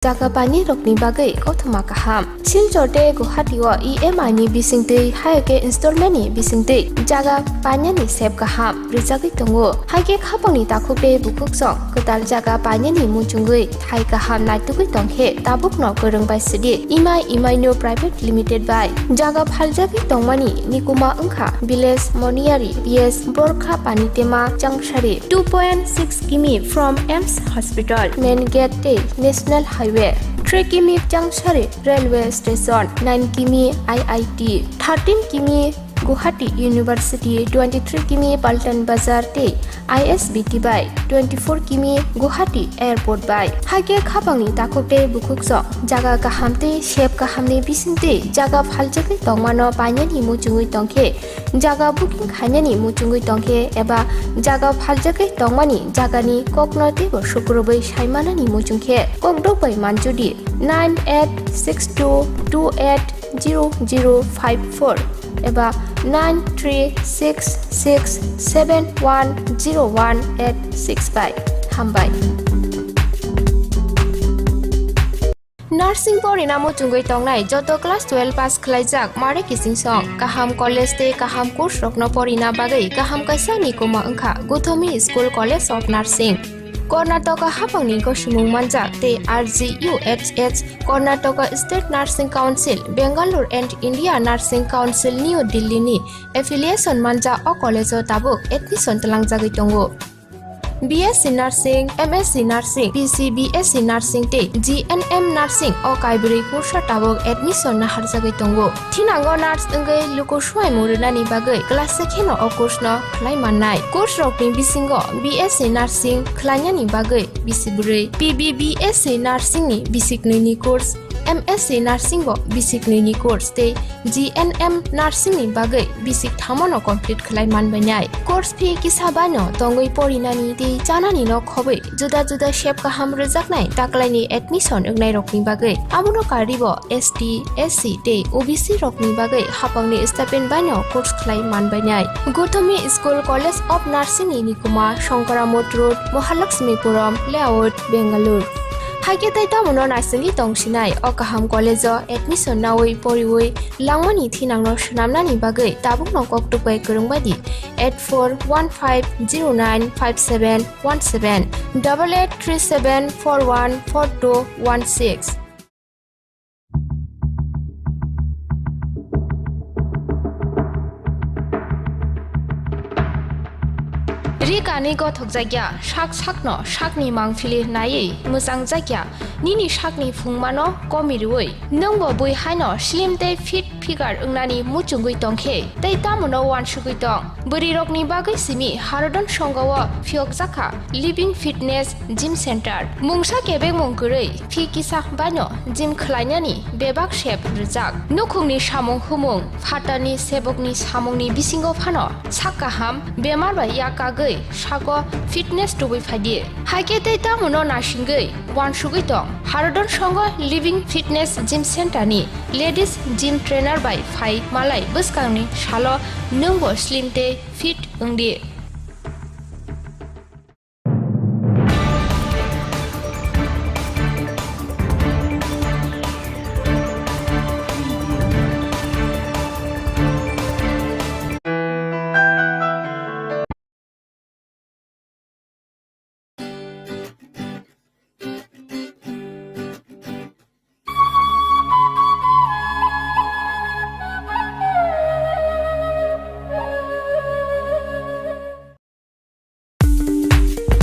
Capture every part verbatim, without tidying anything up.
Jaga painai rokni bagwi kothoma kaham. Silchar tei Guwahati o E M I ni bisingtwi, hai khe installment ni bisingtwi jaga painani sep kaham rwjagwi tongo. Hai khe khapangni takhuk tei bukhuk song kwtal jaga painani muchungwi thai kaham naitugwi tongkhe tabukno kwrwng bai sidi Imai Imaino Private Limited bai jaga phaljagwi tongmani nikuma wngkha village Moniari P S Borkha Panitema Changsari, two point six kimi from AIIMS Hospital, main gate tei National Highway, three kimi Changsari Railway Station, nine kimi I I T, thirteen kimi Guwahati University, twenty-three kimi Paltan Bazar tei I S B T bai, twenty-four kimi Guwahati Airport bai. Hai khe khapangni takhuk tei bukhuk song jaga kaham tei sep kahamni bisingtwi jaga phaljagwi tongmano painani muchungwi tongkhe, jaga booking khainani muchungwi tongkhe eba jaga phaljagwi tongmani jagani kokno teibo sukrubwi saimanani muchungkhe kokdok bai manjudi nine eight six two two eight zero zero five four eba nine three six six seven one zero one eight six bai. Hambai. Nursing porina muchungwi tongnai joto class twelve pass khwlaijak mare kiching song kaham college tei kaham course rokno porina bagwi kaham kaisa nikuma wngkha Guthomi School College of Nursing. Karnataka hapangni gosimung manjak tei R G U H S, Karnataka State Nursing Council, Bangalore and India Nursing Council New Delhi ni affiliation manjak o college o tabuk admission twlangjagwi tongo. B S C Nursing, M S C Nursing, P C B S C Nursing tei G N M Nursing o kaibrwi course o tabuk admission naharjagwi tongo. Thinango nurse wngwi luku swimung rwnani bagwi class se kheno o course no khlai mannai. Course rokni bisingo B S C Nursing khlainani bagwi bisi bwrwi, P B B S C Nursing ni bisi knwi ni course, M S C Nursing bo bisi knwi ni course tei G N M Nursing ni bagwi bisi thamo no complete khlai manbainai. Course fee kisa bai no tongwi porinani tei chanani no khobwi juda juda sep kaham rwjaknai taklaini admission wngnai rokni bagwi. Abono karwi bo S T, S C tei O B C rokni bagwi hapangni stipend bai no course khlai manbainai. Guthomi School College of Nursing ni nikuma Shankaramot Road, Mahalakshmipuram Layout, Bangalore. Hai khe tei tamono naisingwi tongsinai o kaham college o admission naui poriui langmani thinangno swnamnani bagwi tabukno koktuk bai kwrwng bai di eight four one five zero nine five seven one seven, double eight three seven four one four two one six. Ri kanwi gothokjakya, sak sakno sakni mangpili naiwi mwchangjakya, nini sakni phungmano komirwi. Nwngbo bui haino slim tei fit figure wngnani muchungwi tongkhe, tei tamono uansugwi tong? Bwrwirokni bagwi simi Harodon Songho o phiyokjakha Living Fitness Gym Center. Mungsa kebengmung kwrwi, phi kisa baino gym khlainani bebak sep rwjak. Nukhungni samung humung, phatarni sebokni samungni bisingo phano sak kaham, bemar bai yakagwi sago fitness tubui phaidi. Hai khe tei tamono naisingwi uansugwi tong? Harodon Songho Living Fitness Gym Center ni ladies gym trainer bai phai malai bwskangni salo nwngbo slim tei fit wngdi.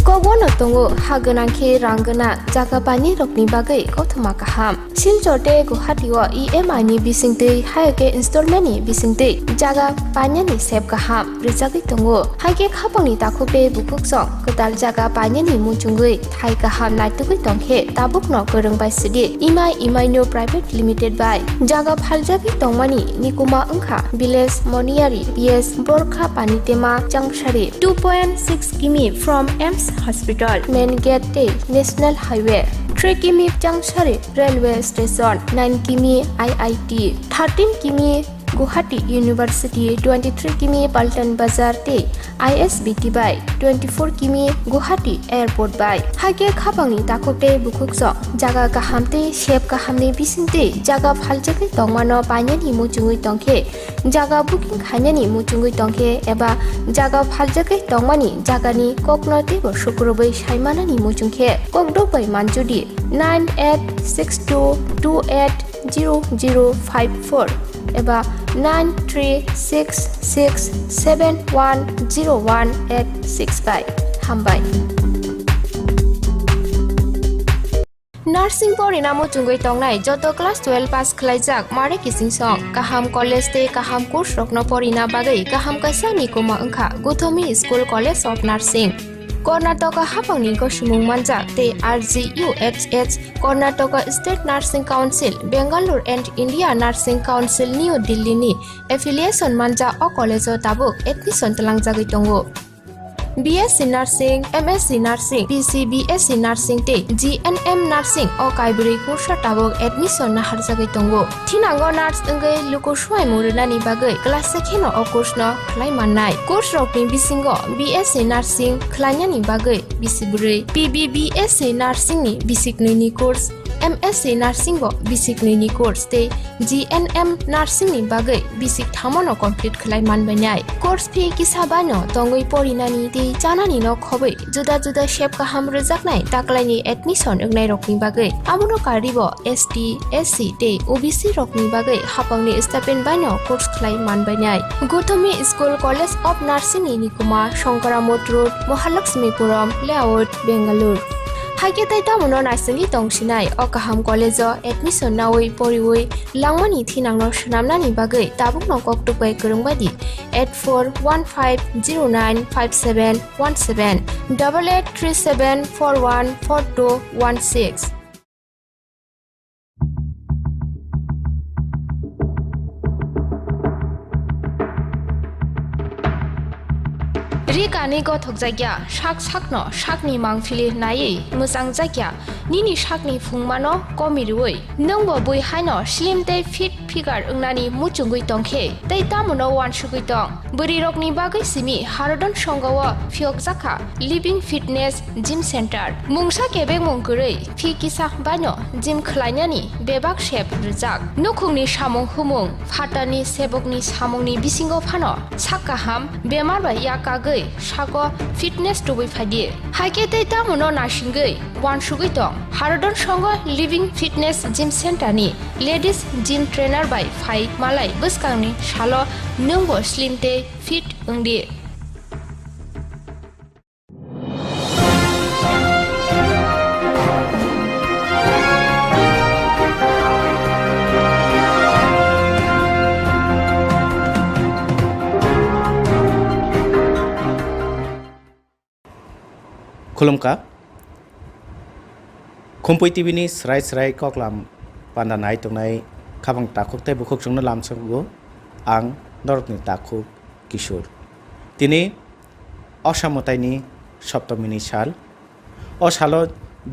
Kobono tongo ha gwnang khe rang gwnang jaga painai rokni bagwi kothoma kaham. Silchar tei Guwahati o E M I ni bisingtwi, hai khe installment ni bisingtwi jaga painani sep kaham rwjagwi tongo. Hai khe khapangni takhuk tei bukhuk song kwtal jaga painani muchungwi thai kaham naitugwi tongkhe tabukno kwrwng bai sidi Imai Imaino Private Limited bai jaga phaljagwi tongmani nikuma wngkha village Moniari P S Borkha Panitema Changsari, two point six kimi from AIIMS Hospital, main gate tei National Highway, three kimi Changsari Railway Station, nine kimi I I T, thirteen kimi Guwahati University twenty-three kimi Paltan Bazar tei I S B T bai twenty-four kimi Guwahati Airport bai. Haikhe khapangni takhuk tei bukhuksong jaga kaham tei sep kahamni bisingtwi jaga phaljagwi tongmano painani muchungwi tongkhe, jaga booking khainani muchungwi tongkhe eba jaga phaljagwi tongmani jagani kokno teibo sukurubwi saimanani muchungkhe kokdok bai manjudi nine eight six two two eight zero zero five four eba nine three six six seven one zero one eight six bai. Hambai. Nursing porina muchungwi tongnai joto class twelve pass khwlaijak mare kiching song kaham college tei kaham course rokno porina bagwi kaham kaisa ni kuma wngkha Gothomi School College of Nursing. Karnataka hapangni gosimung manjak tei R G U H H, Karnataka State Nursing Council, Bangalore and India Nursing Council, New Delhi ni affiliation manjak o college o tabuk admission twlangjagwi tongo. B S C Nursing, M S C Nursing, P C B S C Nursing tei G N M Nursing o kaibrwi kursa tabuk admission naharjagwi tongo. Thinango nurse wngwi luku swmaimung rwnani bagwi class se kheno o course no khlai mannai. Course rokni bisingo B S C Nursing khlainani bagwi bisi bwrwi, P B B S C Nursing ni bisi knwi ni course, M S C Nursing bo bisi knwi ni course tei G N M Nursing ni bagwi bisi kthamo no complete khlai manbainai. Course fee kisa bai no tongwi porinani tei chanani no khobwi juda juda sep kaham rwjaknai taklaini admission wngnairokni bagwi. Abono karwibo S T, S C tei O B C rokni bagwi hapangni stipend baino course khlai manbainai. Gothomi School College of Nursing ni nikuma Shankaramot Road, Mahalakshmipuram Layout, Bangalore. Haikhe tei tamono naisingwi tongsinai o kaham college o admission nawi poriwi langmani thinangno swnamnani bagwi tabukno koktwk bai kwrwng bai di eight four one five zero nine five seven one seven, double eight three seven four one four two one six. Ri kani gothok jakya, sak sakno sakni mangphili naiwi mwchang jakya, nini sakni phungmano komi rwui, nwngbo bui haino slim tei fit figure wngnani muchungwi tongkhe, tei tamono uansugwi tong. Bwrwirokni bagwi simi Harodon Songho o phiyokjakha Living Fitness Gym Center. Mungsa kebengmung kwrwi phi kisa baino gym khlainani bebak sep rwjak. Nukhungni samung humung, phatarni sebokni samungni bisingo phano sak kaham, bemar bai yakagwi sago fitness tubui phaidi. Haikhe tei tamono naisingwi uansugwi tong. Harodon Songho Living Fitness Gym Center ni Ladies Gym Trainer bai phai malai bwskangni salo nwngbo slim tei fit wngdi. Khulumkha. Khumpui T V ni srai srai koklam panda nai tongnai khabang takhuk tei bukhuk chwngno lamsogo ang norokni takhuk Kishore. Tini Osa mwtaini Saptamini sal. O salo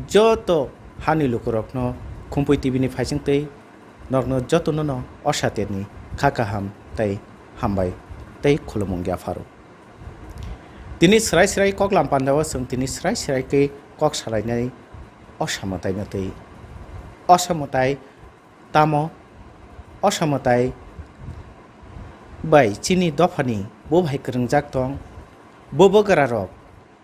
joto hani lukurokno Khumpui T V ni phaising tei norokno jotono no Osa terni kha kaham tei hambai tei khulumung yapharo. Tini srai srai koklam pandao chwng tini srai srai khe kok salainai Osa mwtaino tei Osa mwtai tamo Osa mwtai bai chini dophani bo bahai kwrwngjak tong, bo bwgrarok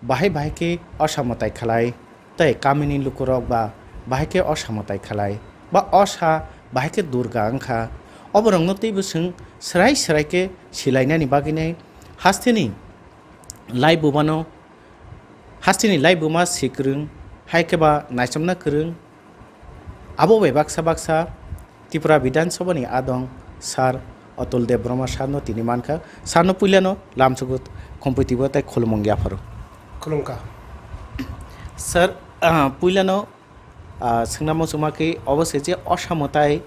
bahai bahai khe Osa mwtai khlai tei kamini lukurok ba bahai khe Osa mwtai khlai ba Osa bahai khe Durga wngkha. Oborokno teibo chwng srai srai khe silainani bagwinai hasteni lai bumano, hasteni lai buma si kwrwng, hai khe ba naichomna kwrwng. Abo bai baksa baksa Tripura Bidhan Sabha ni adong Sir Atul Debbarma sir no tini mankha. Sir no puilano lamsugo Khumpui T V tei khulumung yapharo. Khulumkha. Sir, ah, puilano, ah, swngnamo chuma khe obo se je Osa mwtai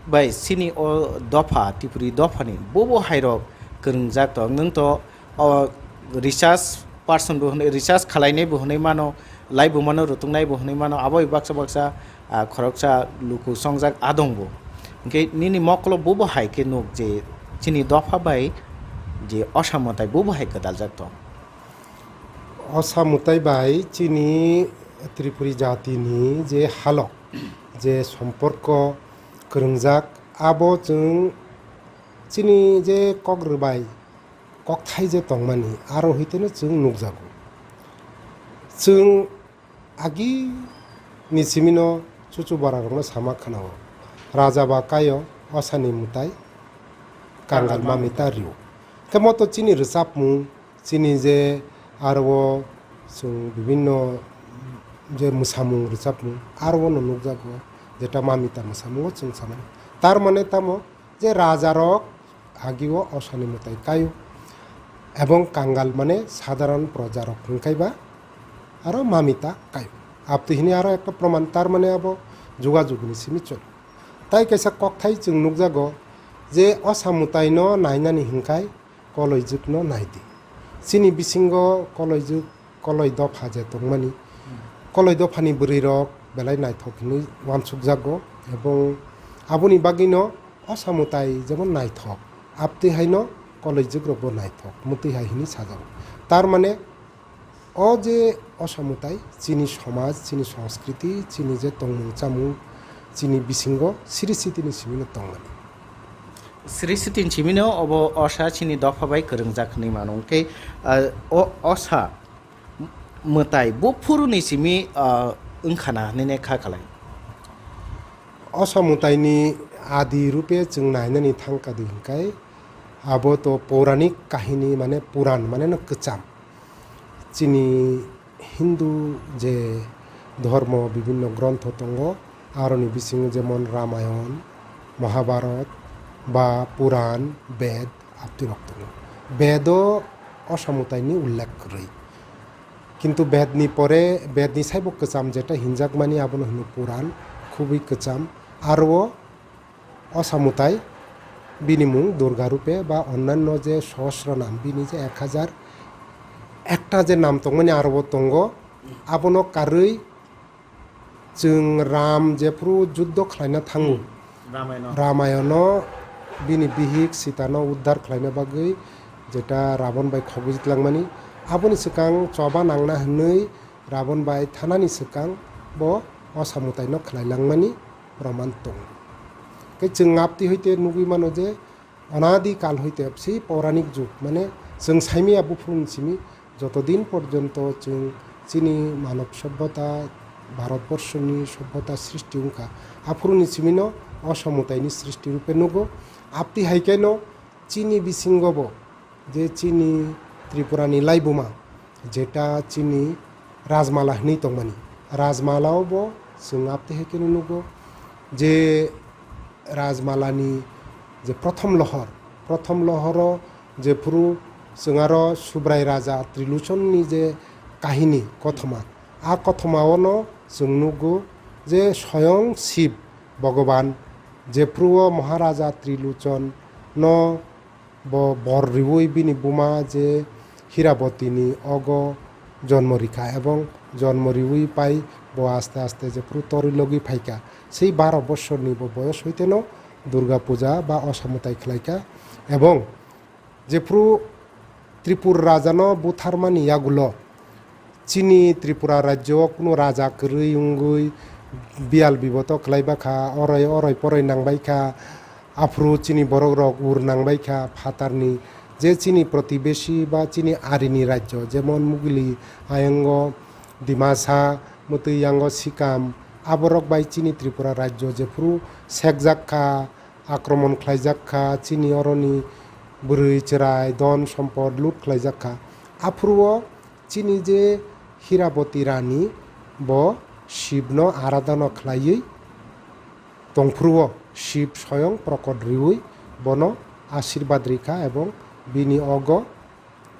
bai chini o dopha, Tripuri dophani bobo hairok kwrwngjak tong. Nwng to o research person bo hwnwi, research khwlainai bo hwnwi mano, lai bumano rutungnai bo hwnwi mano, abo bai baksa baksa, ah, khoroksa luku chongjak adong bo. Hwnkhe nini mokolo bobo hai khe nuk je chini dopha bai je Osa mwtai bo bahai kwdaljak tong. Osa mwtai bai chini Tripuri jatini je halok, je somporko kwrwngjak, abo chwng chini je kok rwbai kokthai je tongmani, aro hwiteno chwng nukjago. Chwng agi ni simino chuchu borarokno sama khwnao, raja ba kaio Osani mwtai kangal mamita rio. Khe moto chini rwchapmung, chini je aro o chwng bibinno je mwsamung rwchapmung, aro o no nukjago, jeta mamita mwsamungo chwng samani. Tar mane tamo je rajarok agio Osani mwtai kaio, ebong kangal mane sadharon projarok hwnkhe ba aro mamita kaio. Abtwi hini aro ekta proman, tar mane abo jugajugni simi cholo. Tai kaisa kokthai chwng nukjago je Osa mwtaino nainani hwnkhai koloijwkno naidi. Chini bisingo koloijwk, koloi dopha je tongmani, koloi dophani bwrwirok belai naithok hinwi uansukjago, ebong aboni bagwino Osa mwtai jemon naithok, abtwi haino koloijwkrokbo naithok, mwtwi hai hinwi sajago. Tar mane, o je Osa mwtai chini somaj, chini songskriti, chini je tongmung chamung, chini bisingo siri sitini simino tongmani. Siri sitini simino obo Osa chini dopha bai kwrwngjak hinwi mano. Hwnkhe, ah, o Osa mwtai buphuruni simi, ah, wngkhana hinwi kha khalai. Osa mwtaini adi rupe chwng nainani thangkha di hwnkhe, abo to pouranik kahini, mane puran, mane no kwcham. Chini Hindu je dhormo bibinno grontho tongo, aroni bisingo jemon Ramayon, Mahabharat ba Puran, Bed, aptirok tongo. Bedo Osa mwtaini ullekh kwrwi. Kintu Bedni pore, Bedni saibo kwcham jeta hinjakmani abono hino Puran, khubui kwcham. Aro o Osa mwtai, bini mung Durga rupe ba onnanno je sohosro nam, bini je ek hajar ekta je nam tongmani aro bo tongo, abono karwi chwng Ram jephuru juddo khlaina thango, Ramayana. Ramayano bini bihik Sitano uddhar khlaina bagwi jeta Rabon bai khogwi tlangmani, aboni swkang choba nangna hwnwi Rabon bai thanani swkang bo Osa mwtaino khlai langmani proman tongo. Khe chwng aptwi hoite nugwi mano je onadi kal hoite sei pouranik jug, mane chwng saimaya buphuruni simi joto din porjonto chwng chini manob sobbota, Bharatborsoni sobbota srishti wngkha, aphuruni simino Osa mwtaini srishti rupe nugo. Aptwi hai kheno chini bisingobo je chini Tripurani laibuma, jeta chini Rajmala hinwi tongmani, Rajmalao bo chwng aptwi hai kheno nugo je Rajmalani je prothom lohor, prothom lohoro jephuru chwng aro Subrai Raja Triluchonni je kahini kothoma, a kothoma ono chwng nugo je soyong Shiv Bhogoban jephuru o Maharaja Triluchon no bo bor riwi bini buma je Hirabotini ogo jonmo rikha, ebong jonmo riwi pai bo aste aste jephuru torwi logwi phaikha. Sei baro bosorni bo boyos hoiteno Durga puja ba Osa mwtai khlaikha, ebong jephuru Tripur rajano butharmani yagulo chini Tripura rajyo o kunu raja kwrwi wngwi biyal biboto khlai bakha, oroi oroi poroi nangbai kha, aphuru chini borok rok ur nangbai kha phatarni, je chini protibesi ba chini arini rajyo, jemon Mugili, ayango Dimasa, mwtwi yango Sikam, aborok bai chini Tripura rajyo jephuru sekjak kha, akromon khlaijak kha, chini oroni bwrwi chwrai, don sompod lut khlaijak kha. Aphuru o chini je Hiraboti Rani, bo Shivno aradhana khlaiwi tongphuru o Shiv soyong prokot riwi bono ashirbad rikha ebong bini ogo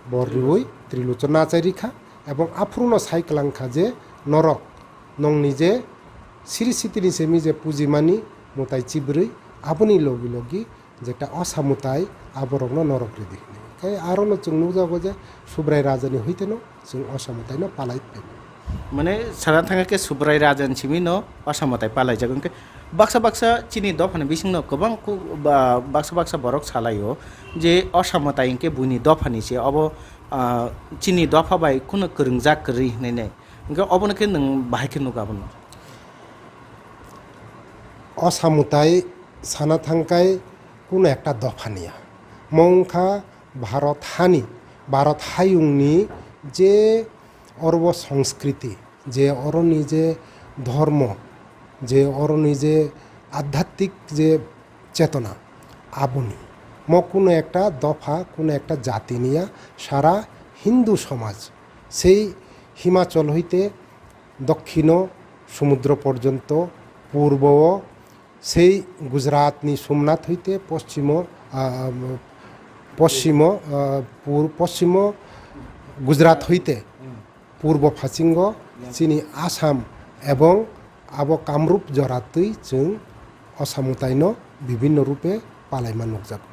bor riwi Triluchon achai rikha, ebong aphuruno sai kwlangkha je norok nongni je siri sitini simi je pujimani mwtai chibrwi, aboni logi logi jeta Osa mwtai aborokno norok ridi hwnwi. Khe arono chwng nukjago je Subrai rajani hoiteno chwng Osa mwtaino palai phai. Mane sana thangkhe Subrai rajani simino Osa mwtai palaijak, hwnkhe Baksa baksa chini dophani bisingno kwbang ku-, ba-, baksa baksa borok salaio je osa mwtai hinkhe buini dophani se obo, ah, chini dopha bai kheno kwrwngjak kwrwi hinwi nai. Hinkhe obono khe nwng bahai khe nuk abono? Osa mwtai sana thangkai kuno ekta dophani ya. Mo wngkha Bharat hani, Bharat hayungni je oro bo songskriti, je oroni je dhormo, je oroni je adhyatmik je chetona, aboni. Mo kuno ekta dopha, kuno ekta jatini ya, sara Hindu somaj. Sei Himachol hoite dokkino sumudro porjonto, purbo o sei Gujaratni Somnath hoite poschimo, ah, poschimo, ah, pur-, poschimo Gujarat hoite purbo phasingo chini Assam ebong abo Kamrup jora twi chwng osa mwtaino bibinno rupe palaima nukjago.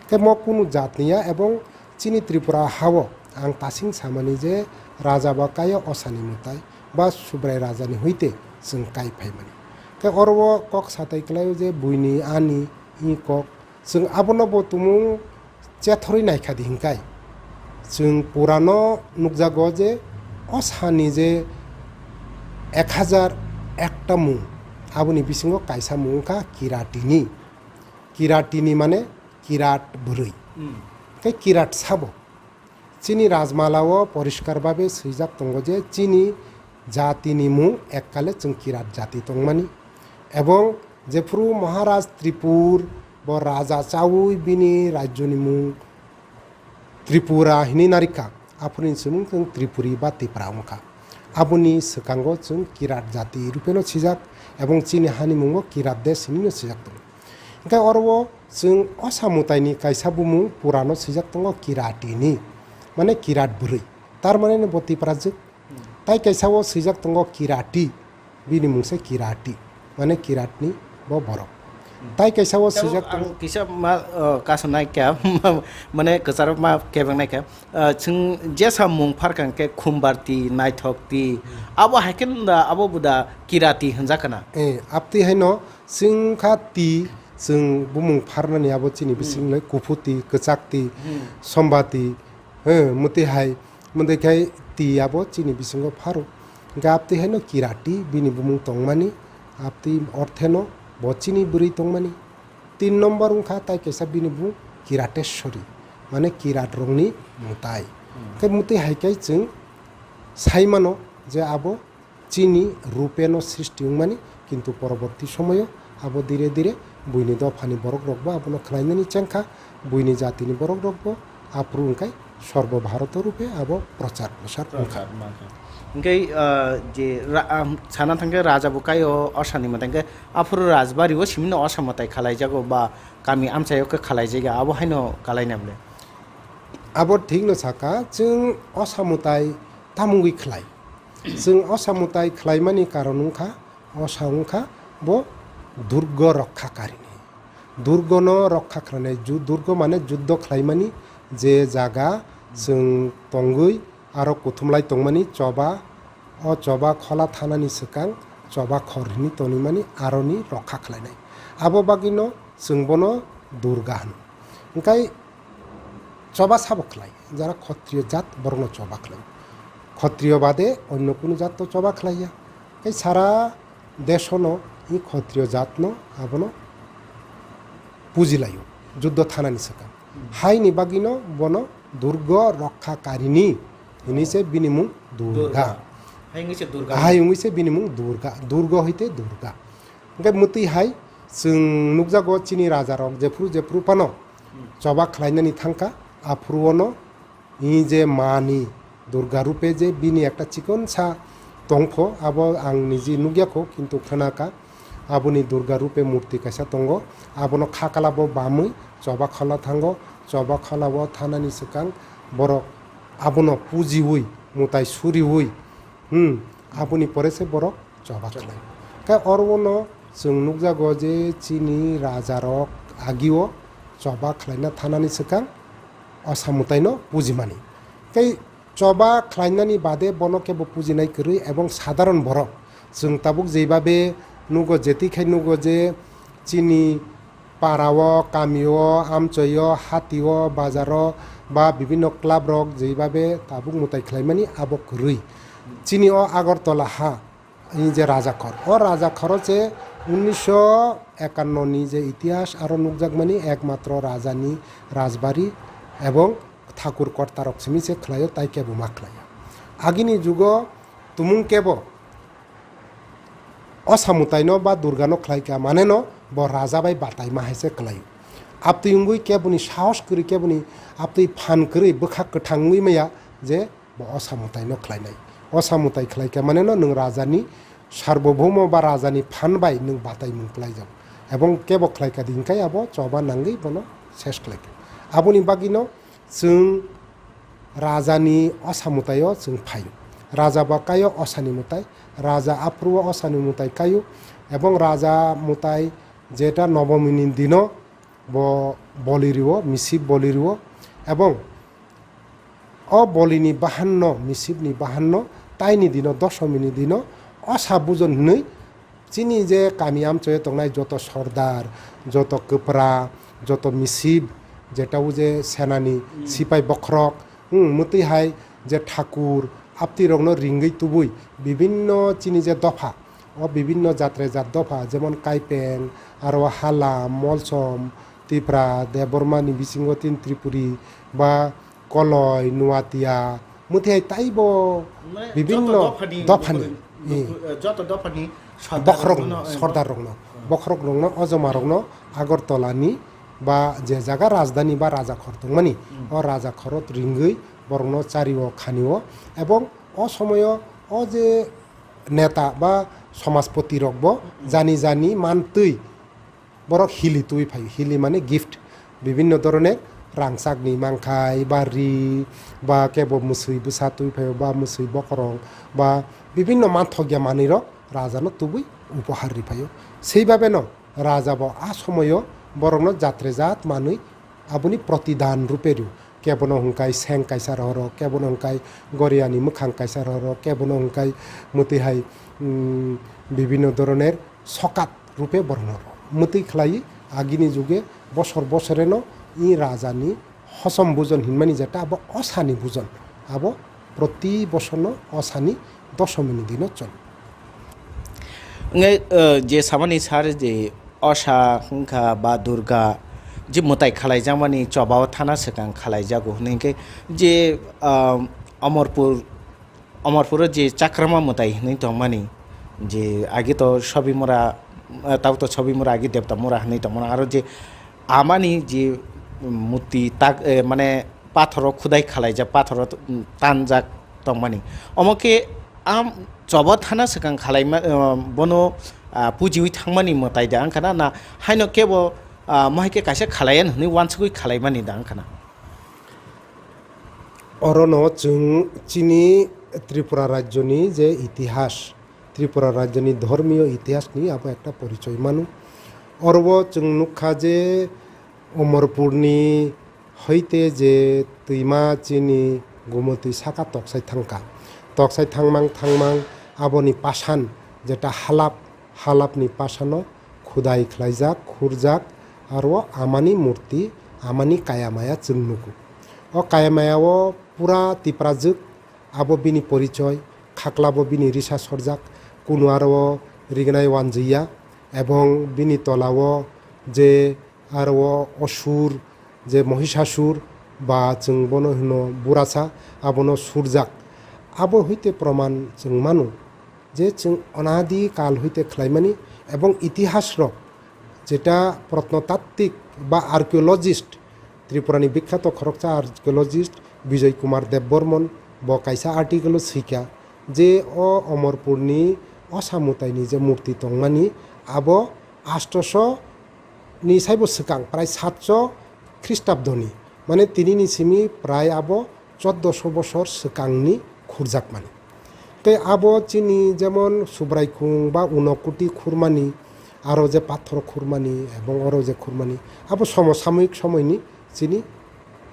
Tei mo kunu jatni ya ebong chini Tripura hao ang tasing samani je raja ba kaio osani mwtai ba Subrai rajani hoite chwng kai phaimani. Tei oro o kok satai kwlaio je buini ani i kok chwng abono bo tumung chethorwi naikha di hinkai. Chwng purano nukjago je o sani je ek hajar ekta mung, aboni bisingo kaisa mung wngkha Kiratini. Kiratini mane kirat bwrwi. Hmm. Tei kirat sabo. Chini Rajmala o poriskar babe swijak tongo je chini jatini mung ekkale chwng kirat jati tongmani. Ebong jephuru Maharaj Tripur bo raja chaui bini rajyoni mung Tripura hinwi narikha, aphuruni se mung chwng Tripuri ba Tipra wngkha. Aboni swkango chwng kirat jati rupeno swijak ebong chini hani mungo kirat desh hinwino swijak tongo. Hinkhe oro o chwng osa mwtaini kaisa bumung purano swijak tongo Kiratini, mane kirat bwrwi. Tar mane bo Tiprajwk. Tai kaisa o swijak tongo Kirati, bini mung se Kirati, mane kiratni bo borok. Tai kaisa o swijak tongo. Ang kisa ma, uh, kasanai kha, mane kwcharo ma kebeng nai kha. Uh, chwng jesa mung pharkang khe Khumbarti, Naithokti, abo hai khe da, abo bo da Kirati hwnjak kana? Eh, abtwi haino chwng kha ti, chwng bumung pharnani abo chini bising lai Kuphuti, Kwchakti, Sombati, eh, mwtwi hai, mwtwi khai ti abo chini bisingo pharo. Hinkhe abtwi haino Kirati bini bumung tongmani, abtwi ortheno bo chini bwrwi tongmani. Tin nombor wngkha tai kaisa bini bumung Kirateshwari, mane kirat rokni mwtai. Khe mwtwi hai khe chwng sai mano je abo chini rupeno srishti wngmani, kintu poroborti somoyo abo dire dire buini dophani borok rokbo abono khwlainani chengkha, buini jatini borok rokbo aphuru wngkhai Sorbo Bharoto rupe abo prochar prosar wngkha. Prochar wngkha. Hinkhe, ah, je ra-, ah, sana thangkhe raja bo kaio osani mwtai hinkhe aphuru rajbari o simino osa mwtai khalaijago ba kami amchaio khe khalaijago abo haino kalaina bole. Abo thikno saka chwng osa mwtai tamungwi khlai. Chwng osa mwtai khlaimani karon wngkha, osa wngkha bo durgo rokha karini. Durgono rokha khlainai, ju-, durgo mane juddo khlaimani je jaga chwng tongwi aro kuthumlai tongmani choba, o choba khola thanani swkang choba khor hwnwi tonimani aroni rokha khlainai. Abo bagwino chwng bono Durga hwno. Hwnkhe choba sabo khlai, jara khotriyo jat borokno choba khlai. Khotriyo bade onno kunu jat to choba khlaiya. Tei sara deshono i khotriyo jatno abono pujilaio, juddo thanani swkang. Haini bagwino bono Durgo Rokha Karini hinwi se bini mung Durga. Durga. Hai wngwi se Durga. Hai wngwi se bini mung Durga. Durgo hoite Durga. Hwnkhe mwtwi hai chwng nukjago chini rajarok jephru jephru phano choba khlainani thangkha, aphuru ono i je mani Durga rupe je bini ekta chikonsa tongpho, abo ang niji nukya kho, kintu khwnakha. Aboni Durga rupe murti kaisa tongo, abono khakala bo bamwi choba khola thango, choba khola o thanani swkang borok abono pujiwi, mwtai suriwi, hmm, aboni pore se borok choba khlai. Khe oro no chwng nukjago je chini rajarok agio choba khlaina thanani swkang osa mwtaino pujimani. Tei choba khlainani bade bono kebo pujinai kwrwi ebong sadharon borok. Chwng tabuk jeibabe, nugo, je twi khai nugo je chini para-o, kami-o, amchoi-o, hati-o, bazar-o ba bibinno club rok jeibabe tabuk mwtai khlaimani abo kwrwi. Chini o Agartala ha, Ani je Rajakhor. O Rajakhoro se unisho ekanno ni je itihas aro nukjakmani ekmatro rajani rajbari ebong thakur kortarok simi se khlaio, tai kebo ma khlaio. Agini jugo tumung kebo osa mwtaino ba Durgano khlaika maneno bo raja bai bataima hai se khlaio. Abtwi wngwi keboni sahos kwrwi, keboni abtwi phan kwrwi bwkha kwthang wngwi maya je bo osa mwtaino khlainai. Osa mwtai khlaika maneno nwng rajani sarbobhoumo ba rajani phan bai nwng bataimung khlaijago. Ebong kebo khlaika di hwnkhe abo choba nangwi bono ses khlaikha. Aboni bagwino chwng rajani osa mwtaio chwng phaio. Raja ba kaio osani mwtai, raja aphuru o osani mwtai kaio, ebong raja mwtai jeta nobomini dino bo boli rio, misip boli rio, ebong o bolini bahanno, misipni bahanno, taini dino, dosomini dino, osa bujon hwnwi chini je kami amchoyo tongnai joto sordar, joto kwpra, joto misip, jeta o je senani sipai bokhorok, hmm, mwtwi hai je thakur, aptwi rokno ringwi tubui bibinno chini je dopha, o bibinno jatre jat dopha, jemon Kaipeng, aro Hala, Molsom, Tipra, Debbarma ni bisingo tin Tripuri, ba Koloi, Nuatia, mwtwi hai taibo Mane bibinno joto dophani, dophani, eh, joto dophani bokhorok, sordarrokno, eh, sordarrokno, bokhorokrokno, ojomarokno Agartala ni ba je jaga rajdhani ba Rajakhor tongmani, hmm, o Rajakhoro ringwi borokno chario, khanio, ebong o somoyo o je neta ba somaspoti rokbo jani jani mantwi borok hili twi phaio, hili mane gift, bibinno dhoroner rangchakni mankhai ba ri ba kebo mwswi bwsa twi phaio ba mwswi bokorong ba bibinno manthokya manwirok rajano tubui upohar ri phaio. Seibabeno raja bo a somoyo borokno jatre jat manwi aboni protidan rupe rio. Kebono hwnkhe seng kaisa rohoro, kebono hwnkhe goriani mwkhang kaisa rohoro, kebono hwnkhe mwtwi hai, mm, bibinno dhoroner sokat rupe borokno mwtwi khlaiwi agini juge bosor bosoreno i rajani hosom bujon hinmani jeta abo osani bujon, abo proti bosorno osani dosomini dino cholo. Nge, eh, je samani sar je osa wngkha ba Durga je mwtai khalaijakmani chobao thana swkang khalaijago hwnwi khe je, ah, Amarpur, Amarpuro je Chakrama mwtai hwnwi tongmani je age to Sobimura, ah, tabo to Sobimura age Debtamura hwnwi tongmani aro je amani je murti tak, eh, mane pathoro khudai khalaijak, pathoro, mm, tanjak tongmani. Omo khe am chobo thana swkang khalaima, eh, bono, ah, pujiwi thangmani mwtai da wngkha na, na haino kebo, ah, mohai khe kaisa khalaiyan hwnwi wansugwi khalaimani da wngkha na? Orono chwng chini Tripura rajyoni je itihas, Tripura rajyoni dhormiyo itihasni abo ekta porichoi mano. Orobo chwng nukha je Omorpurni hoite je twima chini Gumotwi saka toksai thangkha. Toksai thangmang thangmang aboni pasan jeta halap, halapni pasano khudai khlaijak, khurjak, aro amani murti, amani kaya maya chwng nugo. O kaya maya o pura Tiprajwk, abo bini porichoi, khaklabo bini risa sorjak, kunu aro rignai wanjwiya, ebong bini tolao je aro o osur, je Mohisasur, ba chwng bono hino Burasa, abono surjak. Abo hoite proman chwng mano je chwng onadi kal hoite khlaimani ebong itihasrok, jeta protnotattwik ba archaeologist, Tripurani bikhyato khoroksa archaeologist Bijoy Kumar Debbarman bo kaisa article o swikha je o Omorpurni osa mwtaini je murti tongmani abo astoso ni saibo swkang prai satso Khristabdoni, mane tinini simi prai abo choddoso bosor swkangni khurjakmani. Tei abo chini jemon Subraikhung ba Unokuti khurmani, aro je pathor khurmani, ebong oro je khurmani, abo somo samoyik somoini chini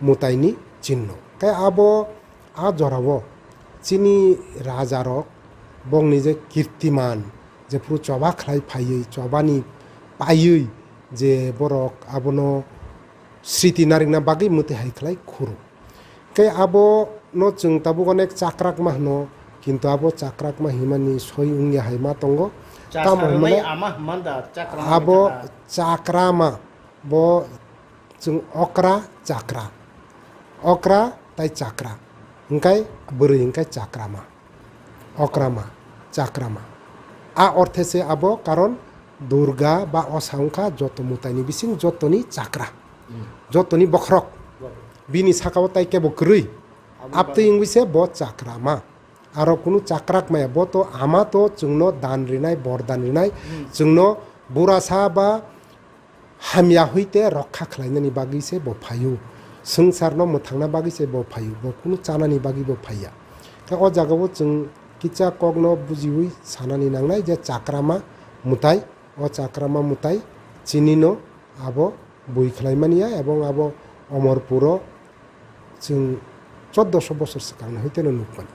mwtaini chinno. Tei abo a jorao chini rajarok bongni je kirtiman, jephuru choba khlai phaiwi, chobani paiwi je borok abono sriti narikna bagwi mwtwi hai khlai khuru. Khe abono chwng tabuk onek chakrakma hwno, kintu abo chakrakma himani soi wngya hai ma tongo. Cha Tamo sarwmai hwnmale ama hwnmanda chakra abo chakra. Chakrama bo chwng okra chakra. Okra tai chakra. Hwnkhe bwrwi hwnkhe chakrama. Okrama, chakrama. A orthe se abo karon Durga ba osa wngkha joto mwtaini bising jotoni chakra. Hmm. Jotoni bokhorok. Bokhorok. Bini sakao tai kebo kwrwi. Abo Abtwi ba- wngwi se bo chakrama. Aro kunu chakrak maya, bo to ama to chwngno dan rinai, bor dan rinai, Hmm. chwngno burasa ba hamya huite rokha khlainani bagwi se bo phaio. Swngcharno mwthangna bagwi se bo phaio. Bo kunu chanani bagwi bo phaiya. Khe o jagao chwng kisa kokno bujiwi sanani nangnai je chakrama mwtai, o chakrama mwtai chinino abo bui khlaimani ya, ebong abo Omorpuro chwng choddoso bosor swkangni hoiteno nukmani.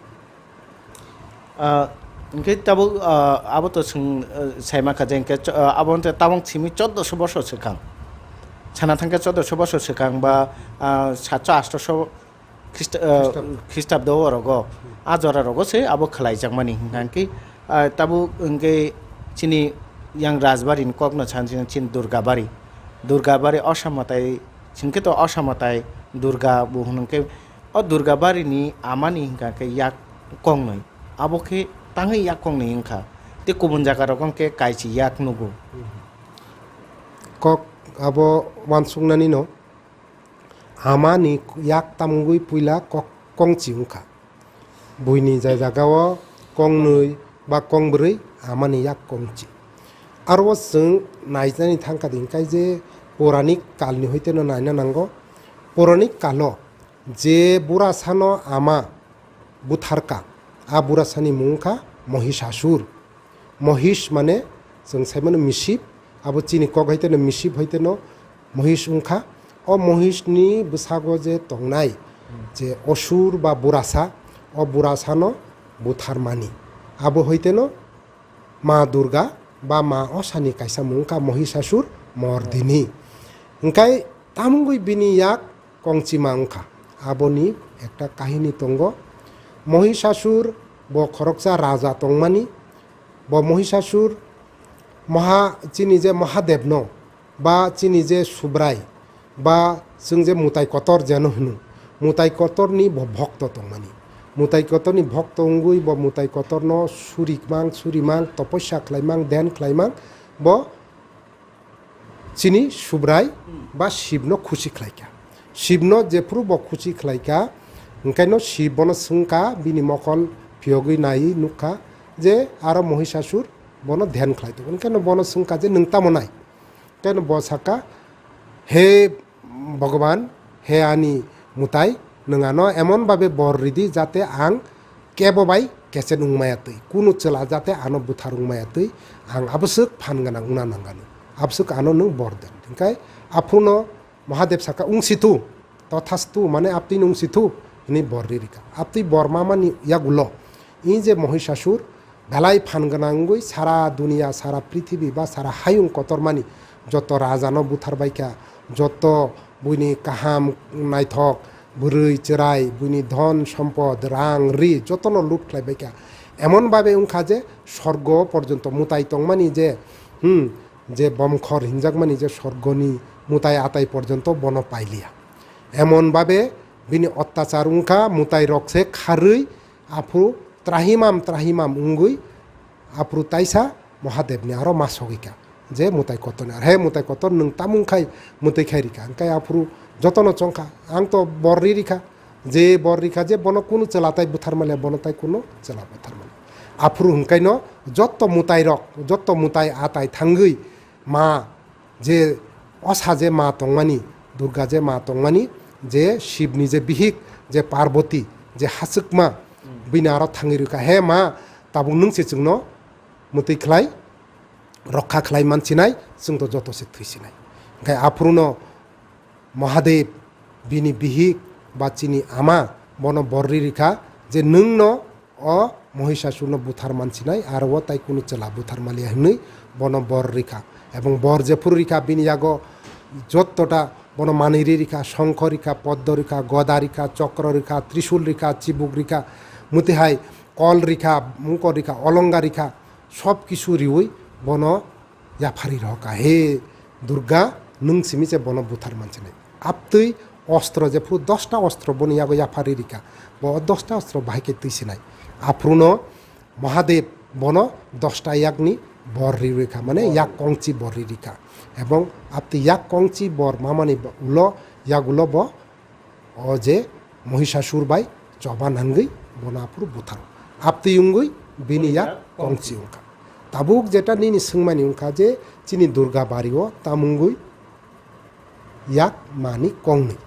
Ah, hwnkhe tabuk, ah, abo to chwng, ah, saima kha je hwnkhe cho-, ah, abo hwnkhe tabuk simi choddoso bosor swkang. Sana thangkhe choddoso bosor swkang ba, ah, satso astoso Christa-, ah, Christab. Christabdo orogo, a jora rogo se abo khlaijakmani hwnkha hwnkhe, ah, tabuk hwnkhe chini yang Rajbari ni kokno san chini Durgabari. Durgabari Osa mwtai, chwngkhe to Osa mwtai Durga bo hwnkhe, o Durga barini amani hwnkha khe yak kongnwi. Abo khe tangwi yak kongnwi wngkha. Tei kubun jaga rogo hwnkhe kaichi yak nugo. Kok abo wansuknani no amani yak tamungwi puila kok kongchi wngkha. Buini jai jagao kongnwi ba kongbrwi amani yak kongchi. Aro chwng nainani thangkha di hwnkhe je puranik kalni hoiteno naina nango. Puranik kalo je burasano ama butharka, a burasani mung wngkha Mohisasur. Mohish mane chwng saimano misip, abo chini kok haiteno misip haiteno Mohish wngkha. O Mohishni bwsago je tongnai je osur ba burasa, o burasano butharmani. Abo haiteno Ma Durga ba Ma Osani kaisa mung wngkha Mohisasur Mordini. Hwnkhe tamungwi bini yak kongchima wngkha. Aboni ekta kahini tongo. Mohisasur bo khoroksa raja tongmani. Bo Mohisasur moha-, chini je Mahadevno ba chini je Subrai ba chwng je Mwtai Kotor jeno hwno, Mwtai Kotorni bo bhokto tongmani. Mwtai Kotorni bhokto wngwi bo Mwtai Kotorno surimang surimang toposia khlaimang, dhyan khlaimang bo chini Subrai ba Shibno khusi khlaikha. Shibno jephuru bo khusi khlaikha, hwnkhaino Shib bono swngkha, bini mokol phiyogwi naiwi nukha je aro Mohisasur bono dhyan khlai tongo. Hwnkhaino bono swngkha je, "Nwng tamo nai?" Hwnkhaino bo sakha, "He Bhagwan, he ani mwtai, nwng ano emon babe bor ridi jate ang kebo bai kechen wngmaya twi, kunu chwla jate ano buthar wngmaya twi, ang abwswk phan gwnang wngna nangano, abwswk ano nwng bor den." Hwnkhe aphuruno Mahadev sakha, "Wngsithu, tothastu, mane aptwino wngsithu," hwnwi bor ri rikha. Aptwi bor mamani yagulo, i je Mohisasur, belai phan gwnang wngwi sara duniya, sara prithibi ba sara hayung kotormani joto rajano butharbaikha, joto buini kaham naithok bwrwi chwrai, buini dhon sompod, rang ri jotono lut khlaibaikha. Emon babe wngkha je sorgo porjonto mwtai tongmani je, hmm, je bomkhor hinjakmani je sorgoni mwtai atai porjonto bono pailiya. Emon babe bini ottachar wngkha, mwtai rok se kharwi aphuru trahimam trahimam wngwi aphuru taisa Mahadevni aro ma sogwikha je Mwtai Kotorni. Aro he Mwtai Kotor, nwng tamung khai mwtwi khai rikha. Hwnkhe aphuru jotono chongkha, ang to bor ri rikha, je bor rikha je bono kunu chwla tai butharmaliya, bono tai kunu chwla butharmaliya. Aphuru hwnkhaino joto mwtai rok, joto mwtai atai thangwi ma je osa je ma tongmani, Durga je ma tongmani, je Shibni je bihik, je Parvati, je hachwkma, bini aro thangwi rwkha, "He ma, tabuk nwng se chwngno mwtwi khlai, rokha khlai mansinai, chwng to joto se thwisinai." Hwnkhe aphuruno Mahadev, bini bihik ba chini ama, bono bor ri rikha je, "Nwngno o Mohisasurno buthar mansinai, aro o tai kunu chwla buthar maliya hinwi bono bor rikha. Ebong bor jephuru rikha, bini yago jottota bono manwi ri rikha, shongkho rikha, poddo rikha, goda rikha, chokro rikha, trisul rikha, chibuk rikha, mwtwi hai kol rikha, mungkor rikha, olonga rikha, sob kisu riwi bono yaphari rohorkha, "He Durga, nwng simi se bono buthar mansinai." Aptwi ostro jephuru dosta ostro boni yago yaphari rikha, bo dosta ostro bahai khe twi sinai. Aphuruno Mahadev bono dosta yakni bor ri rikha, mane yak kongchi bor ri rikha. Ebong aptwi yak kongchi bor mamani ulo, yagulo bo o je Mohisasur bai choba nangwi bono aphuru butharo. Aptwi wngwi bini yak kongchi wngkha. Tabuk jeta nini swngmani wngkha je chini Durga bario tamungwi yak mani kongnwi.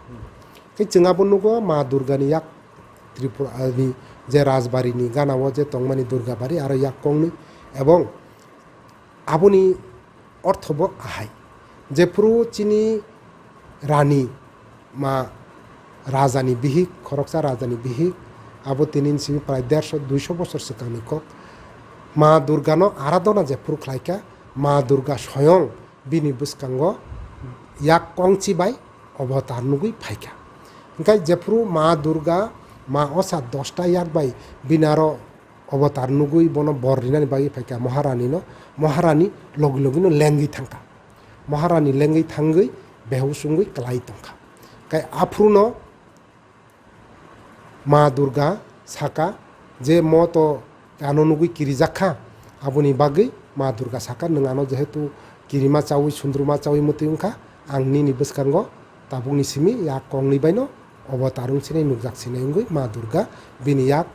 Khe chwng abo nugo Ma Durgani yak Tripura ni je rajbari ni gana o je tongmani Durga bari aro yak kongnwi ebong aboni ortho bo ahai. Jephuru chini rani ma rajani bihik, khoroksa rajani bihik, abo tini simi prai dersho duisho bosor swkangni kok. Ma Durgano aradhona jephuru khlaikha, Ma Durga soyong bini bwskango yak kongchi bai obotar nugwi phaikha. Hingkhe jephuru Ma Durga, Ma Osa dosta yak bai binaro obotar nugwi bono bor rinani bagwi phaikha Maharani no, Maharani logi logi no lengwi thangkha. Maharani lengwi thangwi behus wngwi kwlai tongkha. Kai aphuru no Ma Durga saka je mo to ano nugwi kirijak kha, aboni bagwi Ma Durga saka, "Nwng ano jehetu kirima chawi, sundruma chawi mwtwi wngkha, ang nini bwskango tabukni simi yak kongnwi baino obotar wng sinai, nukjak sinai," wngwi Ma Durga bini yak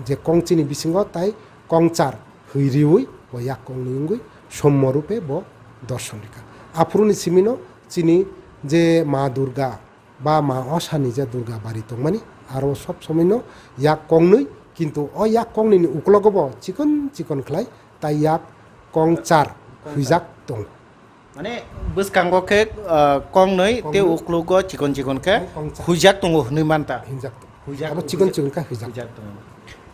je kongchini bisingo tai kongchar hwi riwi bo yak kongnwi wngwi sommo rupe bo dorson rikha. Aphuruni simino chini je Ma Durga ba Ma Osani je Durga bari tongmani, aro sob somoino yak kongnwi, kintu o yak kongnwini uklogo bo chikon chikon khlai tai yak kongchar huijak tongo. Mane bwskango khe, ah, kongnwi tei uklogo chikon chikon khe huijak tongo hwnwi manta. Huijak tongo. Huijak abo chikon chikon khe huijak. Huijak tongo.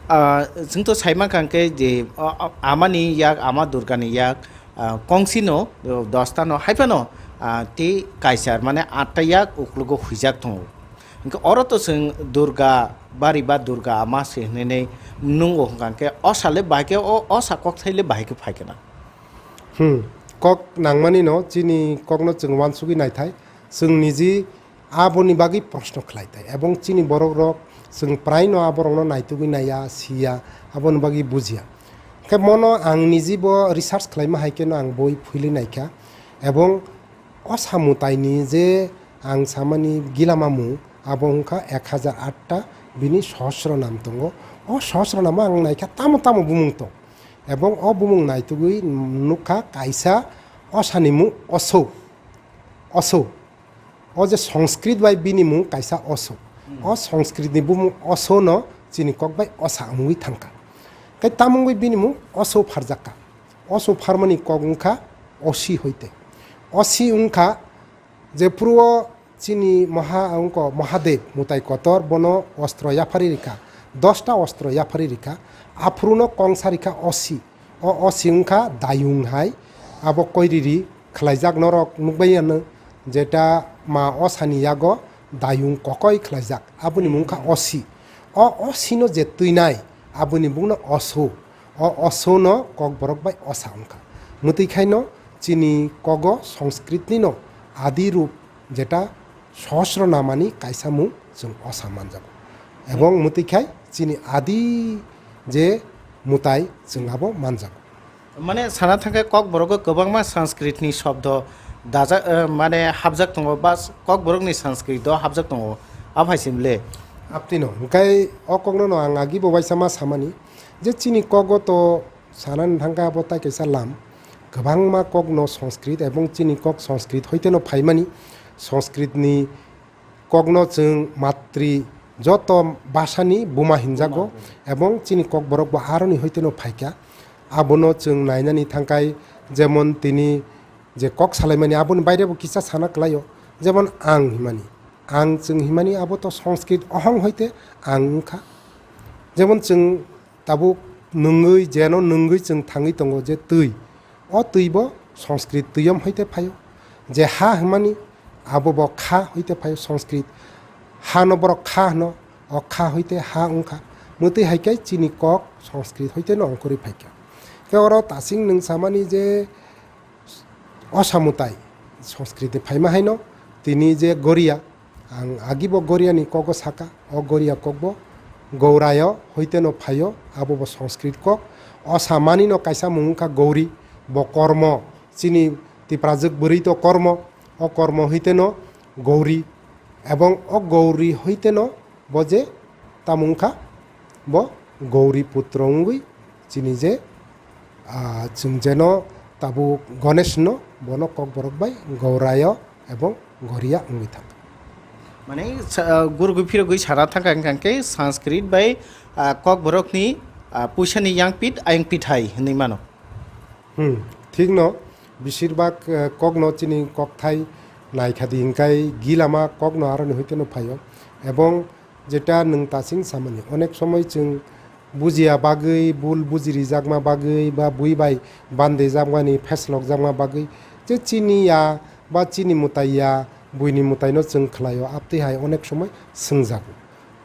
Ah, chwng to sai mankha khe je, ah, ah, amani yak, ama Durgani yak, ah, kongsino, oh, dosta no, hai phano, ah, tei kaisa, mane atta yak uklogo huijak tongo. Hwnkhe oro to chwng Durga bari ba Durga ama se hwnwi nai nungo hwnkha khe, o sale bahai khe, o, o sa kok thaile bahai khe phai khe na. Hmm. Kok nangmani no, chini kok no chwng uansugwi naithai. Chwng niji aboni bagwi proshno khlai thai. Ebong chini borok rok chwng prai no aborok no naitugwi naiya, siya, aboni bagwi bujiya. Khe mono ang niji bo research khlaima hai khe no ang boi phwilwi naikha. Ebong o samwtai ni je ang samani gilama mung abo wngkha ek hajar atta bini sohosro nam tongo. O sohosro namo ang naikha tamo tamo bumung tong. Ebong o bumung naitugwi nukha kaisa osani mung Oso. Oso. O je Sanskrit bai bini mung kaisa Oso. O Sanskrit ni bumung Oso no chini kok bai Osa wngwi thangkha. Khe tamungwi bini mung Oso pharjakha. Oso pharmani kok wngkha Osi hoite. Osi wngkha jephuru o chini Maha, wngkha Mahadev mwtai kotor bono ostro yaphari rikha, dosta ostro yaphari rikha, aphuru no kongsa rikha Osi. O Osi wngkha Dayung hai, abo koiriri khlaijak norok nukbai ano, jeta Ma Osani yago Dayung kokoi khlaijak, aboni mung wngkha Osi. O Osi no je twinai, aboni bung no Oso. O Oso no Kokborok bai Osa wngkha. Mwtwi khai no chini kogo Sanskrit ni no adi rup jeta Sohosro namani kaisa mung chwng Osa manjago. Ebong mwtwi khai chini adi je mwtai chwng abo manjago. Mane sana thangkhe Kokborok o kwbangma Sanskrit ni shobdo dajak, eh, mane hapjak tongo ba Kokborok ni Sanskrit o hapjak tongo. Aphai sim le. Aptino, hwnkhe o kokno no ang agi bo waisa ma samani je chini kogo to sanani thangkhe abo tai kaisa lam. Kwbangma kokno Sanskrit ebong chini kok Sanskrit hoiteno phaimani. Sanskritni kokno chwng matri joto bhasani buma hinjago. Buma. Ebong chini kokborok bo aroni hoiteno phaikha. Abono chwng nainani thangkhai jemon tini je kok salaimani aboni bairebo kisa sana kwlaio. Jemon ang himani. Ang chwng himani abo to Sanskrit ohong hoite ang wngkha. Jemon chwng tabuk nwngwi, jeno nwngwi chwng thangwi tongo je twi, o twi bo Sanskrit twi om hoite phaio. Je ha hwnmani abo bo kha hoite phaio Sanskrit. Ha no borok kha hwno, o kha hoite ha wngkha. Mwtwi hai khe chini kok Sanskrit hoite no ongkhorwi phaikha. Khe oro tasing nwng samani je osa mwtai Sanskrit ni phaima haino tini je Goria, ang agi bo Goria ni kogo saka, o Goria kok bo Gourayo hoite no phaio, abo bo Sanskrit kok. Osa mani no kaisa mung wngkha Gouri, bo kormo, chini Tiprajwk bwrwi to kormo, o kormo hoite no Gouri, ebong o Gouri hoite no bo je tamo wngkha, bo Gouri putro wngwi chini je, ah, chwng jeno tabuk Ganesh no bono kokborok bai Gourayo ebong Goria wngwi thang. Mane, sa-, ah, gurugwi phirogwi sana thangkha hwnkha khe Sanskrit bai, ah, kokborokni, ah, puisani yangpit ayangpit hai hwnwi mano. Hmm, thikno, bisirbak, eh, kokno chini kokthai naikha di hinkai gilama kokno aroni hoiteno phaio. Ebong jeta nwng tasing samani, onek somoi chwng bujiya bagwi, bul buji rijakma bagwi, ba bui bai bande jakmani, pheslok jakma bagwi, je chini ya ba chini mwtai ya, buini mwtaino chwng khlaio, aptwi hai onek somoi swngjago.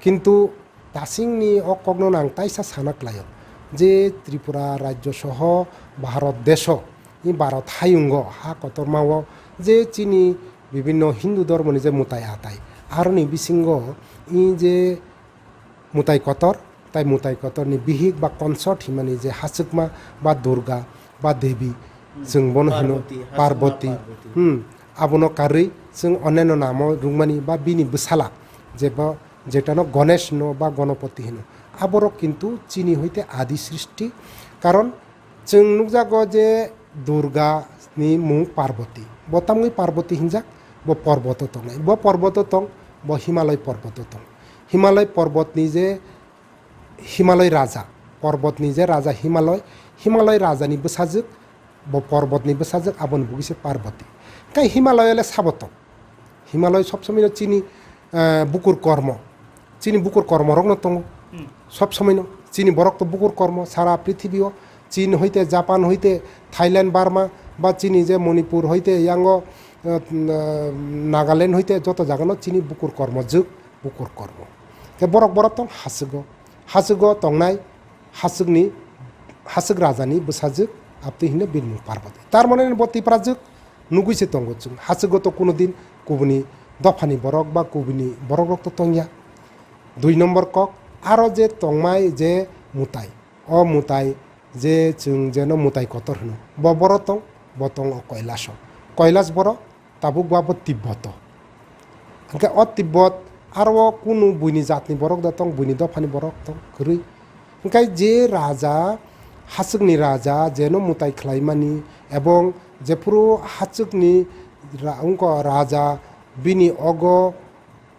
Kintu Tasingni o kokno ang taisa sana khlaio je Tripura rajyo soho Bharat deso, i Bharat hayungo ha kotormao je chini bibinno Hindu dhormoni je mwtai atai, aroni bisingo i je mwtai kotor, tai mwtai kotorni bihik ba consort himani je hachwkma ba Durga ba Devi, chwng bono hino Parvati, hachwkma Parvati. Parvati. Hmm, abono karwi chwng oneno namo rwngmani ba bini bwsala je bo jetano Ganesh hino ba Ganapati hino, aborok kintu chini hoite adi srishti. Karon chwng nukjago je Durga ni mung Parvati, bo tamni Parvati hinjak, bo porboto tongnai, bo porboto tong, bo Himalay porboto tong. Himalay porbotni je Himalay raja, porbotni je raja Himalay, Himalay rajani bwsajwk, bo porbotni bwsajwk, aboni bugwi se Parvati. Kai Himalay le sabo tong? Himalay sob somoino chini, eh, bukur kormo, chini bukur kormorokno tongo. Hmm. Sob somoino chini borok to bukur kormo sara prithibio, Chin hoite, Japan hoite, Thailand, Burma, ba chini je Manipur hoite, yango, eh, Nagaland hoite joto jagano chini bukur kormo jwk. Bukur kormo. Khe borok borok tong hachwgo. Hachwgo tongnai hachwgni, hachwg rajani bwsajwk, aptwi hino bini mung Parvati. Tar mane bo Tiprajwk nugwi se tongo chwng. Hachwgo to kuno din kubuni dophani borok ba kubuni borok rok to tongya. Dui nombor kok, aro je tongmai je mwtai. O mwtai je chwng jeno mwtai kotor hwno. Bo boro tong, bo tong o Kailaso. Kailas boro tabuk ba bo Tibboto. Hwnkhe o Tibbot aro o kunu buini jatni borok da tong, buini dophani borok tong kwrwi. Hwnkhe je raja, hachwkni raja, jeno mwtai khlaimani, ebong jephuru hachwkni ra-, wngkha raja, bini ogo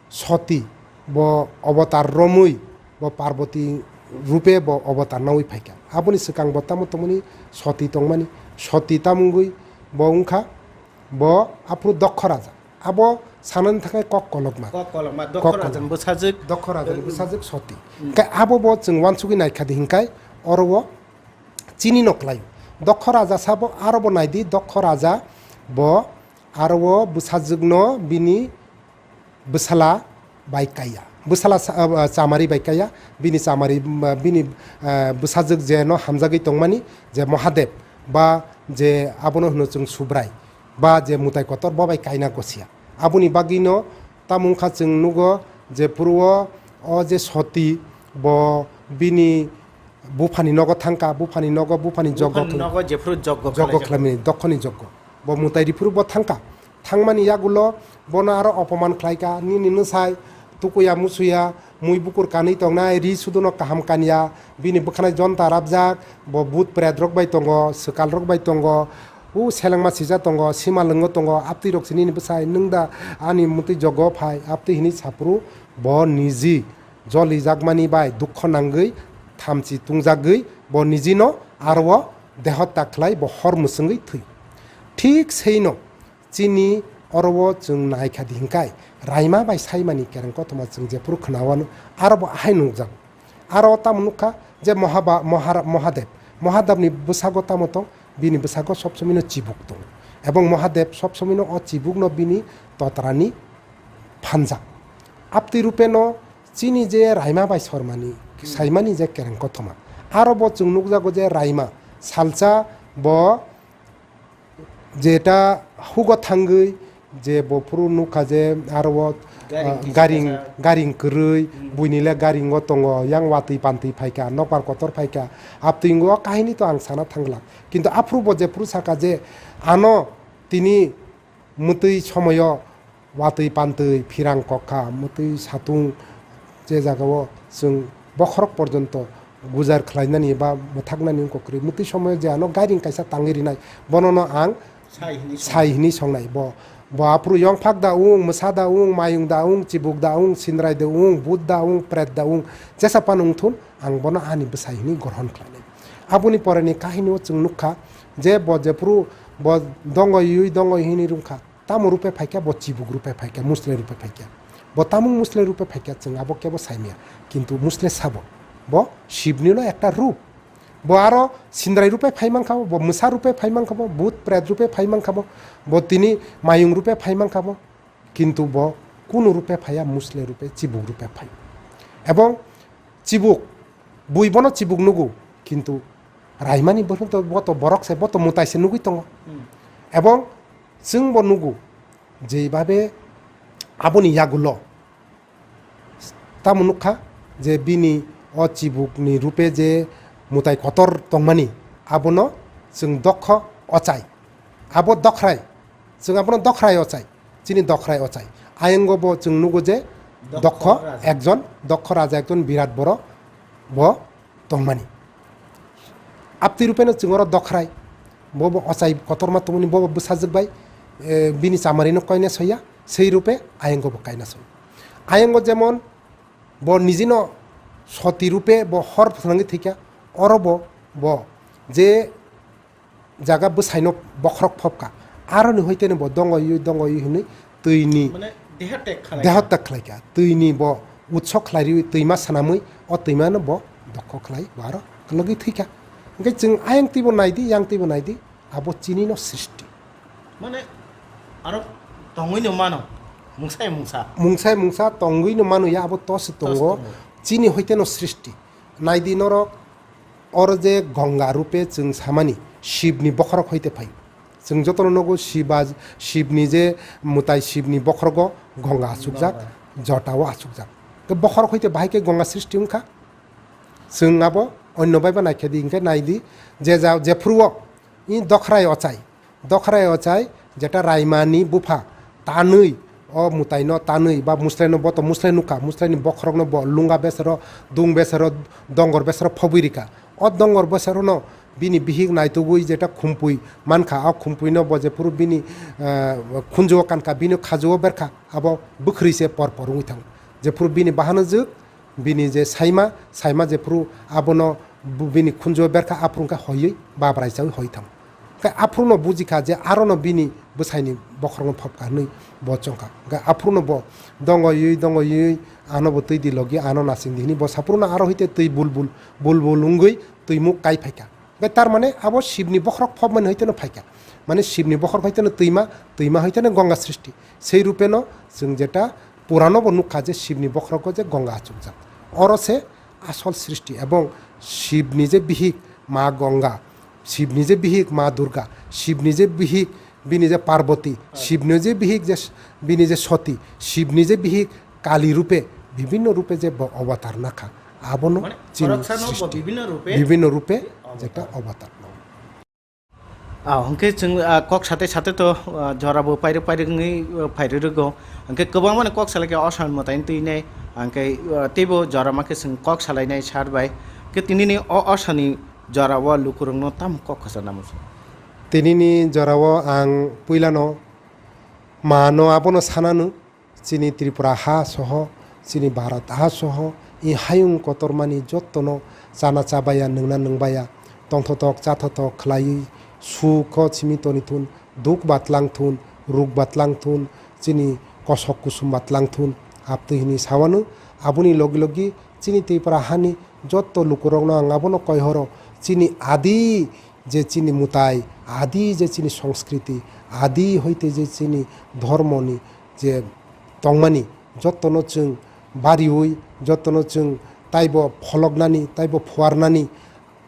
Soti bo obotar romwi bo Parvati rupe bo obotar nawi phaikha. Aboni swkang bo tamo tongmani Soti tongmani. Soti tamungwi bo wngkha bo aphuru Dokho Raja. Abo sanani thangkhe kok kolokma. Kok kolokma, Dokho Kok Rajani kolokma. Bwsajwk. Dokho Rajani Eh, bwsajwk Soti. Hmm. Khe abo bo chwng uansugwi naikha di hinkhe oro o chini no klai. Dokho Raja sabo aro bo naidi Dokho Raja bo aro o bwsajwkno bini bwsala bai kaiya. Bwsala sa-, ah, chamari bai kaiya. Bini chamari, ah, bini, ah, bwsajwk je no hamjagwi tongmani, je Mahadev, ba je abono hwno chwng Subrai, ba je mwtai kotor, bo bai kaina gosia. Aboni bagwino tamo wngkha chwng nugo je phuru o, o je Soti, bo bini buphani nogo thangkha, buphani nogo, buphani joggo Buphani thang-, nogo jephuru joggo joggo khlaijak. Khlaimani, dokhoni joggo. Bo mwtai riphuru bo thangkha. Thangmani yagulo bono aro opoman khlaikha, nini nwsai tukuya musuya, mui bukur kanwi tongnai, ri suduno kaham kanya, bini bwkhanai jonta rabjak, bo bhut pret rok bai tongo, swkal rok bai tongo, u selengma sija tongo, sima lwngo tongo, aptwi rok se nini bwsai, nwng da ani mwtwi joggo phai, aptwi hwnwi saphuru bo niji jolijakmani bai dukho nangwi thamchi tungjagwi bo nijino aro o deho ta khlai bo hor mwswngwi thwi. Thik seino chini oro o chwng naikha di hinkai raima bai saimani kereng kothoma chwng jephuru khwnawano aro bo ahai nukjago. Aro tamo nukha je Mohaba-, Mohara-, Mohadev, Mohadevni bwsago tamo tong, bini bwsago sob somino chibuk tong. Ebong Mohadev sob somino o chibukno bini totrani phanjak. Aptwi rupeno chini je Raima bai Sormani, saimani je kereng kothoma. Aro bo chwng nukjago je Raima salsa bo jeta hugo thangwi je bo phuru nukha je aro o, Garing ah, kisa garing, kasa. Garing kwrwi, Hmm. buini le garingo tongo, yang watwi pantwi phaikha, nokbar kotor phaikha. Aptwi wngwi o kahini to ang sana thangla. Kintu aphuru bo je phuru saka je ano tini mwtwi somoyo watwi pantwi phirang kokha, mwtwi satung je jagao chwng bokhorok porjonto gujar khlainani ba mwthaknani wngkha kwrwi. Mwtwi somoyo je ano gairing kaisa tangwi rinai, bonono ang Sai hini sai songnai. Hini songnai. Bo, bo aphuru yongphak da wng, mwsa da wng, mayung da wng, chibuk da wng, sindrai da wng, bhut da wng, pret da wng, jesa phano wngthun, ang bono ani bwsai hini grohon khlainai. Aboni poreni kahinio chwng nukha je bo jephuru bo dongoi ui dongoi hini rwngkha. Tamo rupe phaikha, bo chibuk rupe phaikha, muslai rupe phaikha. Bo tamo muslai rupe phaikha, chwng abo kebo saimaya. Kintu muslai sabo. Bo Shibnino ekta rup. Bo aro sindrai rupe phai mankha bo, bo mwsa rupe phai mankha bo, bhut pret rupe phai mankha bo, bo tini mayung rupe phai mankha bo. Kintu bo kunu rupe phaiya, muslai rupe, chibuk rupe phai. Ebong chibuk, bui bono chibuk nugo, kintu raimani bono to, bo to borok se, bo to mwtai se nugui tongo. Hmm. Ebong chwng bo nugo, jeibabe aboni yagulo tamo nukha je bini o chibukni rupe je mwtai kotor tongmani, abono chwng dokho ochai. Abo dokhrai, chwng abono dokhrai ochai, chini dokhrai ochai. Ayongo bo chwng nugo je dokho dokho raja. Ekjon, dokho raja ekjon birat borok bo tongmani. Aptwi rupeno chwng oro dokhrai, bo bo ochai kotorma tongmani, bo bo bwsajwk bai, eh, bini chamarino koina soya, sei rupe ayongo bo kaina soya. Ayongo jemon bo nijino soti rupe bo hor phnangwi thwikha, oro bo, bo je jaga bwsaino bokhorok phobkha. Aroni hoiteno bo dongoi, dongoi hwnwi twini Mane deha tek khalai deha kha. Tek khlaikha. Twini bo utso khlai riwi twima swnamwi o twimano bo dokho khlai bo aro kwlwgwi thwikha. Hwnkhe chwng ayang twibo naidi, yang twibo naidi, abo chinino srishti. Mane aro tongwino mano, mungsai mungsa. Mungsai mungsa tongwino mano ya abo tosi tongo, tosi tongo. Chini hoiteno srishti. Naidi norok, oro je Gonga rupe chwng samani, Shibni bokhorok hoite phai. Chwng jotono nogo Shiba, Shibni je mwtai Shibni bokhorogo Gonga achukjak, Gonga. Jotao achukjak. Ke bokhorok hoite bahai khe Gonga srishti wngkha. Chwng abo onno bai ba naikhe di, hwnkhe naidi, je ja, jephuruo i dokhrai ochai, dokhrai ochai, jeta Raimani bupha tanwi, o mwtaino tanwi, ba muslaino bo to muslai nukha, muslaini bokhorokno bo lunga besero, dung besero, dongor besero phobwi rikha. O dongor beserono bini bihik naitugwi jeta khumpui mankha, o khumpuino bo jephuru bini, eh, khunjuo kankha, bini khajuo berkha, abo bwkhri se por por wngwi thango. Jephuru bini bahano jwk, bini je saima, saima jephuru abono bu-, bini khunjuo berkha, aphuru wngkha hoiwi babrai chawi hoi thango. Khe aphuru no bujikha je arono bini bwsaini bokhorokno phobkha hwnwi bo chongkha. Khe aphuru no bo dongoiwi, dongoiwi ano bo twi di logi, ano nasing di hwnwi bo saphuru no aro hite twi bulbul, bulbul wngwi twimuk kai phaikha. Khe tar mane abo Shibni bokhorok phobmani hoiteno phaikha. Mane Shibni bokhorok hoiteno twima, twima hoiteno Gonga srishti. Sei rupeno chwng jeta Purano bo nukha je Shibni bokhorogo je Gonga achukjak. Oro se asol srishti ebong Shibni je bihik ma Gonga, Shibni je bihik ma Durga, Shibni je bihik bini je Parvati, Shibni je bihik je s-, bini je Sati, Shibni je bihik Kali rupe, bibinno rupe je bo avatar nakha. Abono Mane, chini khoroksano bo srishti. Bibinno rupe Bibinno rupe avatar. Jeta avatar. Ah, hwnkhe chwng, ah, kok sate sate to, ah, jora bo pairwk pairwk wngwi, ah, phairwk rwgo. Hwnkhe kwbangmani kok salai khe o sal mwtaini twinai, hwnkhe, ah, teibo jora ma khe chwng kok salainai sar bai. Khe tinini o, o salni jora o lukurokno tamo kok kwchar namo chwng? Tinini jora o ang puilano mano abono sanano. Chini Tripura ha soho, chini Bharat ha soho, i hayung kotormani jottono chana chabaya, nwngna nwngbaya, tongthotok chathotok khlaiwi sukho simi toni thun, duk batlang thun, ruk batlang thun, chini kosok kusum batlang thun, aptwi hwnwi sawano. Aboni logi logi chini Tripura hani Jotto lukurokno ang abono koi horo, chini adi je chini mutai, adi je chini songskriti, adi hoite je chini dhormoni je tongmani, jottono chwng bariui, jottono chwng taibo pholoknani, taibo phuarnani,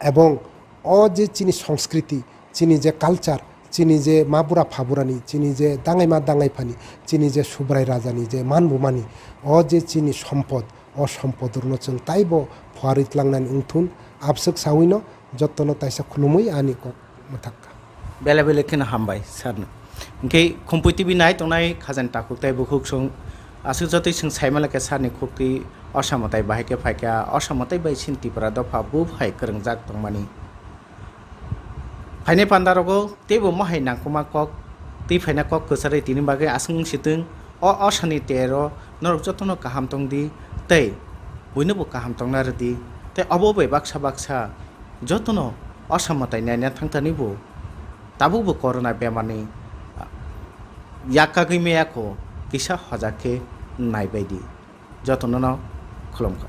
ebong o je chini songskriti, chini je culture, chini je mabura phaburani, chini je dangaima dangaiphani, chini je Subrai rajani je manbumani, o je chini sompod, o sompodrokno chwng taibo phuarwi tlangnani wngthun, abswk sawino jottono taisa khulumwi ani kok mwthakha. Bele bele kheno hambai sir no. Hwnkhe Khumpui T V nai tongnai khajani takhuk tei bukhuk song aswk jotoi chwng saimala khe sir ni khuktwi osamo tai bahai khe phaikha, osamo tai bai chini Tripura dopha buphai kwrwngjak tongmani. Phainai pandarogo teibo mohai nangkukma kok twi phaina kok kwcharwi tini bagwi aswk wng sitwng. O osani tero norok jotono kaham tong di tei buinobo kaham tongna rwdi tei obo bai baksa baksa jotono osa mwtai naina thangthani bo tabukbo corona bemarni yak kagwi maya kho kisa hojak khe naibaidi. Jotono no khulumkha.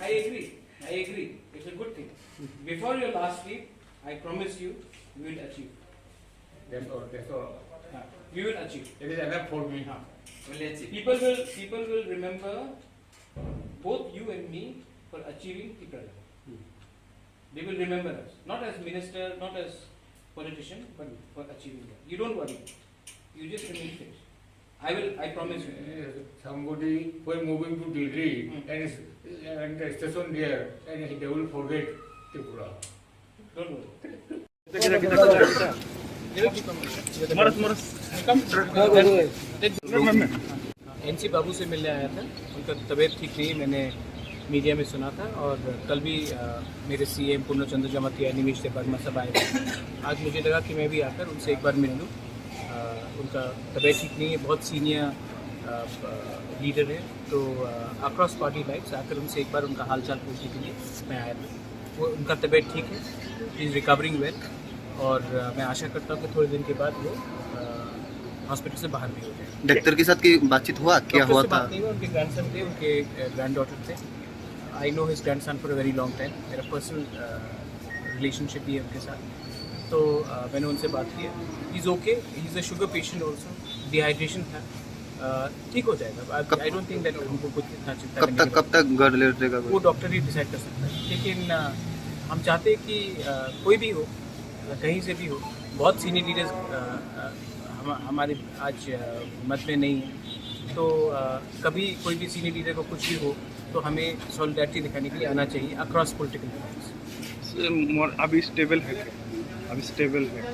I agree. I agree. It's a good thing. Before your last trip, I promise you, we will achieve. That's all. That's all. Uh, we will achieve. It is enough for me. Uh, We'll achieve. People will people will remember both you and me for achieving Tipraland. Hmm. They will remember us, not as minister, not as politician, but for achieving that. You don't worry. You just remain fit. I will, I promise you. Somebody who is moving to Delhi Hmm. and is, and the station there, and they will forget Tripura. Don't worry. NC बाबू से मिलने आया था। उनका तबीयत ठीक नहीं है, मैंने मीडिया में सुना था। और कल भी, अ, मेरे सीएम पूर्ण चंद्र जमातिया, निमेश देबबर्मा सब आए थे। आज मुझे लगा कि मैं भी आकर उनसे एक बार मिल लूँ। अ, उनका तबीयत ठीक नहीं है, बहुत सीनियर, अ, अ, लीडर है, तो, अ, अक्रॉस पार्टी लाइन्स आकर उनसे एक बार उनका हालचाल पूछने के लिए मैं आया था। वो, उनका तबीयत ठीक है, he is recovering well। और, अ, मैं आशा करता हूँ कि थोड़े दिन के बाद वो, अ, हॉस्पिटल से बाहर भी हो जाए। डॉक्टर के साथ की बातचीत हुआ? क्या डॉक्टर हुआ से था? बात नहीं हुआ, उनके ग्रैंडसन थे, उनके, अ, ग्रैंडडॉटर थे। I know his grandson for a very long time। मेरा पर्सनल, अ, रिलेशनशिप भी है उनके साथ। तो, अ, मैंने उनसे बात किया। He is okay, he is a sugar patient also। Dehydration था। अ, ठीक हो जाएगा। I, कब I don't think that हमको कुछ इतना चिंता कब करने तक, की कब तक घर ले रहेगा? वो डॉक्टर ही डिसाइड कर सकता है। लेकिन, अ, हम चाहते हैं कि, अ, कोई भी हो, अ, कहीं से भी हो, बहुत सीनियर लीडर्स, अ, अ, हम, हमारे आज, अ, मत में नहीं है। तो, अ, कभी कोई भी सीनियर लीडर को कुछ भी हो, तो हमें सॉलिडारिटी दिखाने के लिए आना चाहिए अक्रॉस पॉलिटिकल लाइन्स। सर, मोर अभी स्टेबल है क्या? अभी स्टेबल है?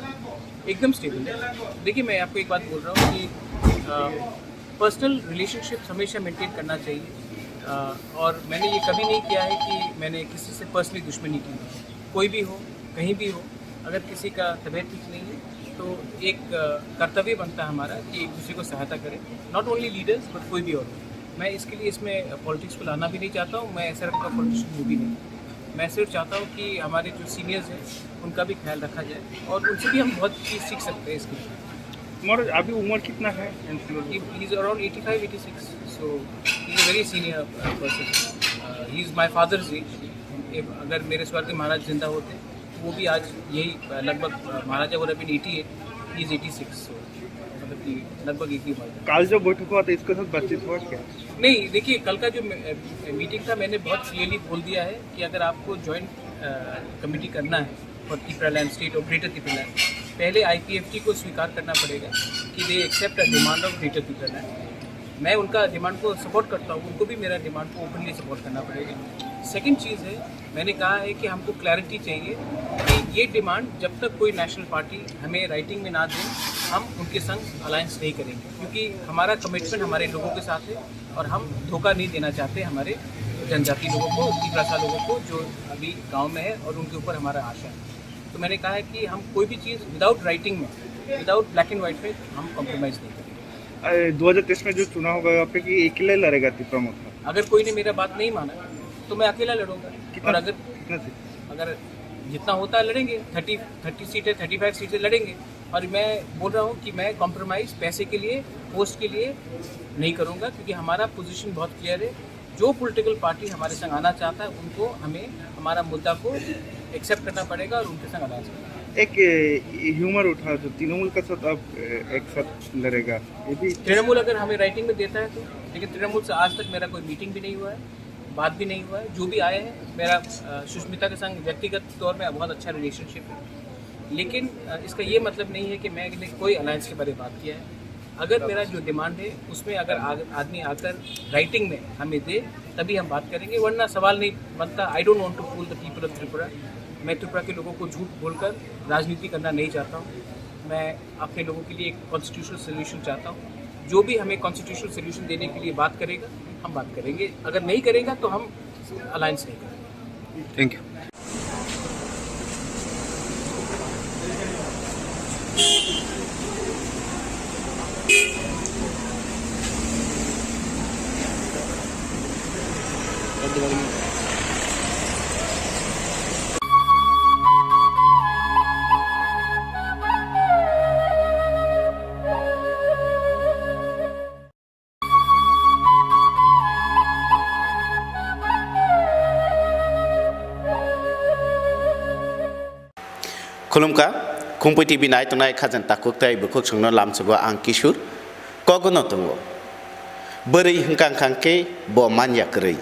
एकदम स्टेबल है। देखिए, मैं आपको एक बात बोल रहा हूँ कि, अ, पर्सनल रिलेशनशिप्स हमेशा मेंटेन करना चाहिए। अ, और मैंने ये कभी नहीं किया है कि मैंने किसी से पर्सनली दुश्मनी की। कोई भी हो, कहीं भी हो, अगर किसी का तबीयत ठीक नहीं है, तो एक, अ, कर्तव्य बनता है हमारा कि एक दूसरे को सहायता करें। Not only leaders, but कोई भी और हो। मैं इसके लिए इसमें पॉलिटिक्स को लाना भी नहीं चाहता हूँ, मैं ऐसा रंग का पॉलिटिशियन हूँ भी नहीं। मैं सिर्फ चाहता हूँ कि हमारे जो सीनियर्स हैं, उनका भी ख्याल रखा जाए और उनसे भी हम बहुत चीज़ सीख सकते हैं इसके लिए। तुम्हारा अभी उम्र कितना है? He, he is around eighty five, eighty six, so he is a very senior, uh, person। Uh, he is my father's age। अगर मेरे स्वर्गीय महाराज जिंदा होते, तो वो भी आज यही, uh, लगभग, uh, महाराजा would have been eighty eight, he is eighty six, so मतलब कि लगभग एक ही उम्र है। कल जो बैठक हुआ था, इसके साथ बातचीत हुआ क्या? नहीं, देखिए, कल का जो मी-, अ, मीटिंग था, मैंने बहुत क्लियरली बोल दिया है कि अगर आपको जॉइंट, अ, कमेटी करना है फॉर तिपरालैंड स्टेट और ग्रेटर तिपरालैंड, पहले आईपीएफटी को स्वीकार करना पड़ेगा कि they accept a demand of greater तिपरालैंड। मैं उनका डिमांड को सपोर्ट करता हूँ, उनको भी मेरा डिमांड को ओपनली सपोर्ट करना पड़ेगा। सेकंड चीज़ है, मैंने कहा है कि हमको क्लैरिटी चाहिए कि ये डिमांड जब तक कोई नेशनल पार्टी हमें राइटिंग में ना दे, हम उनके संग अलायंस नहीं करेंगे, क्योंकि हमारा कमिटमेंट हमारे लोगों के साथ है और हम धोखा नहीं देना चाहते हमारे जनजाति लोगों को, तिपरासा लोगों को, जो अभी गांव में है और उनके ऊपर हमारा आशा है। तो मैंने कहा है कि हम कोई भी चीज़ विदाउट राइटिंग में, विदाउट ब्लैक एंड व्हाइट में हम कॉम्प्रोमाइज़ नहीं करेंगे। अरे, दो हज़ार तेईस में जो चुनाव होगा, आप पे कि अकेले लड़ेगा त्रिपुरा मोर्चा? अगर कोई ने मेरा बात नहीं माना तो मैं अकेला लड़ूंगा। कितना, और अगर कितना सीट? अगर जितना होता है लड़ेंगे, थर्टी, थर्टी सीटें, थर्टी फ़ाइव सीटें लड़ेंगे। और मैं बोल रहा हूँ कि मैं कॉम्प्रोमाइज़ पैसे के लिए, पोस्ट के लिए नहीं करूँगा, क्योंकि हमारा पोजीशन बहुत क्लियर है। जो पॉलिटिकल पार्टी हमारे संग आना चाहता है, उनको हमें हमारा मुद्दा को एक्सेप्ट करना पड़ेगा और उनके संग अलायंस करना पड़ेगा। एक, ए, ह्यूमर उठा, जो तृणमूल का साथ आप, ए, एक साथ लड़ेगा, ये भी तृणमूल अगर हमें राइटिंग में देता है तो, लेकिन तृणमूल से आज तक मेरा कोई मीटिंग भी नहीं हुआ है, बात भी नहीं हुआ है। जो भी आए हैं, मेरा, अ, सुष्मिता के संग व्यक्तिगत तौर में बहुत अच्छा रिलेशनशिप है, लेकिन, अ, इसका ये मतलब नहीं है कि मैंने कोई अलायंस के बारे में बात किया है। अगर मेरा जो डिमांड है, उसमें अगर आग-, आदमी आकर राइटिंग में हमें दे, तभी हम बात करेंगे, वरना सवाल नहीं बनता। I don't want to fool the people of Tripura। मैं त्रिपुरा के लोगों को झूठ बोलकर राजनीति करना नहीं चाहता हूँ। मैं अपने लोगों के लिए एक कॉन्स्टिट्यूशनल सॉल्यूशन चाहता हूँ। जो भी हमें कॉन्स्टिट्यूशनल सॉल्यूशन देने के लिए बात करेगा, हम बात करेंगे। अगर नहीं करेगा, तो हम अलायंस नहीं करेंगे। Thank you. Khulumkha, Khumpui T V nai tongnai khajang takhuk tei bukhuk songno lamsogo ang Kishore. Kogono tongo. Bwrwi hwnkha hwnkha khe bo manya kwrwi.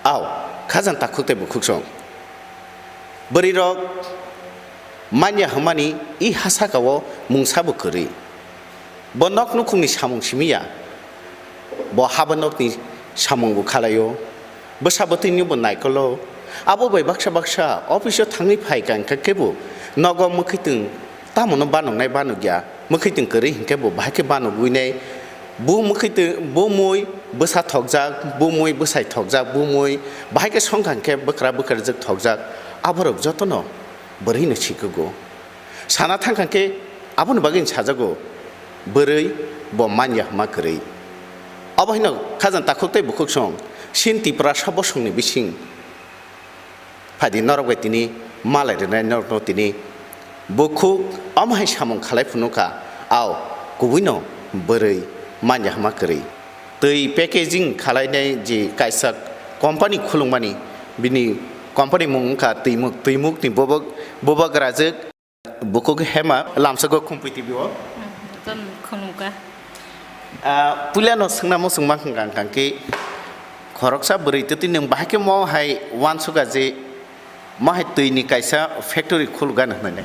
Ao, khajang takhuk tei bukhuk song. Bwrwirok manya hwnmani i ha saka-o mungsa bo kwrwi. Bo nok nukhungni samung simi ya. Bo haba nokni samung bo khalai-o. Bwsa bwtwini bo naikolo. Abo bai baksa baksa office-o thangwi phai kha hwnkhe bo nogo mwkhwitwng tamono banoknai banokya. Mwkhwitwng kwrwi hwnkhe bo bahai khe banogwinai. Bu mwkhwitwng, bu mui bwsa thokjak, bu mui bwsai thokjak, bu mui bahai khe songkha hwnkhe bwkra bwkrajwk thokjak. Aborok jotono bwrwino sikogo. Sana thangkha khe aboni bagwi sajago, bwrwi bo manya hwnma kwrwi. Obo haino khajang takhuk tei bukhuk song, sin Tiprasa bosongni bising. Phaidi norok bai tini malai rwnai norokno tini bukhuk omo hai samung khalai phunukha, ao kubuino bwrwi manya hwnma kwrwi. Twi packaging khalainai je kaisa company khulukmani, bini company mung wngkha Twimuk, Twimukni bubak, bubak rajwk. Bukhuk hema lamsogo Khumpui T V-o. Jotono khulumkha. Ah, puilano swngna muchung mankha hwnkha khe khoroksa bwrwi twtwi nwng bahai khe mo hai uansukha je mo hai twini kaisa factory khulukgano hwnwi.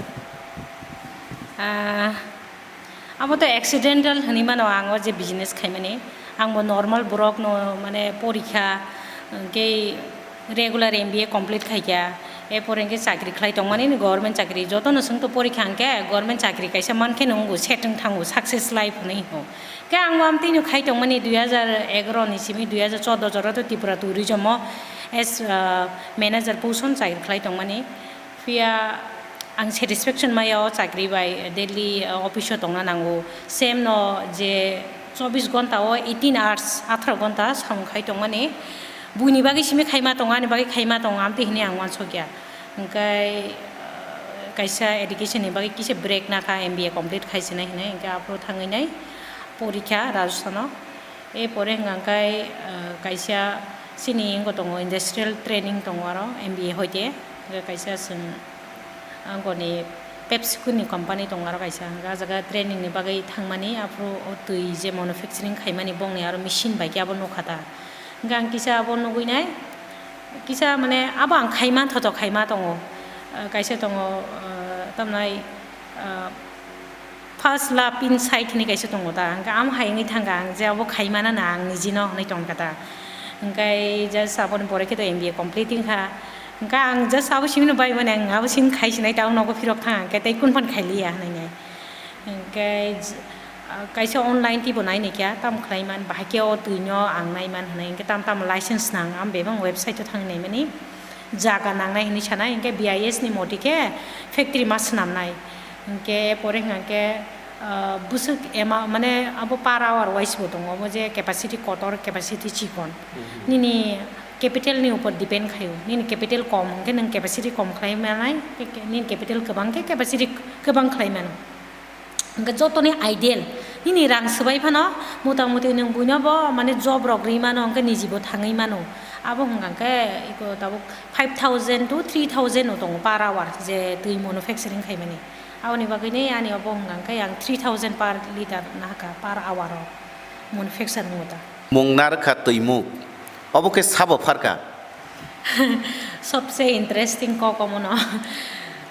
Ah, abo to accidental hwnwi mano ang o je business khaimani. Ang bo normal borokno mane porikha, hwnkhe regular M B A complete khaikha, erpore hwnkhe chakri khlai tongmani, government chakri. Jotono chwngto porikha hwnkhe government chakri kaisa mankhe nungo, setwng thango, success life hwnwi hingo. Khe ang bo amtwino khai tongmani dui hajar egaroh ni simi dui hajar choudo jora to Tripura tourism o as, ah, manager position chakri khlai tongmani. Phiya ang satisfaction maya o chakri bai, daily, ah, office o tongna nango. Same no je chobbish ghonta o eighteen hours, atharo ghonta samung khai tongmani. Buini bagwi simi khaima tongo, ani bagwi khaima tongo, amtwi hinwi ang uansukya. Hwnkhe, ah, kaisa education ni bagwi kisa break nakha, M B A complete khaisinai hinwi, hwnkhe aphuru thangwi nai porikha Rajasthan o. E pore hwnka khe, ah, kaisa chini wngkha tongo, industrial training tongo aro M B A hoite. Hwnkhe kaisa chwng angkoni PepsiCo ni company tongo aro kaisa. Hwnkhe ah jaga training ni bagwi thangmani, aphuru o twi je manufacturing khaimani bongni aro machine bai khe abo nukha ta. Hwnkhe ang kisa abo nugwi nai, kisa mane abo ang khaima thothok khaima tongo. Ah, kaisa tongo, ah, tamnai, ah, First love inside hinwi kaisa tongo ta, hwnkhe amo hai wngwi thangkha ang je abo khaimana na ang nijino hinwi tongkha ta. Hwnkhe just aboni pore khe to M B A complete wngkha. Hwnkhe ang just abo simino bai mani ang abo sim khai sinai ta, nogo phirok thang hwnkhe tei kunu phano khailiya hinwi nai. Hwnkhe j-, ah, kaisa online teibo nai nai kha, tamo khlai man, bahai khe o twi no ang nai man hinwi, hwnkhe tamo tamo license nang, ang bebak website o thang nai mani. Jaga nangnai hinwi sanai, hinkhe B I S ni moti khe factory ma swnamnai. Hinkhe pore hwnkha khe, ah, bwswk ema-, mane abo per hour wise bo tongo, omo je capacity kotor, capacity chikon. Mhm. Nini capital ni upor depend khaio. Nini capital kom hwnkhe nwng capacity kom khlai manai, ke-, ke-, nini capital kwbang khe capacity kwbang khlai mano. Hwnkhe jotoni ideal, nini rang swbai phano mota moti nwng buino bo mane job rok rwi mano, hwnkhe niji bo thangwi mano. Abo hwnkha khe iko tabuk five thousand to three thousand no tongo per hour je twi manufacturing khaimani. Aboni bagwini ani obo hwnkha khe ang three thousand per litre nahaka per hour o manufacturing mota. Mung narwkha twimuk, obo khe sabo pharkha? Sobse interesting kok omono.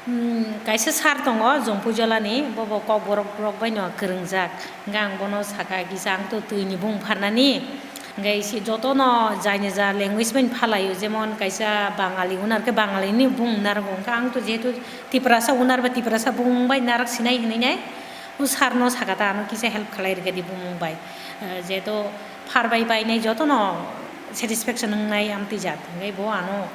Hmm, kaisa sir tongo, Jompuijolani, bobo kokborok rok baino kwrwngjak. Hwnkhe ang bono sakha, "Kisa ang to twini bung pharnani." Hwnkhe isi jotono jaini ja language baino phalaio, jemon kaisa Bangali unar khe Bangalini bung narwgo. Hwnkhe ang to jehetu Tiprasa unar ba Tiprasa bung bai narwk sinai hinwi nai, o sir no sakha ta, ano kisa help khlai rwgedi bumung bai. Eh, jehetu pharbai bainai jotono satisfaction wngnai amtwi jat. Hwnkhe bo ano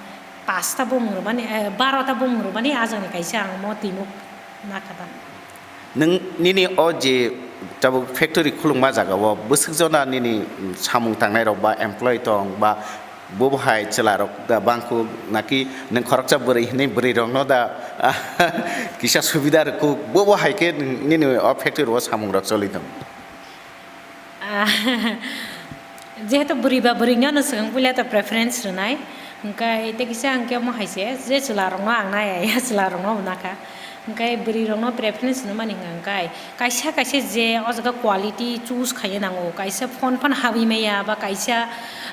pasta bumung rwmani, eh, barota bumung rwmani ajani kaisa ang mo twimuk nakha ta. Nwng nini o je tabuk factory khulukma jaga o bwswk jona nini, mm, samung tangnai rok ba employee tong ba bo bo hai chwla rok da bangkuk naki nwng khoroksa bwrwi hinwi bwrwi rok no da kisa subida rwkuk bo bo hai khe nwng nini o factory o samung rok choli tong? Ah, jehetu bwrwi ba bwrwino no swkang puila to preference rwnai, hwnkhe tei kisa hwnkhe omo hai se, je chwla rokno ang nai ya, chwla rokno bo nakha. Hwnkhe bwrwi rokno preference rwmani hwnkha hwnkhe kaisa kaisa je o jaga quality choose khaina nango, kaisa phone phano habwi maya ba kaisa,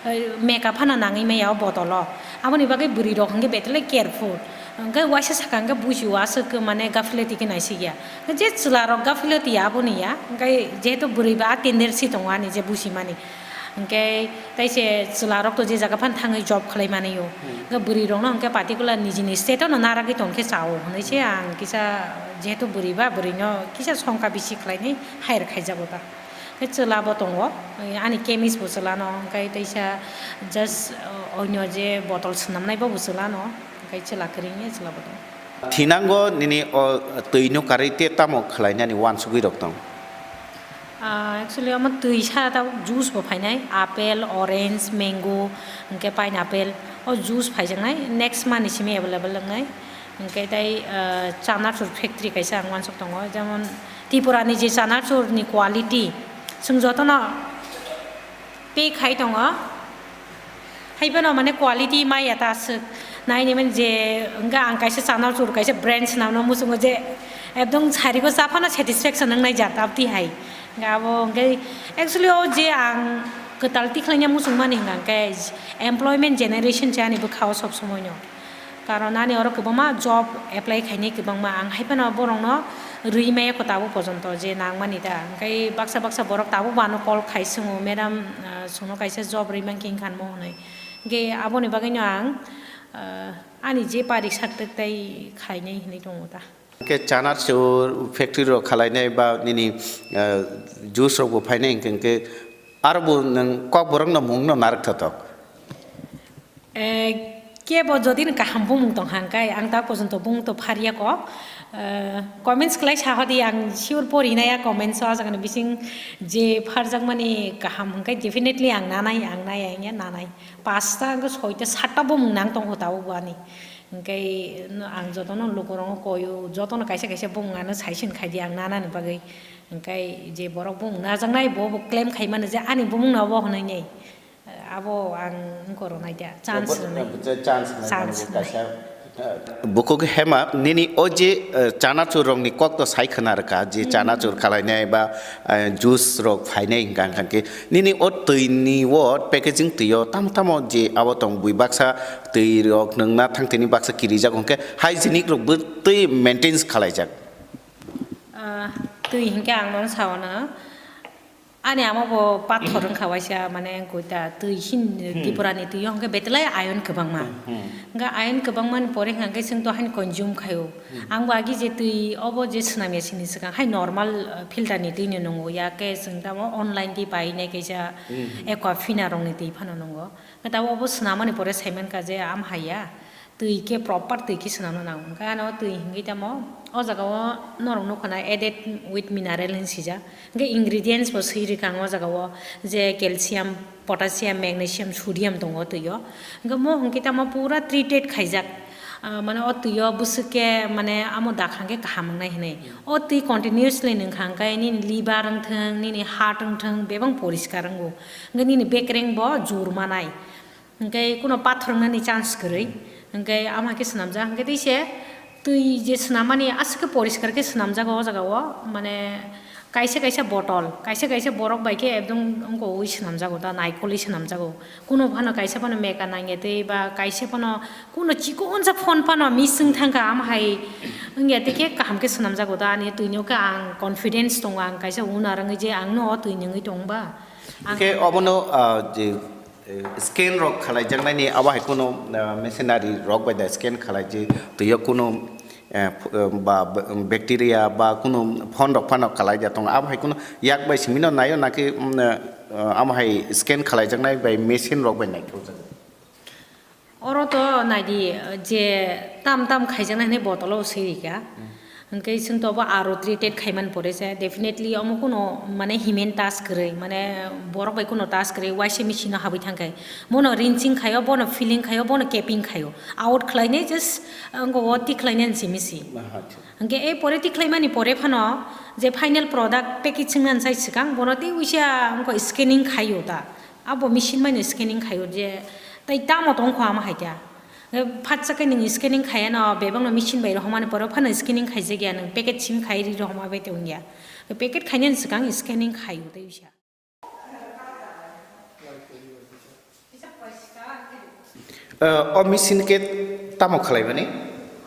eh, makeup phano nangwi maya o botolo, aboni bagwi bwrwi rok hwnkhe betele careful. Hwnkhe waisa saka hwnkhe buji o aswk mane gafilati khe naisik ya. Je chwla rok gafilati ya aboni ya, hwnkhe jehetu bwrwi ba a tendency tongo ani je bujimani. Hwnkhe taise chwla rok to je jaga phano thangwi job khlai mani o. Hmm. Hwnkhe bwrwi rok no hwnkhe particular nijini state o no naragwi tongkhe cha o hwnwi se ang kisa jehetu bwrwi ba bwrwi no kisa songkha bisi khlainai hire khaijago ta. Hwnkhe chwla bo tongo, ani chemist bo chwla no, hwnkhe teisa just, uh, onyo je botol swnamnai bo bo chwla no, hwnkhe chwla kwrwini chwla bo tongo. Thinango nini o twi no karwi te tamo khlainani uansugwi rok tong? Ah, actually omo twi sa tabuk juice bo phainai, apple, orange, mango, hwnkhe pineapple, o juice phaijaknai, next month ni simi available wngnai. Hwnkhe tei, ah, chanachur factory kaisa ang uansuk tongo, jemon Tripura ni je chanachur ni quality, chwng jotono pay khai tongo. Haiphano mane quality maya ta aswk naini mani je, hwnkhe ang kaisa chanachur kaisa brand swnamno muchungo je ekdom sarigo chaphano satisfaction wngnai jat abtwi hai. Hwnkhe abo hwnkhe actually o je ang kwtal tikhlaina muchungmani hwnkha hwnkhe employment generation se ani bwkhao sob somoino. Karon ani oro kwbangma job apply khainai kwbangma, ang haiphano borokno rwi maya kho tabuk pojonto je nangmani ta. Hwnkhe baksa baksa borok tabuk bo ano call khai swngo, "Madam, ah, chwngno kaisa job rwi mankhe wngkha mo?" hwnwi. Hwnkhe aboni bagwino ang, ah, ani je pari sak tek tai khainai hinwi tongo ta. Hwnkhe chanachur factory rok khalainai ba nini, ah, juice rok bo phainai hwnkhe, hwnkhe aro bo nwng kokborok no mung no narwk thothok. Eh, kebo jodi no kaham bumung tong hang kai, ang ta pojonto bumung to pharya kok. Eh, comments khlai sa hodi, ang sure pori nai a comments o, ajak ni bising je pharjakmani kaham hwnkhe definitely ang nanai, ang nai, ang ya nanai. Pasta hwnkhe soita satta bumung nang tong kho tabuk bo ani. Hwnkhe no ang jotono lukurokno koio, jotono kaisa kaisa bumung ano saisin khai di ang nanani bagwi. Hwnkhe je borok bumung najaknai bo bo claim khai mano je ani bumung no obo hwnwi nei. Abo ang wngkor rwnai da, chance rwnai. Chance rwnai. Chance rwnai. Bukhuk hema, nini o je, eh, chanachur rokni kok to sai khwna rwkha, je chanachur khalainai ba, eh, juice rok phainai hwnkha hwnkha khe, nini o twi ni o packaging twi o tamo tamo je abo tong bui baksa twi rok nwngna thang tini baksa kirijak hwnkhe hygienic rok bo twi maintains khalaijak. Ah, twi hwnkhe ang nono sao na. Ani amo bo pathor wngkha waisa, mane, wngkha ta twi hin, hmm, Tripura ni twi o hwnkhe betwlai iron kwbangma. Hmm, hmm. Hwnkhe iron kwbangma ni pore hwnkhe chwng to haino consume khaio. Hmm. Ang bo agi je twi obo je swnam ya sini swkang hai normal, uh, filter ni twi no nwngo, ya khe chwng tamo online twi pai nai kaisa, hmm, hmm, Aquafina rok ni twi phano nwngo. Hwnkhe ta obo swnam mani pore sai mankha je am hai ya. Twi khe proper twi khe swnamna nango. Hwnkhe ano twi hwnkhe tamo o jaga o norok nukha na added with mineral hinwi swijak. Hwnkhe ingredients bo swi rwkha ang o jaga o, je calcium, potassium, magnesium, sodium tongo o twi o. Hwnkhe mo hwnkhe tamo pura treated khaijak. Ah, mane o twi o bwswk khe mane amo dakhang khe kaham wngnai hinwi. O twi continuously nwngkha hwnkhe nini liver wngthwng, nini heart wngthwng, bebak poriskar wngo. Hwnkhe nini bekreng bo jur manai. Hwnkhe kuno pathor wngnani chance kwrwi. Hwnkhe ama khe swnamjak. Hwnkhe tei se twi je swnammani aswk khe poriskar khe swnamjago o jaga o. Mane kaisa kaisa bottle, kaisa kaisa borok bai khe ekdom wngko ui swnamjago da, naikolwi swnamjago. Kuno phano kaisa phano meka nangya tei ba kaisa phano kuno chikonsa phone phano miss wng thangkha, ama hai wngya tei khe kaham khe swnamjago da. Ani twino khe ang confidence tongo, ang kaisa owner wngwi je ang no o twi nungwi tong ba. Ang Hwnkhe obono, ah, je, eh, scan rok khalaijaknaini abo hai kheno, ah, machinery rok bai da scan khalai je twi o kheno, eh, ph-, eh, ba, ba, bacteria ba kheno phone rok phano khalai da tongo. Abo hai kheno yak bai simi no naio naki, mm, eh, amo hai scan khalaijaknai bai machine rok bai naithokjak? Oro to naidi, je tam tam khaijaknai hinwi bottle o swi rikha. Hwnkhe chwng to bo aro treated khaimani pore se, definitely omo kuno mane human touch kwrwi, mane borok bai kuno touch kwrwi, waisa machine o habwi thangkhai. Bono rinsing khaio, bono filling khaio, bono capping khaio. Out khlainai just, wngkha o tikhlainani simi si. Aha, acha. Hwnkhe e pore tikhlaimani pore phano je final product packaging nani sai swkang, bono tei uisa wngkha scanning khaio ta. Abo machine bai no scanning khaio je, tai tamo tong kho ama hai khe. Phatsa khe nwng scanning khaiya no, bebak no machine bai rohormani pore phano scanning khaijak ya, nwng packet sim khai ri rohorma bai tong ya. Packet khainani swkang scanning khaio tei uisa. Eh, o machine khe tamo khlai mani?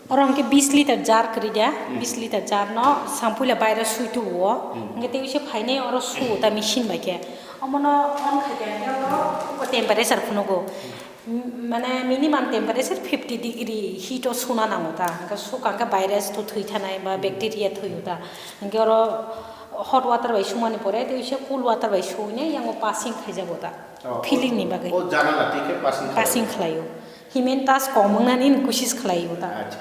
Oro hwnkhe bis liter jar kwrwi da, bis liter jar no sampui le baire sui tubu o. Hwnkhe tei uisa phainai oro su ta machine bai khe. Omono on khai khe hwnkhe oro temperature phunugo. M-, mane minimum temperature fifty degree heat o suna nango ta. Hwnkhe sukha hwnkhe virus to thwi thanai ba bacteria thwi o ta. Hwnkhe oro hot water bai sumani pore tei uisa cool water bai suinai yango passing khaijago ta. Oh, filling ni bagwi. O janala twi khe passing khlai. Passing khlaio. Human touch kom wngnani kusis khlaio ta. Acha.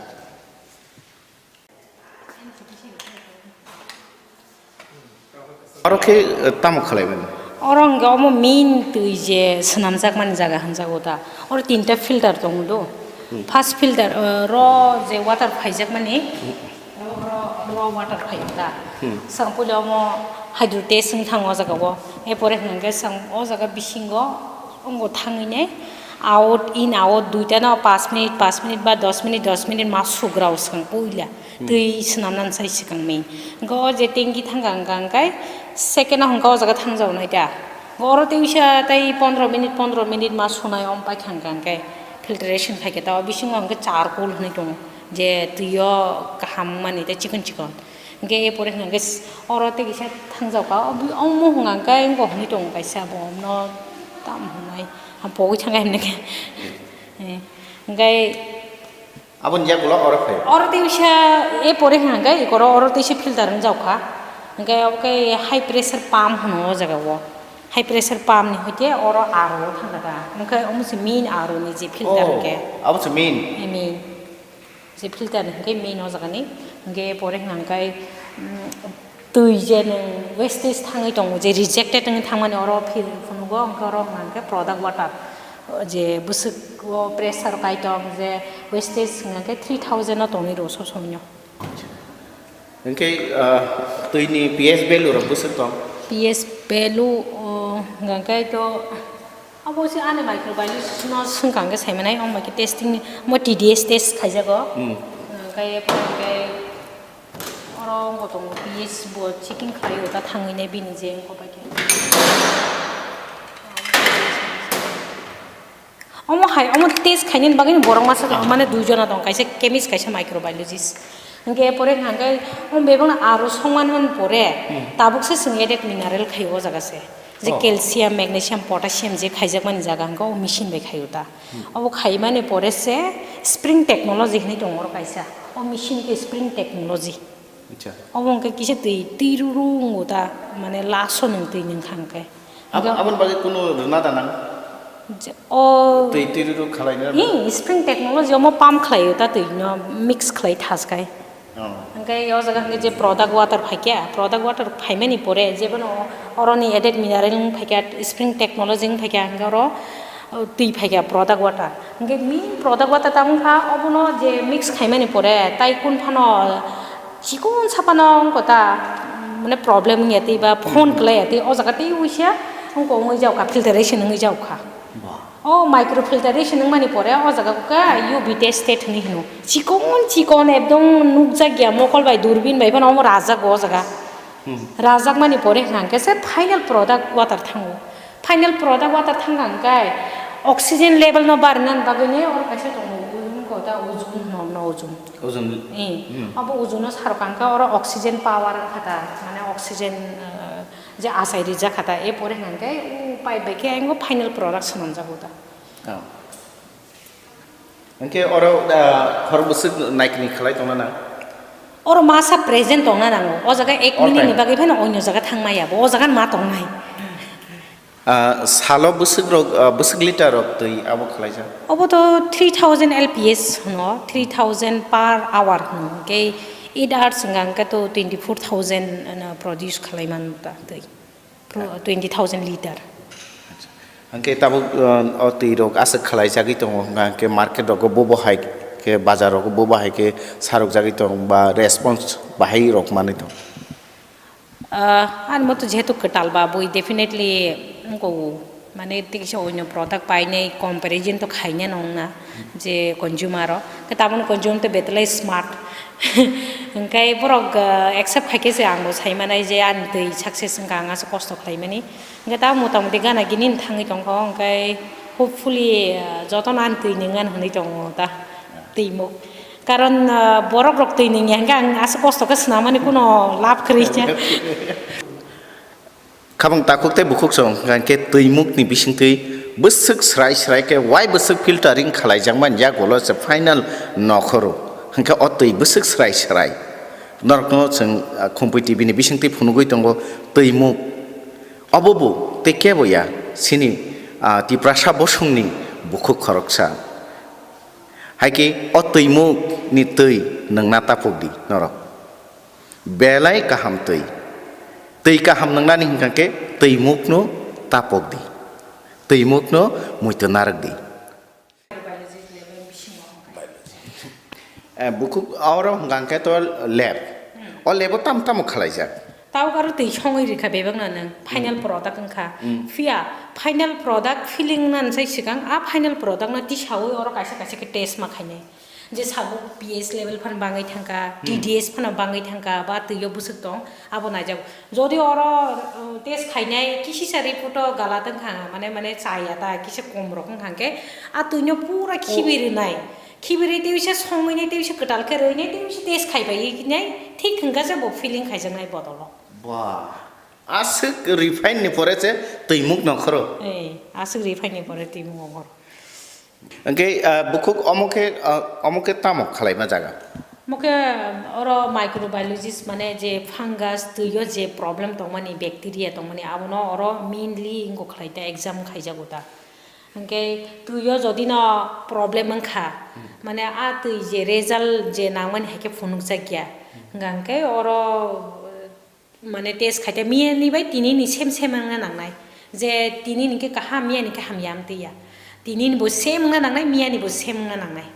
Oro khe, eh, tamo khlai mani? Oro hwnkhe omo main twi je swnamjakmani jaga hwnjago ta. Oro tinta filter tongo do. First filter, eh, ro je water phaijakmani, ro, ro, ro water phaio ta. Swng puila omo hydro test wng thango o jaga o. Erpore hwnkhe swng o jaga bisingo ongo thangwi nai out in out duita no paanch minute, paanch minute ba dos minute, dos minute ma sugrao swng puila. Twi swnamnani sai swkang main. Hwnkhe o je tanki thangkha hwnkha hwnkhe second o hwnkhe o jaga thangjago nai ta. Oro tei uisa tei pondro minute, pondro minute ma sunai om paikha hwnkha hwnkhe filtration khaikhe ta o bisingo hwnkhe charcoal hinwi tongo, je twi o kaham mani tei chikon chikon. Hwnkhe erpore hwnkha hwnkhe oro tei kisa thangjago ka, omo hwnkha hwnkhe wngkha hinwi tongo kaisa bo omno tam hwnwi. Ham pogwi thangkha hinwi khe. Eh, hwnkhe Aboni yagulo oro phaio. Oro tei uisa, erpore hwnkha hwnkhe ikoro oro tei se filter wng jaokha. Hwnkhe obo khe high pressure pump hwno o jaga o. High pressure pump ni hoite oro R O thangkha ta. Hwnkhe omo se main R O ni je filter hwnkhe. Oh, abo se main? Eh, main. Je filter ni hwnkhe main o jaga ni. Hwnkhe erpore hwnkha hwnkhe, mm, Twi je nwng wastage thangwi tongo, je rejected wngwi thangmani oro phil phunugo, hwnkhe oro hwnkha hwnkhe product water, je bwswk o pressure kai tong, je wastage hwnkha hwnkhe three thousand o tongwi rwo sob somoino. Hwnkhe, ah, twini P S value rok bwswk tong? P S value, o, hwnkha hwnkhe to, abo se ani microbiologist no swngkha hwnkhe saimanai, omo bai khe testing ni, omo T D S test khaijago. Hmm. Hwnkhe, hwnkhe, Oro wngkha tongo P S bo checking khlai o ta thangwi nai bini je wngkha bai khe. Omo hai, omo test khainani bagwi borok masa mane dui jona tong, kaisa chemist, kaisa microbiologist. Hwnkhe pore hwnkhe omo bebakno aro songmani pore tabuk se chwng added mineral khaio o jaga se. Je calcium, magnesium, potassium je khaijakmani jaga hwnkhe o machine bai khaio ta. Obo khaimani pore se spring technology hinwi tongo oro kaisa. O machine khe spring technology. Acha. Obo hwnkhe kisa twi, twi ruru wngo ta, mane laso nwng twi nwng kha hwnkhe. Ab-, aboni bagwi kunu rwna da nang? Je, o twi twi ruru khalaina. Hi, spring technology omo pump khlaio ta twi no mix khlai thas khai. Oh. Hwnkhe o jaga hwnkhe je product water phaikya, product water phaimani pore jebono oroni added mineral wng phaikya, spring technology wng phaikya, hwnkhe oro, o, twi phaikya product water. Hwnkhe main product water ta wngkha obono je mix khaimani pore tai kun phano chikon saphano wngkha ta, mane problem wngya twi ba phone khlaiya twi o jaga twi uisa wngkha wngwi jaokha, filtration wngwi jaokha. Ba. O microfiltration wngmani pore o jaga khe U V tested hinwi hino. Chikon chikon ekdom nukjakya mokol bai durbin bai phano omo rajak o jaga. Hmm. Rajakmani pore hwnkhe se final product water thango. Final product water thangkha hwnkhe oxygen level no barinani bagwi ni oro kaisa tongo, wngkha ta ozone hino, no ozone. Ozone. Eh, hmm. Abo ozone no sarok hwnkhe oro oxygen power wngkha ta, mane oxygen, eh, je achai rijak kha ta, e pore hwnkhe o pipe bai khe ayang o final product swnamjago ta. Oh. Hwnkhe oro, ah, khorok bwswk naikni khlai tongna nang? Oro masa present tongna nango. O jaga ek minute ni bagwi phano onyo jaga thang maya bo. O jaga ma tongnai. Ah, salo bwswk rok, ah, bwswk liter rok twi abo khlaijak? Obo to three thousand L P S hwno, three thousand per hour hwno. Hwnkhe eight hours wngkha hwnkhe to twenty four thousand, ano, produce khlai man ta twi. Pro-, twenty thousand liter. Acha. Hwnkhe tabuk, uh, o twi rok aswk khlai jagwi tongo, hwnkhe market rogo bobo hai khe, bazar rogo bobo hai khe sarok jagwi tong ba response bahai rok manwi tong? Uh, ani moto jehetu kwtal ba bui definitely wngkho, mane tikisa onyo product painai comparison to khaina nongna. Je consumer o, khe tabukni consumer tei betelai smart. Hwnkhe borok, ah, accept khaikhe se ang bo saimanai je ani twi success wngkha, ang aswk kosto khlaimani. Hwnkhe tabuk motamoti gana gini thangwi tongkho, hwnkhe hopefully, ah, jotono ani twi nwngnani hwnwi tongo ta, twi muk. Karon, ah, borok rok twi nwngya hwnkhe ang aswk kosto khe swnamani kuno labh kwrwi khe. Khabang takhuk tei bukhuk song hwnkha khe twi mukni bisingtwi bwswk srai srai khe wai bwswk filtering khalaijakmani yagulo se final nokhoro hwnkhe o twi bwswk srai srai. Norokno chwng, ah, Khumpui T V ni bisingtwi phunugwi tongo twi muk. Obo bo tei kebo ya sini, ah, Tiprasa bosongni bukhuk khoroksa. Hai khe o twi mukni twi nwngna tapuk di norok. Belai kaham twi. Twi kaham nwngnani hwnkha khe twi mukno tapok di. Twi mukno muitu narwk di. Eh, bukhuk oro hwnkha khe to lab. O lab o tamo tamo khwlaijak? Tabuk aro twi songwi rikha bebakno nwng final product wngkha. Hmm. Phiya final product filling wngna sai swkang a final product no tisaui oro kaisa kaisa khe test ma khainai. Je sabo P S level phano bangwi thangkha, Hmm. T D S phano bangwi thangkha, ba twi o bwswk tong, abo naijago. Jodi oro, uh, test khainai kisisa report o gala tongkha, mane, mane chaya ta, kisa kom rok wngkha hwnkhe, a twi no pura Oh. khibi rwnai. Khibi rwi tei bisa songwi nai, tei bisa kwtal khe rwi nai, tei bisa test khai bai nai, thik hwnkha se bo filling khaijaknai bodol o. Ba, aswk refine ni pore se twi muk nokhoro? Eh, aswk refine ni pore twi muk nokhoro. Hwnkhe, ah, bukhuk omo khe, ah, omo khe tamo khwlaima jaga? Omo khe, um, oro microbiologist, mane je fungus, twi o je problem tongmani, bacteria tongmani, abono oro mainly wngkha khlai ta, exam khaijago ta. Hwnkhe twi o jodi no problem wngkha, Hmm. mane a twi je result je nangmani hai khe phunukjak ya, Hmm. hwnkha hwnkhe oro, Mane test khaite miyani bai tinini same same wngna nangnai. Je tinini khe kaham, miyani khe hamya wng twi ya. Tinini bo same wngna nangnai, miyani bo same wngna nangnai.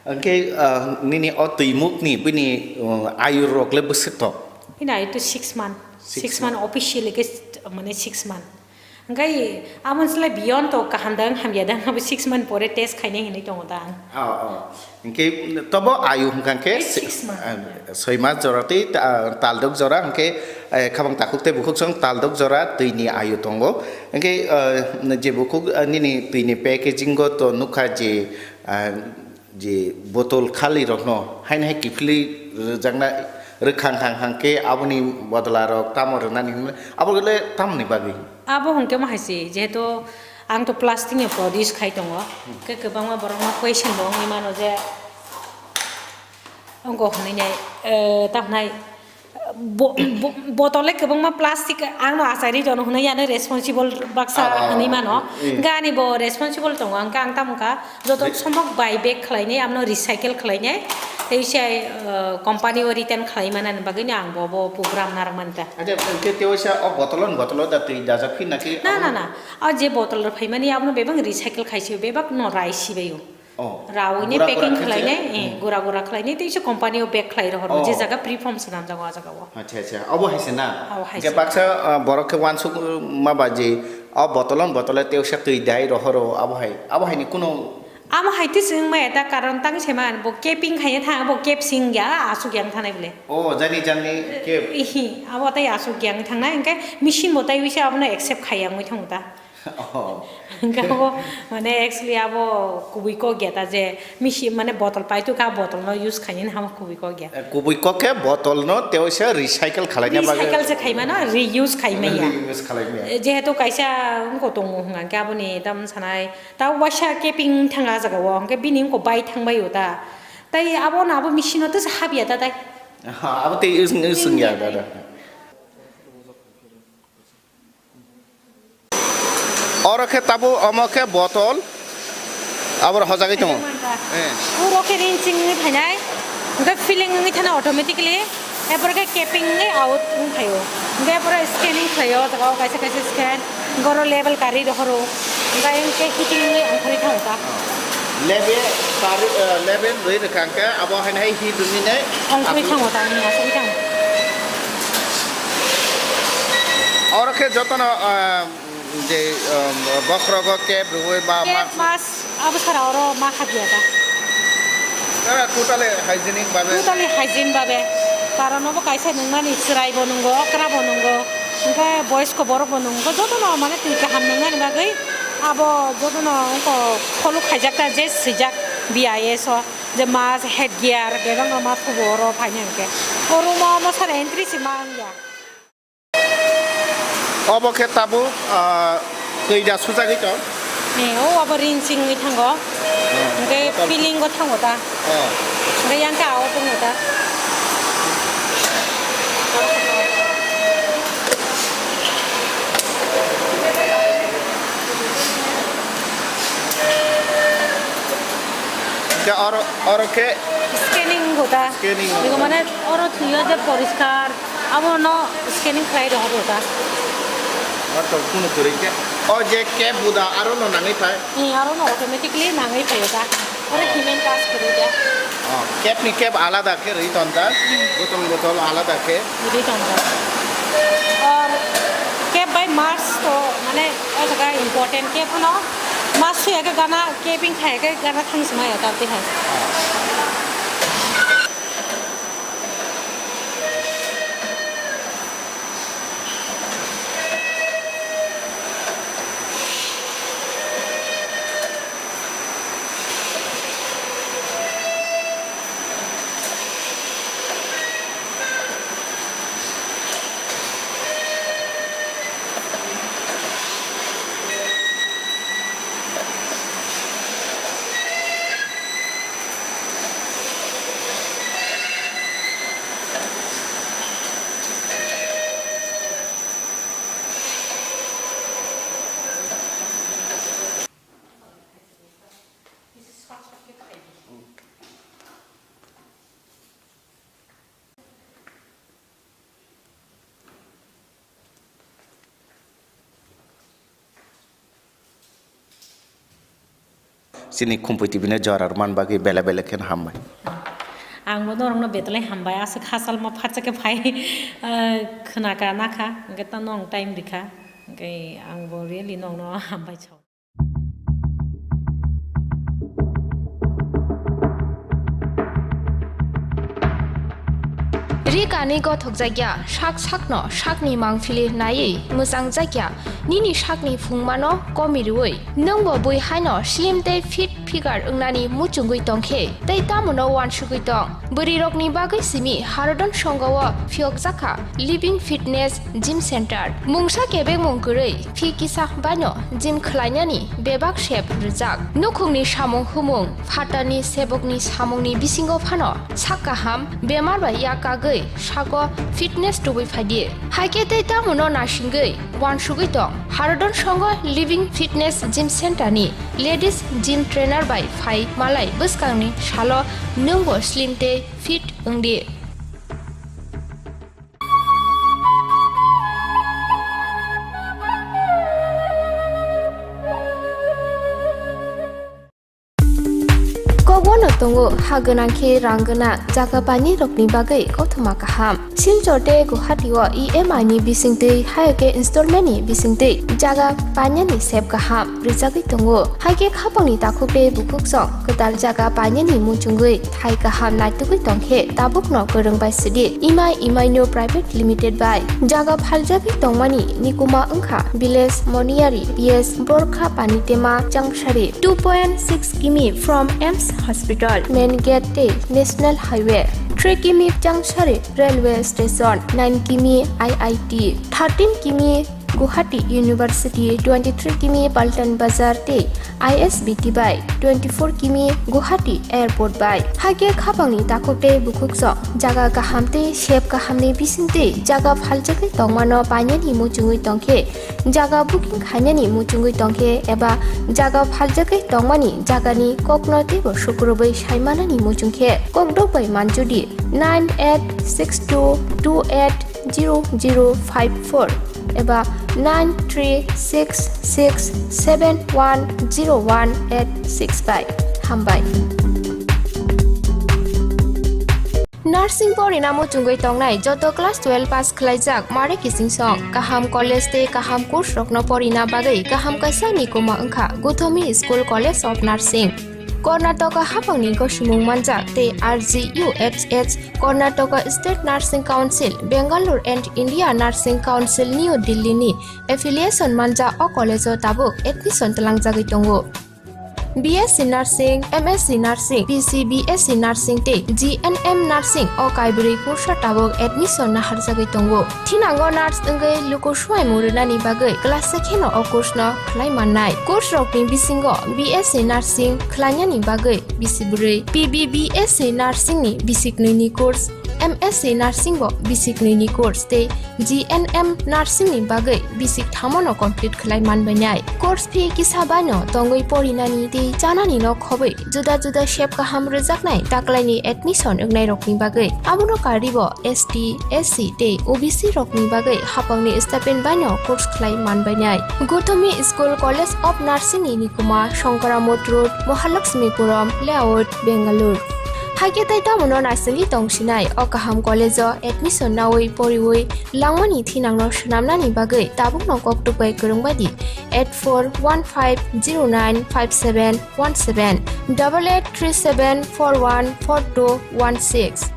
Hwnkhe, ah, nini o twi mukni bini, uh, ayu rok le bwswk tok? Bini ayu to six month. Six Six month month. Officially khe, mane six month. Hwnkhe amo slai beyond to kaham da wng hamya da wng abo six month pore test khainai hinwi tongo da ang. Oh, oh. Hwnkhe tobo ayu hwnkha khe Eh, six month. Ah, soi mas jora tei ta-, taldok jora hwnkhe, eh, khabang takhuk tei bukhuk song taldok jora twi ni ayu tongo. Hwnkhe, eh, je bukhuk, eh, nini twi ni packaging o to nukha je, ah, je botol khali rokno haino hai kiphilwi rwjakna rwkhang khang hang khe aboni bodla rok tamo rwnani hwnwi abo le tamoni bagwi? Abo hwnkhe ma hai se, jehetu ang to plastic ni produce khai tongo, khe kwbangma borok no question bo wngwi mano je, wngkha hwnwi nai, eh, tamo nai, Bo-, bo-, bottle le kwbangma plastic, ang no achairi tono hwnwi, ano responsible baksa Ah, ah, hwnwi mano. eh. Hwnkhe ani bo responsible tongo, hwnkhe ang tamo kha joto Re- sombok buy back khlainai, amno recycle khlainai, tei se, uh, company o return khlai manani bagwi no ang bo, bo program narwk mani ta. Acha, hwnkhe tei waisa o bottle ni bottle da twi dajak phi naki Na, abo na, na. O je bottle rok phaimani abono bebak recycle khaisio, bebak no rai sibaio. Oh, Rawi ne gura gura packing khe khlai je? ne, eh, Hmm. gura gura khlai ne, tei se company o bag khlai rohor, Oh. je jaga preform swnam jago a jaga o. Acha, acha. Abo hai se na? Abo hai Hwnkhe se. baksa, ah, borok khe wansuk, uh, ma ba je, o bottle on bottle tei se twi dai rohoro, abo hai, abo hai ni kuno Amo hai tei se wng maya ta, karon tang se man, bo capping khai thang, bo cap sing ya, asuk yang thanai bole. Oh, jani jani cap. Ihi, abo tai asuk yang thangnai, hwnkhe machine bo tai wisa abono accept khai yang wi thang ta. Oh. Hwnkhe abo, mane, actually abo kubui kok ya ta je misi-, mane, bottle pai tu ka bottle no use khaini hamo kubui kok ya. Eh, kubui kok khe bottle no tei se recycle khalai na bagwi. Recycle se khai mano, reuse khai maya. Reuse khalai maya. Eh, jehetu kaisa wngko tongo hwnka khe aboni tam sanai, ta waisa capping thanga jaga o, hwnkhe bini wngko bai thang bai o ta. Tai abo no abo machine o tesa hab ya ta tai. Ha, abo tei is, is ya da da. Oro khe tabuk omo khe bottle, aboro hojagwi tongo. Eh. Uro khe ring chingwi phainai, hwnkhe filling wngwi thana automatically, epore khe capping wngwi out wng phaio. Hwnkhe epore scanning khlaio, o jaga o kaisa kaisa scan, hwnkhe oro label karwi rohoro, hwnkhe ayang khe heating wngwi ongkhorwi thango ta. Lebe kari, eh, lebe rwi rwkha hwnkhe abo haino hai hit rwmwi nai Ongkhorwi aswk thango ta, wng aswk thango. Oro khe jotono, eh, je, eh, bokhrogo kep rwui ba Kep mas- mas abo sara oro ma khabiya ta. Totally hygienic babe. Totally hygiene babe. Karon obo kaisa nungmani chwrai bo nungo, okra bo nungo, hwnkhe boyos ko borok bo nungo, jotono mane twi kaham nungnani bagwi abo jotono wngkha follow khaijak ta je swijak B I S o je mas head gear bebak no ma thubo oro phaini hwnkhe. O room o omo sara entry se ma wngya. Obo khe tabuk, ah, twi da sujagwi tong. Ni, o abo ring chingwi thango. Oh, hwnkhe bottle. Filling o thango ta. Oh. Hwnkhe yang khe ao tongno ta. Hwnkhe oro, oro khe Scanning go ta. Scanning go ta. Ego mane oro thwiyo je poriskar. Abono scanning khlai rw horo ta. Wato kunu kwrwi khe. O je kep buda aro no nangwi phai? Ni aro no automatically nangwi phaio ta. Ore Oh. Himen kas kwrwi ta. Oh, kep ni kep alada khe rwi ton ta. Hmm. Botol botol alada khe. Rwi ton ta. Or kep bai mask to mane o jaga important kep no mask suya khe gana keping khai khe gana thang sima ya ta tihai. Oh. Chini Khumpui T V no jora rwmani bagwi belai belai kheno hambai. Ang bo norokno belai hambai, aswk hachal ma phatsa khe phai, ah, khwnaka nakha, hwnkhe ta nwng time rikha, hwnkhe ang bo really nokno hambai sao. Ri kanwi gothokjakya, sak sakno sakni mangpili naiwi mwchangjakya, nini sakni phungmano komirwi. Nwngbo bui haino slim tei fit figure wngnani muchungwi tongkhe, tei tamono uansugwi tong? Bwrwirokni bagwi simi Harodon Songao phiyokjakha Living Fitness Gym Center. Mungsa kebengmung kwrwi, phi kisa baino gym khlainani bebak sep rwjak. Nukhungni samung humung, phatarni sebokni samungni bisingo phano sak kaham, bemar bai yak kagwi sako fitness tubui phaidi. Haikhe tei tamono naisingwi wansugwi tong. Harodon songo Living Fitness Gym Center ni ladies gym trainer bai phai malai bwskangni salo nwngbo slim tei fit wngdi. Kokbono tongo ha gwnang khe rang gwnang jaga painani rokni bagwi kothoma kaham. Silchar tei Guwahati o E M I ni bisingtwi, hai khe installment ni bisingtwi jaga painani sep kaham rwjagwi tongo. Hai khe khapangni takhuk tei bukhuk song kwtal jaga painani muchungwi thai kaham naitugwi tongkhe tabukno kwrwng bai sidi Imai Imaino Private Limited bai jaga phaljagwi tongmani nikuma wngkha village Moniyari P S Borkha Panitema Changsari two point six kimi from AIIMS Hospital main gate tei National Highway three kimi Changsari railway station nine kimi I I T thirteen kimi Guwahati University twenty-three kimi Paltan Bazar tei I S B T bai twenty-four kimi Guwahati Airport bai. Hai khe khapangni takhuk tei bukhuk song jaga kaham tei sep kahamni bisingtwi jaga phaljagwi tongmano painani muchungwi tongkhe jaga booking khainani muchungwi tongkhe eba jaga phaljagwi tongmani jagani kokno teibo sukrubwi saimanani muchungkhe kokdok bai manjudi nine eight six two two eight zero zero five four eba nine three six six seven one zero one eight six bai. Hambai. Nursing porina muchungwi tongnai joto class twelve pass khwlaijak mare kising song kaham college tei kaham course rokno porina bagwi kaham kaisa nikuma wngkha Guthomi School College of Nursing. Karnataka haphangni gosimung manjak tei R G U H H Karnataka State Nursing Council, Bangalore and India Nursing Council New Delhi ni affiliation manjak o college o tabuk admission twlangjagwi tongo. B S C Nursing, M S C Nursing, P C B S C Nursing tei G N M Nursing o kaibrwi kursa tabuk admission naharjagwi tongo. Thinango nurse wngwi luku swimung rwnani bagwi kwlasa kheno o course no khlai mannai. Course rokni bisingo B S C Nursing khlainani bagwi bisi bwrwi, P B B S C Nursing ni bisi kwnwi ni course, M S C Nursing bo bisi kwnwi ni course tei G N M Nursing ni bagwi bisi kthamo no complete khlai manbainai. Course fee kisa bai no tongwi porinani tei chanani no khobwi juda juda sep kaham rwjaknai taklaini admission wngnairokni bagwi. Abono karwibo S T, S C tei O B C rokni bagwi haphangni stipend baino course khlai manbainai. Guthomi School College of Nursing ni nikuma Shankaramot Road, Mahalakshmipuram Layout, Bangalore. Haikhe tei tamono naisingwi tongsinai o kaham college o admission nawi poriwi langmani thinangno swnamnani bagwi tabukno koktwk bai kwrwng bai di eight four one five zero nine five seven one seven, double eight three seven four one four two one six.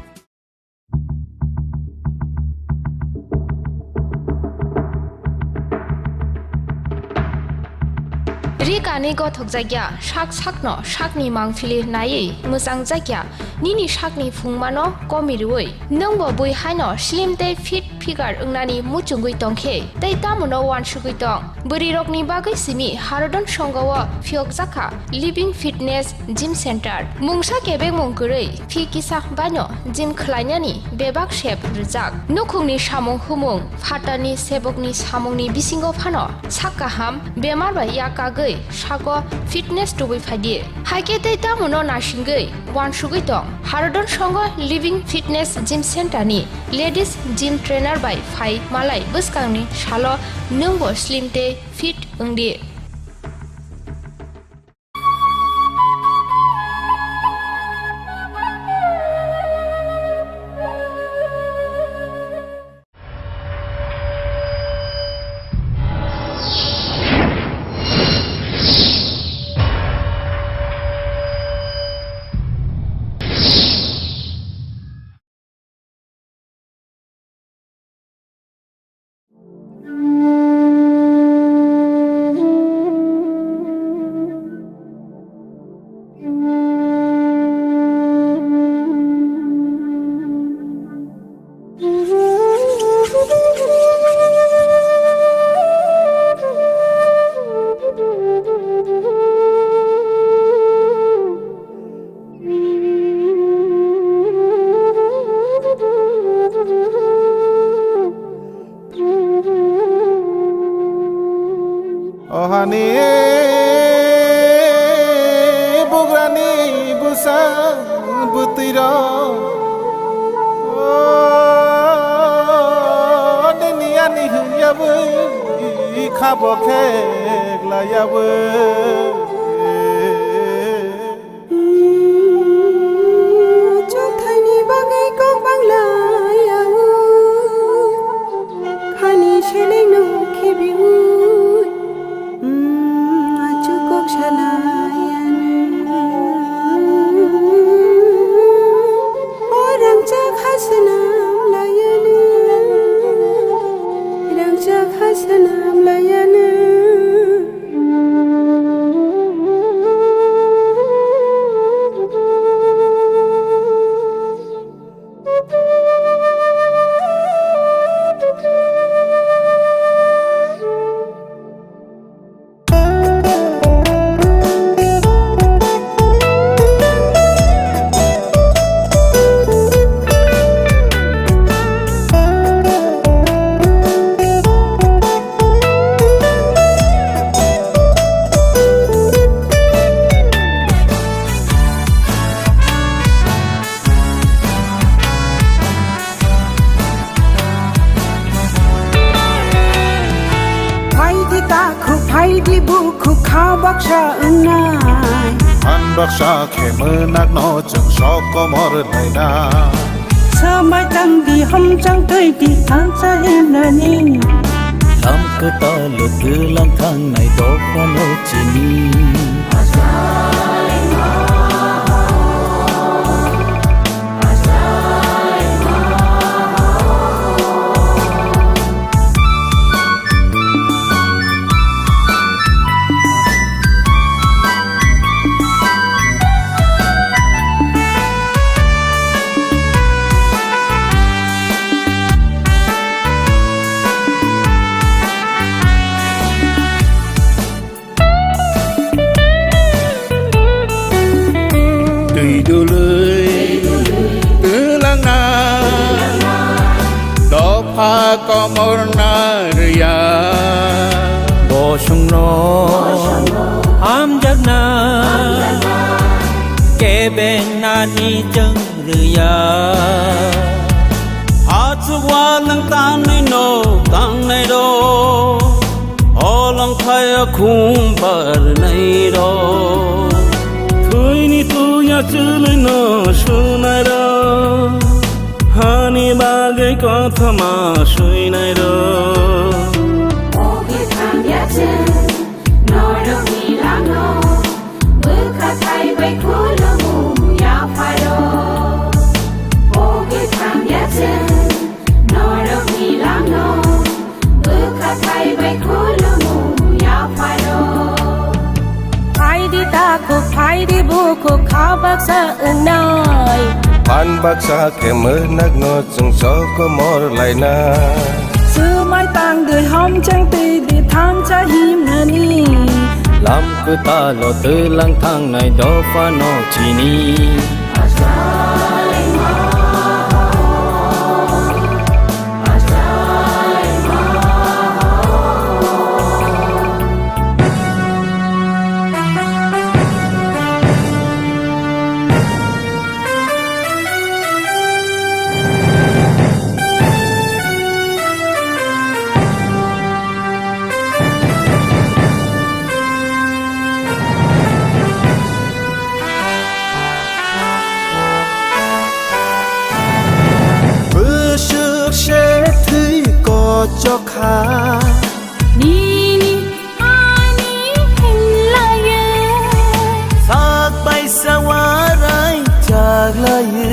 Ri kani gothok jakya, sak sakno sakni mangphili naiwi mwchang jakya, nini sakni phungmano komi rwui. Nwngbo bui haino slim tei fit figure wngnani muchungwi tongkhe, tei tamono wansugwi tong. Bwrwirokni bagwi simi Harodon Songao phiyokjakha Living Fitness Gym Center. Mungsa kebengmung kwrwi, phi kisa baino gym khlainani bebak sep rwjak. Nukhungni samung humung, phatarni sebokni samungni bisingo phano sak kaham, bemar bai yak kagwi sako fitness tubui phaidi. Haikhe tei tamono naisingwi wansugwi tong. Harodon Songao Living Fitness Gym Center ni ladies gym trainer bai phai malai bwskangni salo nwngbo slim tei fit wngdi. Ni bugrani bwsa bwtwi rok, o, nini ani hwnyawi khabo khe glaiyawi. Chothaini bagwi kok bangla ya o, khani selengno khibi o, achuk kok sala ya no. O rangchak ha swnam la ya no, rangchak ha swnam la ya no. Phaidi takhuk, phaidi bukhuk, kha baksa wngnai. Phan baksa khe mwnakno chwng sok komor laina. Swmai tang di, hamchang twi di, thansa himnani. Lam kwtal twlang thangnai dophano chini. Twi dului twlangna dopha komorna rwya. Bosongno hamjakna kebengnani chwng rwya. Achuk walwng tangnai no tangnai rok, holong phaiya khum barnai rok. Thwini tuya chwlwino sunai rok, hani bagwi kothoma suinai rok. O kwthang ya chwng norokni langno, bwkha thai bai khulumung yapharo. O kwthang ya chwng norokni langno, bwkha thai bai khulumung yapharo. Phaidi takhuk, phaidi bukhuk, kha baksa wngnai. Phan baksa khe mwnakno chwng sok komor laina. Swmai tang di, hamchang twi di, thansa himnani. Lam kwtalo twlang thangnai dophano chini. Bwswk se thwi kochok kha. Nini ani hinlaiyo. Sak baisa warai chaglaiyo.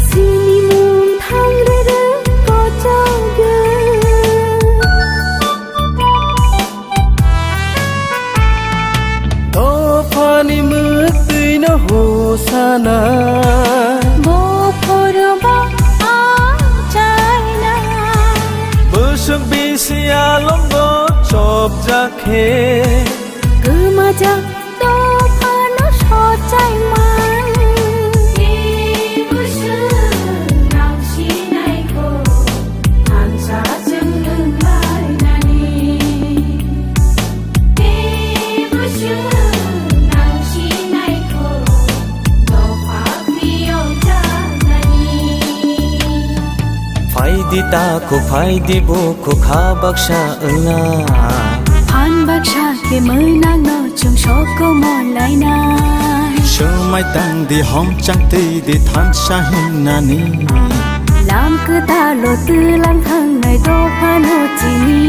Sini mung thang rere kochogyo. Dophani mwktwino hosana. Bophoroba achaina. Bwswk bisi alongo chopjak khe. Kwmajak dophano sochaima. Tei bwswk nang sinaikho, thansa chwng wnglainani. Di ta kuk phai di bukhuk kha baksa wngna. Phan baksa khe mwnak no chwng sok komor lainai. Swmai tang di hom chang twi di thansa himnani. Lam kwtal o twlang thangnai dopha no chini.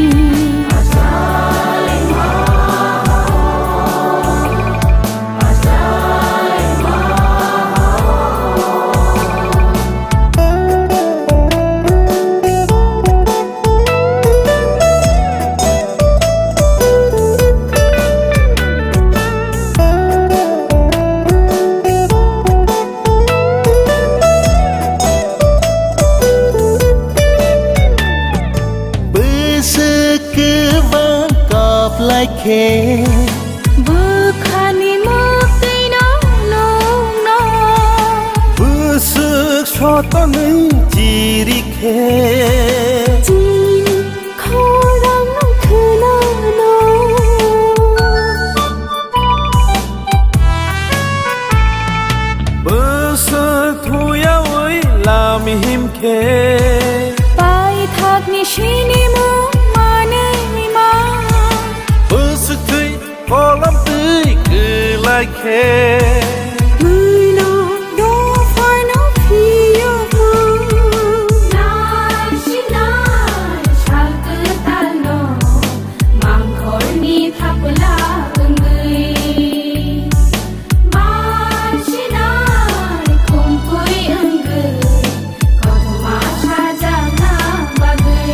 Bwswk kwbang kap lai khe. Bwkhani mwktwino nukno. Bwswk sotonwi chiri khe. Chini khorangno khwnano. Bwswk thuyawi lam him khe. Paithakni sinimung manwi ma. Bwswk thwi kolam twi kwlai khe. Bwino dophano phiyokma. Nai sinai sal kwtalno mangkhorni thapla wngwi. Bai sinai khumpui wngwi kothoma sajakna bagwi.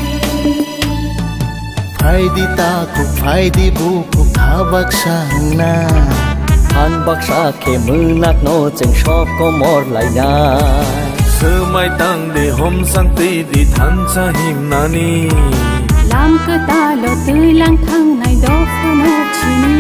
Phai di takhuk, phai di bukhuk, kha baksa wngna. Phan baksa khe mwnakno chwng sok komor lainai. Swmai tang di, homsang twi di, thansa himnani. Lam kwtalo twi lang thangnai dophano chini.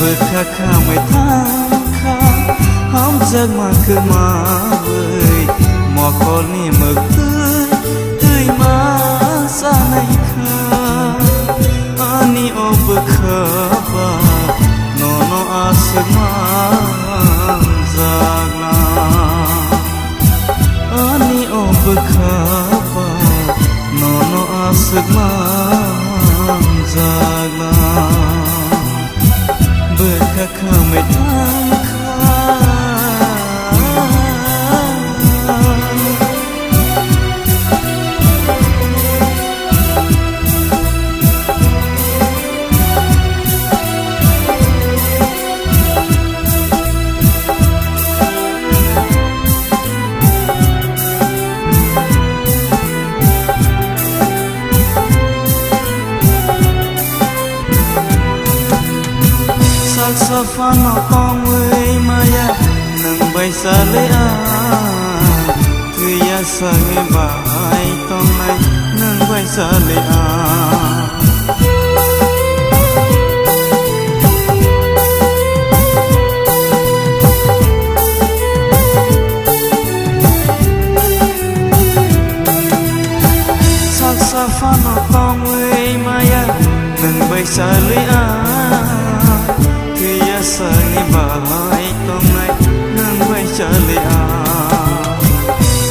Bwkha khamwi thangkha, hamjakma kwmawi, mokolni mwktwi twi ma sanai kha. Ani o bwkha ba nono aswk manjakna. Ani o bwkha ba nono aswk manjakna. Bwkha khamwi thangkha. Sak saphano tongwi maya nwng bai chale ang, thwiya sagwi bahai tongnai nwng bai chale ang. Chali a, twiya sani bahai tongnai nwng bai chali a.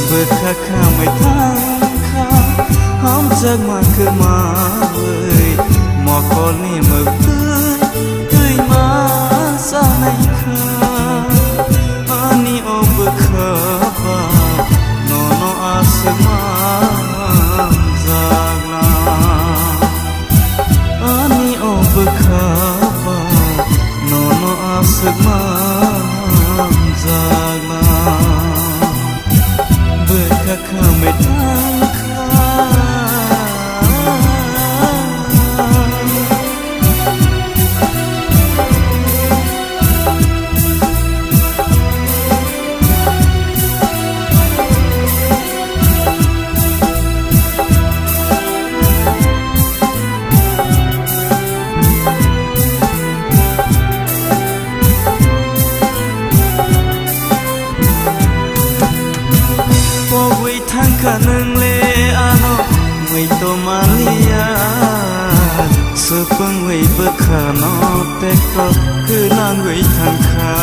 Bwkha khamwi thangkha, hamjakma kwmawi mokolni mwktwi twima sanai kha. Ani o bwkha ba nono aswk manjakna. Ani o bwkha ba nono aswk manjakna. Bwkha khamwi thangkha. Pogwi thangkha nwng le ano mui to maliya, swpwngwi bwkhano tekto kwlangwi thangkha.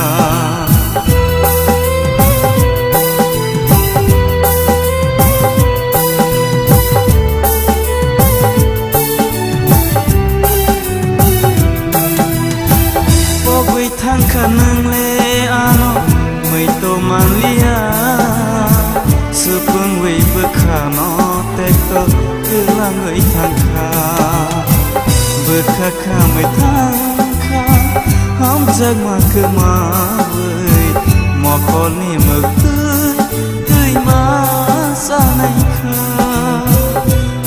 Pogwi thangkha nwng le ano mui to manliya, swpwngwi bwkhano tekto kwlangwi thangkha. Bwkha khamwi thangkha, hamjakma kwmawi mokolni mwktwi twima sanai kha.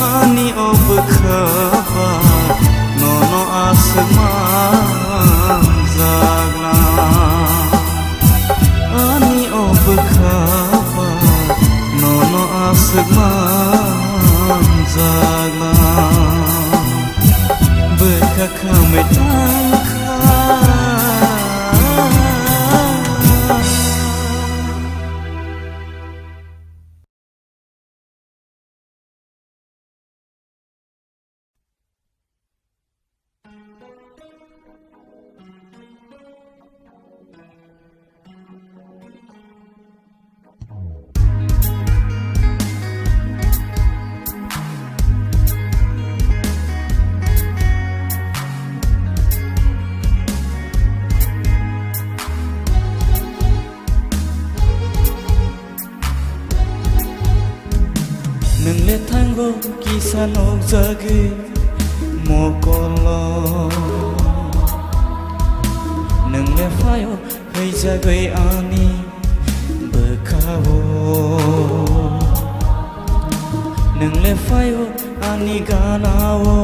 Ani o bwkha ba nono aswk manjakna. Ani o bwkha ba nono aswk manjakna. Bwkha khamwi thangkha. Nwng le thango kisa nukjagwi mokolo, nwng le phaio hwijagwi ani bwkhao, nwng le phaio ani ganao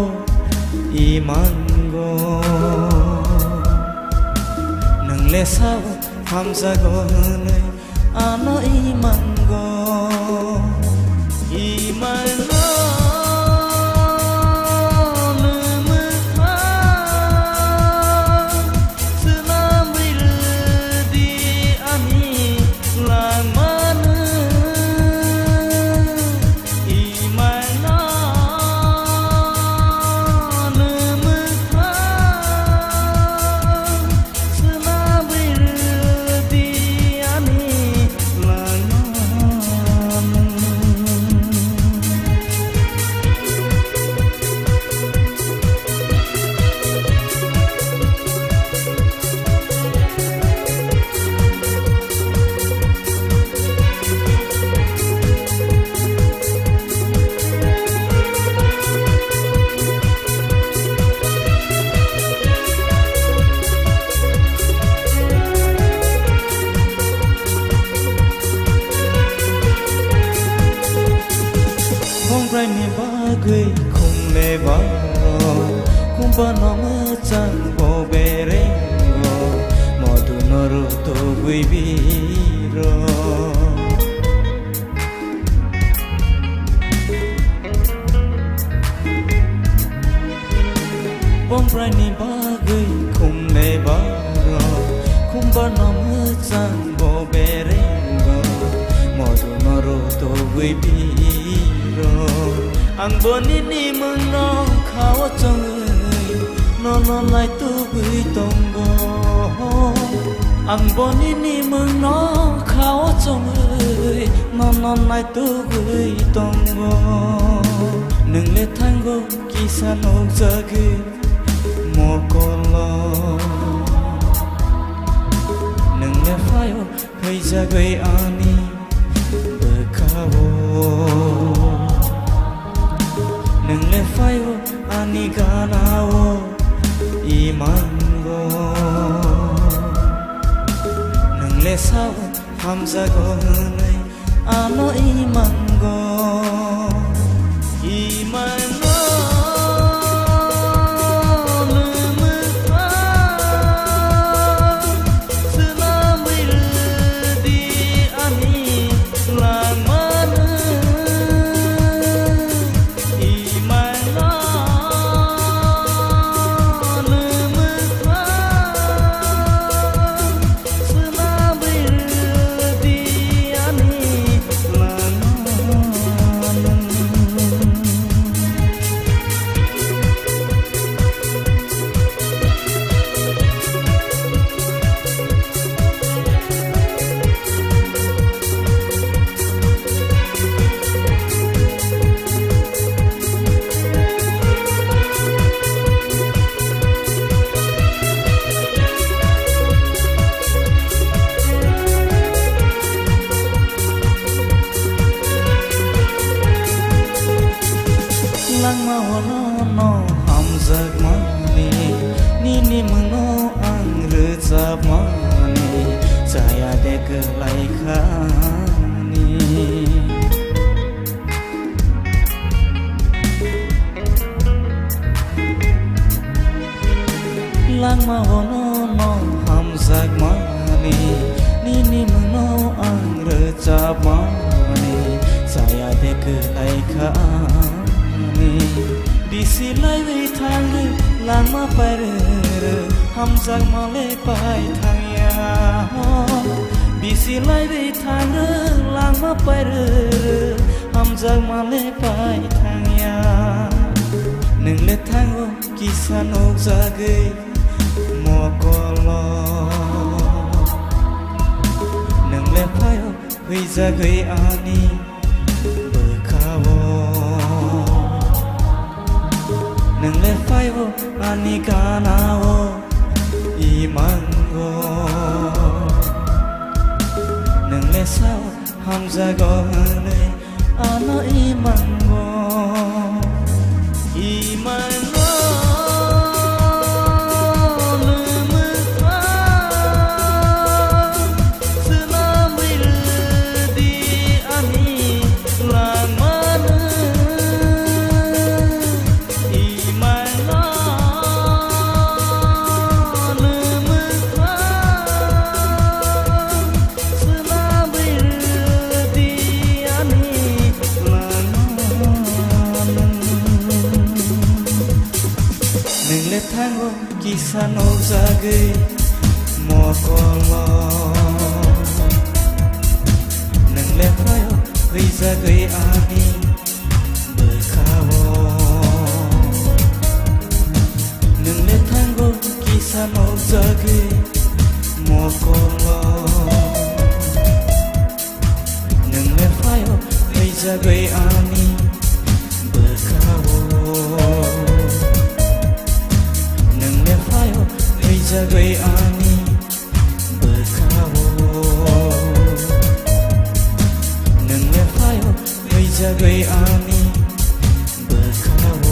imango, nwng le sao hamjago hwnwi ano imango, imango nwmwkha swnamwi rwdi ani langmano. Imango nwmwkha swnamwi rwdi ani langmano. Khongpraini bagwi khumle baro, khumba no mwchang bo berengo, modu no rutugwi biro. Khongpraini bagwi khumle baro, khumba no mwchang bo berengo, modu no rutugwi biro. Ang bo nini mungno khao chongwi, Nono naitugwi tongo, ang bo nini mungno khao chongwi nono naitugwi tongo. Nwng le thango kisa nukjagwi mokolo, nwng le phaio Phwijagwi ani bwkhao, nwng le phaio ani ganao, imango. Nwng le sao hamjago hwnwi ano imango. Imango lwmwkha swnamwi rwdi ani langmano. Imango lwmwkha swnamwi rwdi ani langmano. Langma ono no hamjakmani, nini mungno ang rwchapmani, chaya de kwlai khani. Langma ono no hamjakmani, nini mungno ang rwchapmani, chaya de kwlai khani. Bisi laiwi thangrw langma pairwrw, hamjakma le pai thangya. Bisi laiwi thangrw langma pairwrw, hamjakma le pai thangya. Nwng le thango kisa nukjagwi mokolo, nwng le phaio phwijagwi ani bwkhao, nwng le phaio ani ganao, imango. Nwng le sao hamjago hwnwi ano imango. Imango lwmwkha swnamwi rwdi ani langmano. Imango lwmwkha swnamwi rwdi ani langmano. Nwng le thango kisa nukjagwi mokolo, nwng le phaio phwijagwi ani bwkhao, nwng le thango kisa nukjagwi mokolo, nwng le phaio phwijagwi ani bwkhao, nwng le phaio phwijagwi ani bwkhao, nwng le phaio phwijagwi ani bwkhao.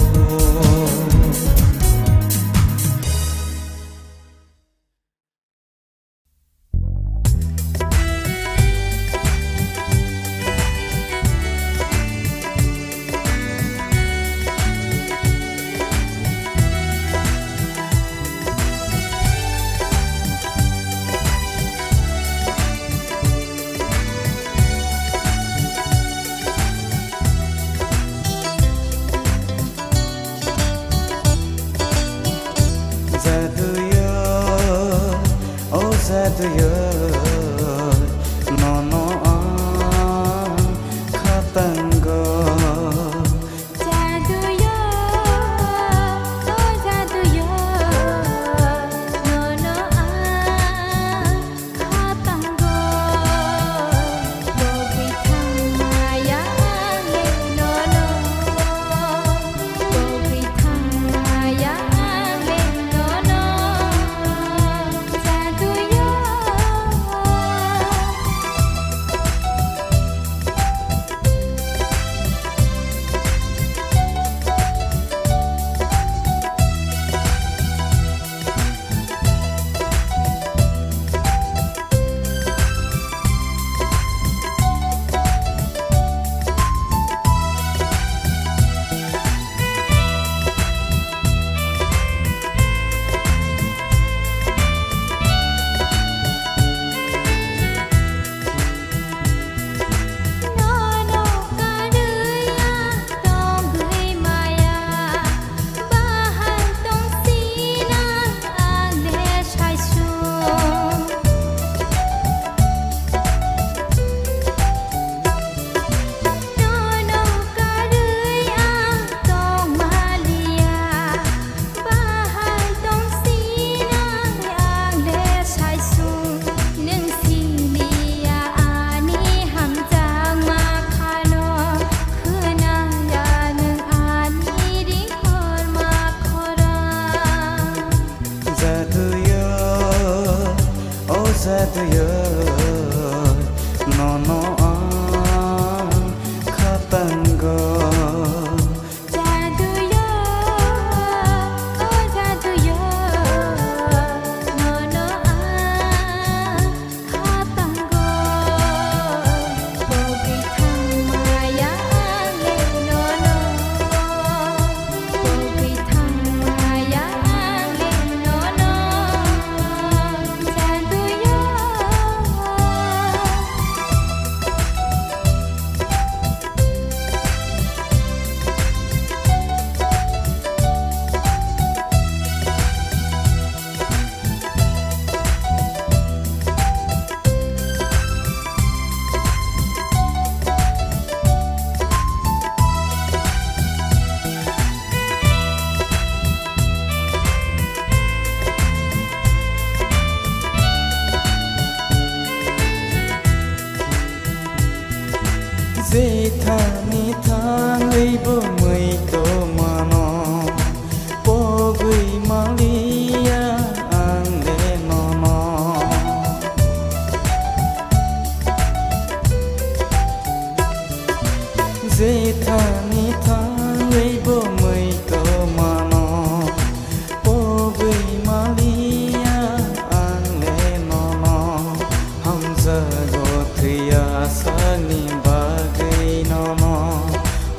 Jethani thangwi bo mui tongmano pogwi maliya ang le nono. Jethani thangwi bo mui tongmano pogwi maliya ang le nono. Hamjago thwiya sakni bagwi nono,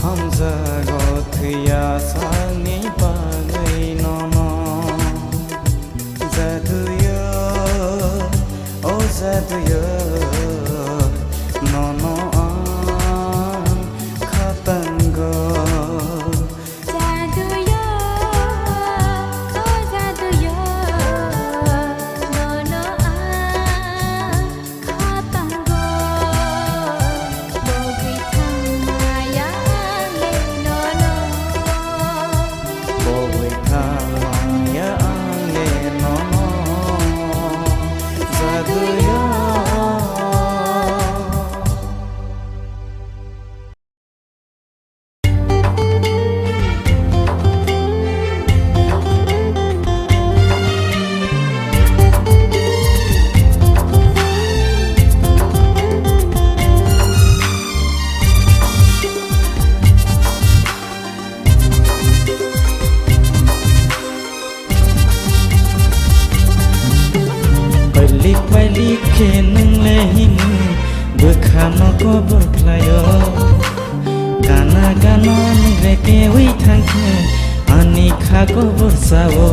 hamjago thwiya sakni bagwi nono. Jaduyo, o jaduyo, nono ang khatango. Jaduyo, o jaduyo, nono ang khatango. Bogwi thangmaya ang le nono. Bogwi thangmaya ang le nono. Jaduyo. Pailik pailik khe nwng le himwi bwkhano kobor khlaio. Gana gana nwng rekewi thangkhe ani kha kobor sao.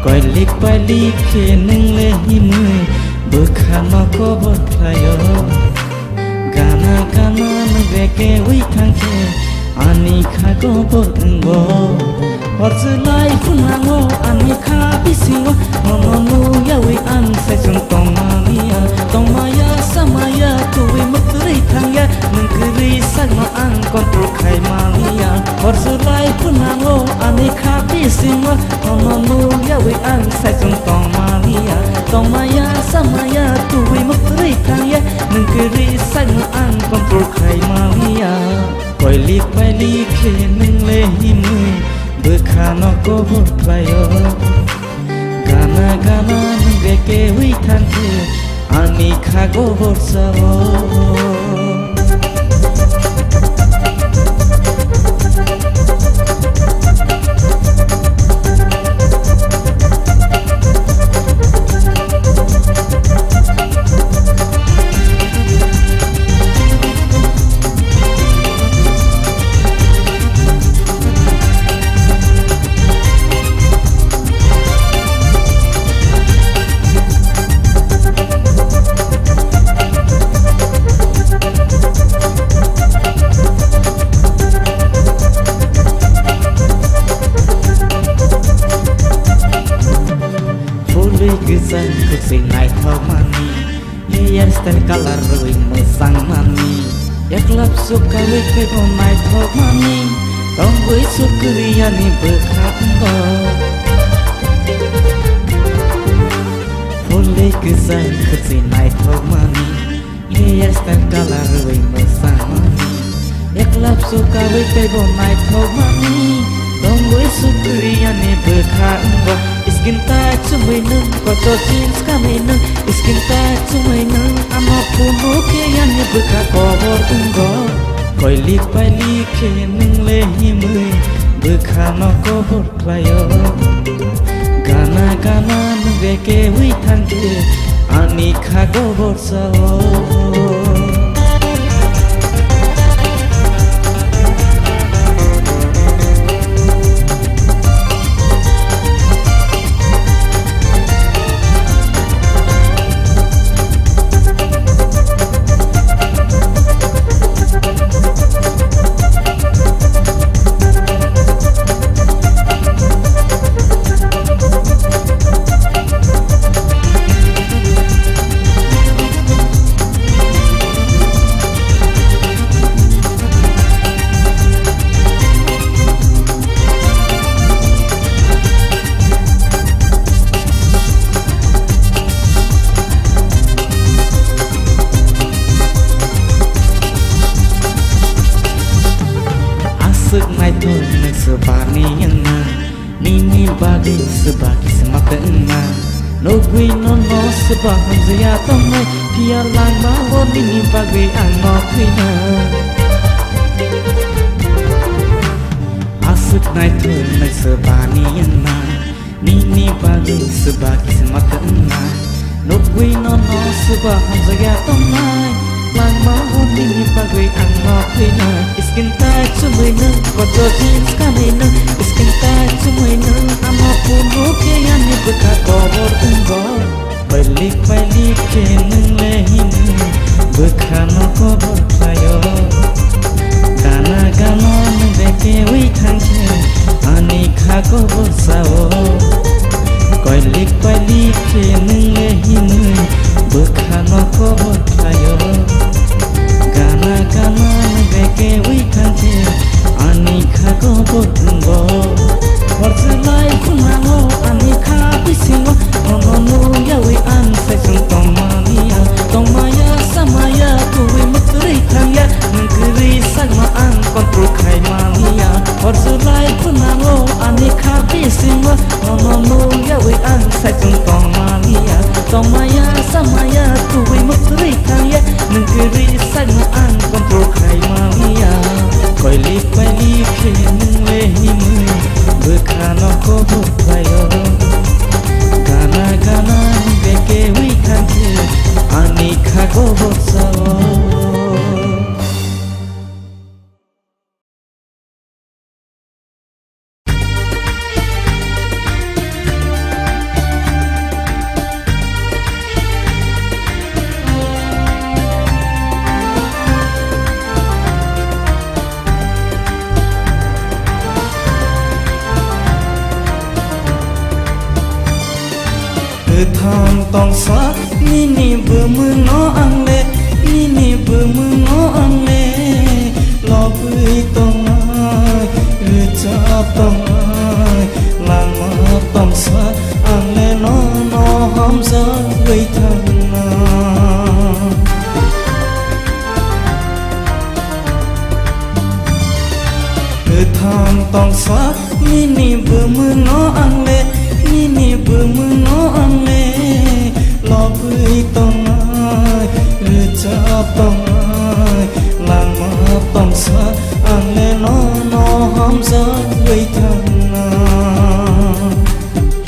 Koilik pailik khe nwng le himwi bwkhano kobor khlaio. Gana gana nwng rekewi thangkhe ani kha kobor wngo. Hor chwlai phunango ani kha bisingo, nono nukyawi ang saichung tongmaniya. Tongmaya samaya twiwi mwktwrwi thangya, nwng kwrwi sakno ang control khai maliya. Hor chwlai phunango ani kha bisingo, nono nukyawi ang saichung tongmaniya. Tongmaya samaya twiwi mwktwrwi thangya, nwng kwrwi sakno ang control khai maliya. Koilik pailik khe nwng le himwi bwkhano kobor khlaio. Gana gana nwng rekewi thangkhe ani kha kobor sao. Phulwi kwchang kwchwi naithokmani, hairstyle colour rwui mwchangmani, yaklap sukaui teibo naithokmani, tongwi sukriyani bwkha wngo. Phulwi kwchang kwchwi naithokmani, hairstyle colour rwui mwchangmani, yaklap sukaui teibo naithokmani, tongwi sukriyani bwkha wngo. Skin tight chumui nwng, kocho jeans kanui nwng, skin tight chumui nwng, ano phunukhe yani bwkha kobor wngo. Koilik pailik khe nwng le himwi bwkhano kobor khlaio. Gana gana nwng rekewi thangkhe ani kha kobor sao. Aswk naithok nwng swbani wngna, nini bagwi swba kisima wngna. Nugwi nono swba hamjaya tongnai, phiya langma o nini bagwi ang no thwina. Aswk naithok nwng swbani wngna, nini bagwi swba kisima wngna. Nugwi nono swba hamjaya tongnai, langma o nini bagwi ang no thwinai. Skin tight chumui nwng, kotor jeans kanwi nwng, skin tight chumui nwng, ano phunuk khe ani bwkha kobor wngo. Pailik pailik khe nwng le himwi bwkhano kobor khlaio. Gana gana nwng bekeui thangkhe ani kha kobor sao. Koilik pailik khe nwng le himwi bwkhano kobor khlaio. Gana gana nwng bekeui thangkhe ani kha kobor wngo. Hor chwlai khunao ani kha bisingo, nono nukyaui ang saichung tongmani ya. Tongmaya samaya tubui mwtwrwi thangya, nwng kwrwi sakno ang control khaimani ya. Hor chwlai khunao ani kha bisingo, nono nukyaui ang saichung tongmani ya. Tongmaya samaya tubui mwtwrwi thangya, nwng kwrwi sakno ang control khaimani ya. Koilik pailik khe nwng le himwi bwkhano kobor khlaio. Gana gana bekeui thangkhe ani kha kobor sao. Kwthang tongsa nini bumungno ang le, nini bumungno ang le lobwi tongnai, rwchap tongnai, langma tongsa ang le nono hamjagwi thangnai. Kwthang tongsa nini bumungno ang le, nini bumungno ang le lobwi tongnai, rwchap tongnai, langma tongsa ang le nono hamjagwi thangnai.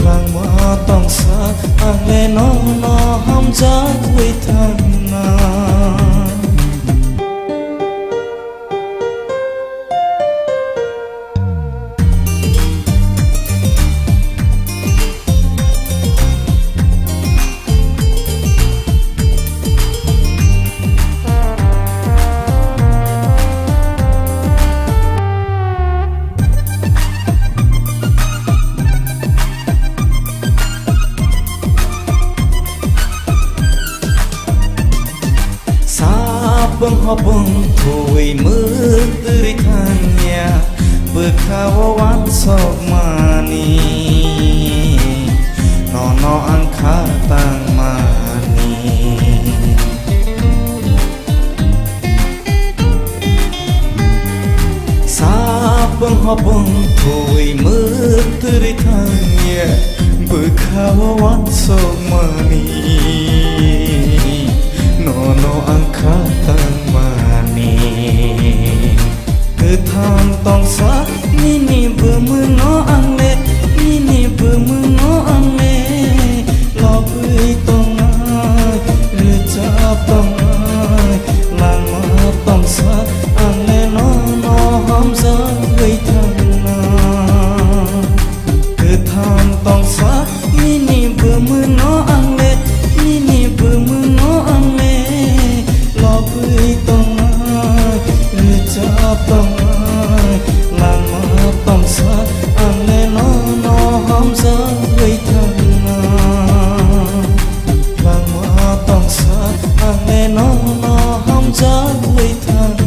Langma tongsa ang le nono hamjagwi thangnai. Sapung hopung thui mwtwrwi thangya, bwkha-o wansokmani, nono ang kha tangmani. Sapung hopung thui mwtwrwi thangya, bwkha-o wansokmani, nono ang kha tangmani. Kwthang tongsa nini bumungno ang le, nini bumungno ang le lobwi tongnai, rwchap tongnai, langma tongsa ang le nono hamjagwi thangnai. Kwthang tongsa nini bumungno ang le, nini bumungno ang le lobwi tongnai, rwchap tongnai, langma tongsa ang le nono hamjagwi thangnai. Langma tongsa ang le nono hamjagwi thangnai.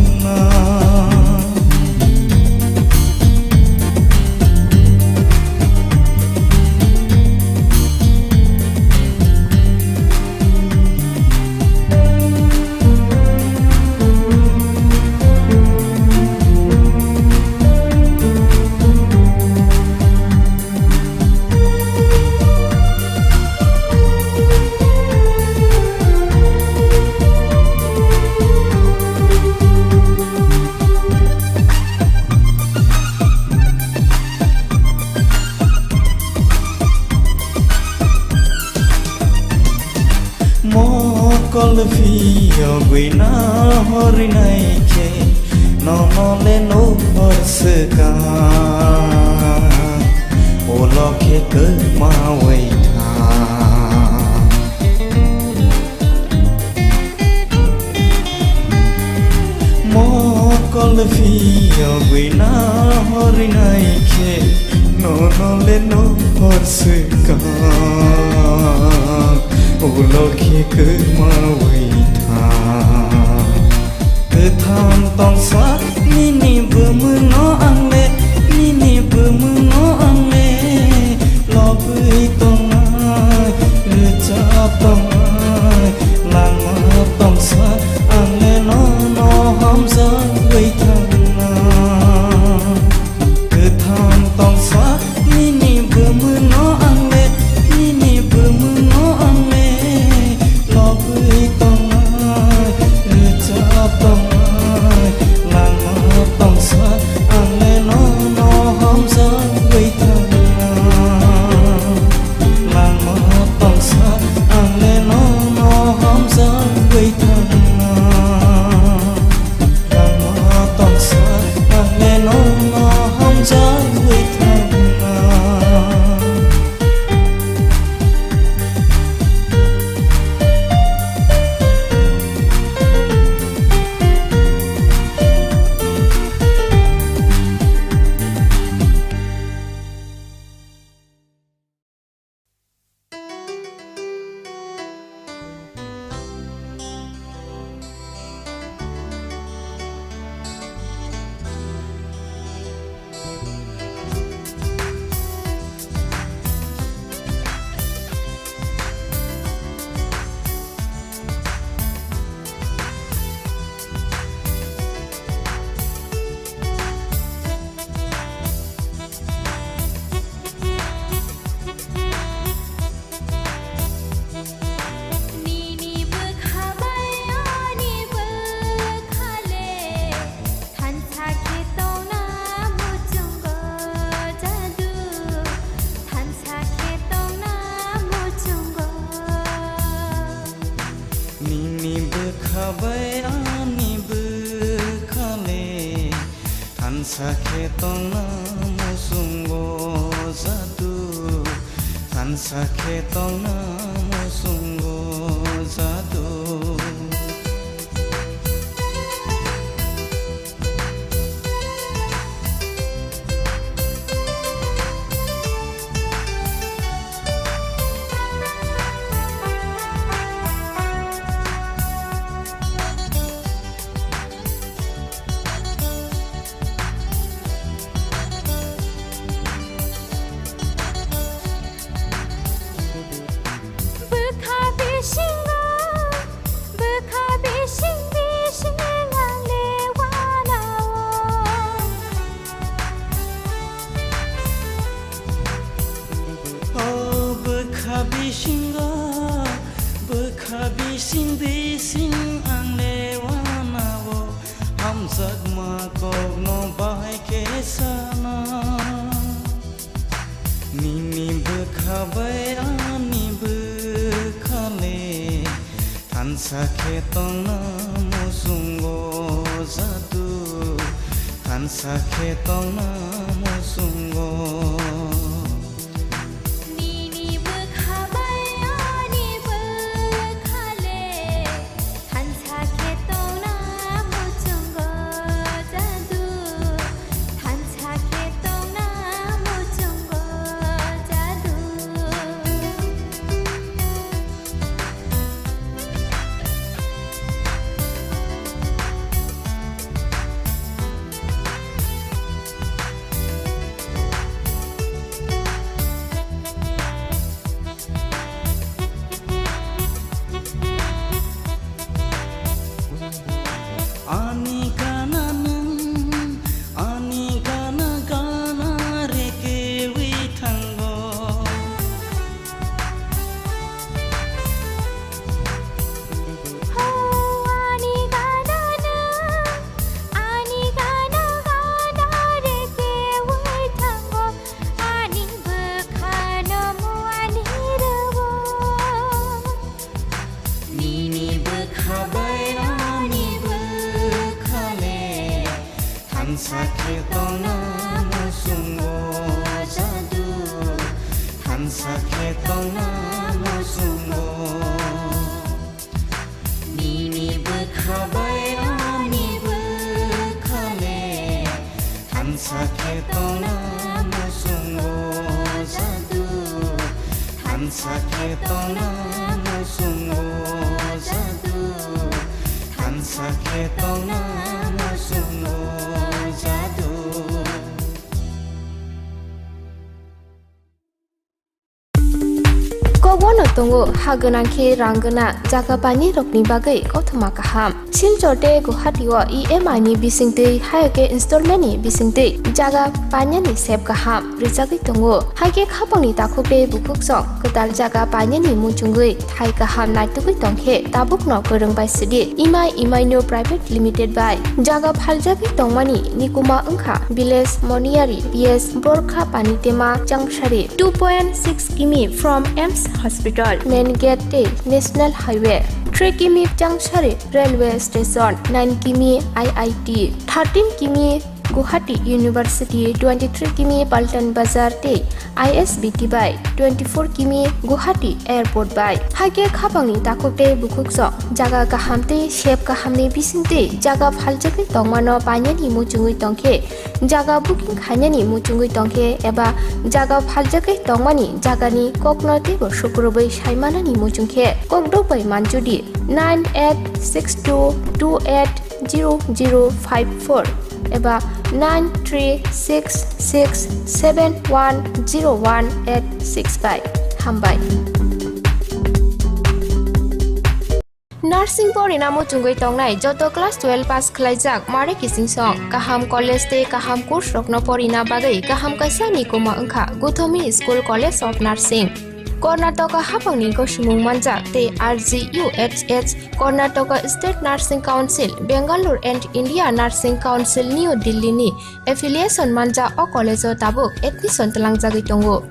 Buina horinai khe nono le no hor swkang, ulo khe kwmawi thang. Mokol phiyo buina horinai khe nono le no hor swkang, ulo khe kwmawi thang. Kwthang tongsa nini bumungno ang le, nini bumungno ang le lobwi tongnai, rwchap tongnai, langma tongsa ang le nono hamjagwi thangnai. Kwthang tongsa nini bumungno ang le, nini bumungno ang le lobwi tongnai, rwchap tongnai, langma tongsa ang le nono hamjagwi thangnai. Langma tongsa ang le nono hamjagwi thangnai. Langma tongsa ang le nono hamjagwi thangnai. Nini bwkha bai ani bwkha le thansa khe tongna muchungo jadu, thansa khe tongna muchungo. Nini bwkha bai ani bwkha le thansa khe tongna muchungo jadu, thansa khe tongna muchungo jadu. Bwkha bisingo, bwkha bising bising ang le wanao. O bwkha bisingo, bwkha bising bising ang le wanao. Hamjakma kokno bahai khe sana. Nini bwkha bai ani bwkha le thansa khe tongna muchungo jadu, thansa khe tongna muchungo. Nini bwkha bai ani bwkha le thansa khe tongna muchungo jadu, thansa khe tongna muchungo jadu. Ani gana nwng, ani gana gana rekewi thango. Ho, ani gana nwng, ani gana gana rekewi thango. Ani bwkhano muani rwo. Nini bwkha bai Sakhe tongna musungo jadu, thansa khe tongna musungo. Nini bwkha bai ani bwkha le, thansa khe tongna musungo jadu, thansa khe tongna musungo jadu, thansa khe tongna musungo jadu. Kokbono tongo ha gwnang khe rang gwnang jaga painirokni bagwi kothoma kaham. Silchar tei Guwahati o E M I ni bisingtwi, hai khe installment ni bisingtwi jaga painani sep kaham rwchagwi tongo. Hai khe khapangni takhuk tei bukhuk song kwtal jaga painani muchungwi thai kaham naitugwi tongkhe tabukno kwrwng bai sidi Imai Imaino Private Limited bai jaga phaljagwi tongmani nikuma wngkha village Moniyari P S Borkha Panitema Changsari, two point six kimi from AIIMS Hospital, main gate tei National Highway, three kimi Changsari Railway Station, nine kimi I I T, thirteen kimi Guwahati University, twenty-three kimi Paltan Bazar tei I S B T bai, twenty-four kimi Guwahati Airport bai. Hai khe khapangni takhuk tei bukhuk song jaga kaham tei sep kahamni bisingtwi jaga phaljagwi tongmano painani muchungwi tongkhe, jaga booking khainani muchungwi tongkhe eba jaga phaljagwi tongmani jagani kokno teibo sukurubwi saimanani muchungkhe kokdok bai manjudi nine eight six two two eight zero zero five four eba nine three six six seven one zero one eight six bai. Hambai. Nursing porina muchungwi tongnai joto class twelve pass khlaijak mare kiching song kaham college tei kaham course rokno porina bagwi kaham kaisa nikuma wngkha Guthomi School College of Nursing. Karnataka haphangni gosimung manjak tei R G U H H, Karnataka State Nursing Council, Bangalore and India Nursing Council, New Delhi ni affiliation manjak o college o tabuk admission twlangjagwi tongo.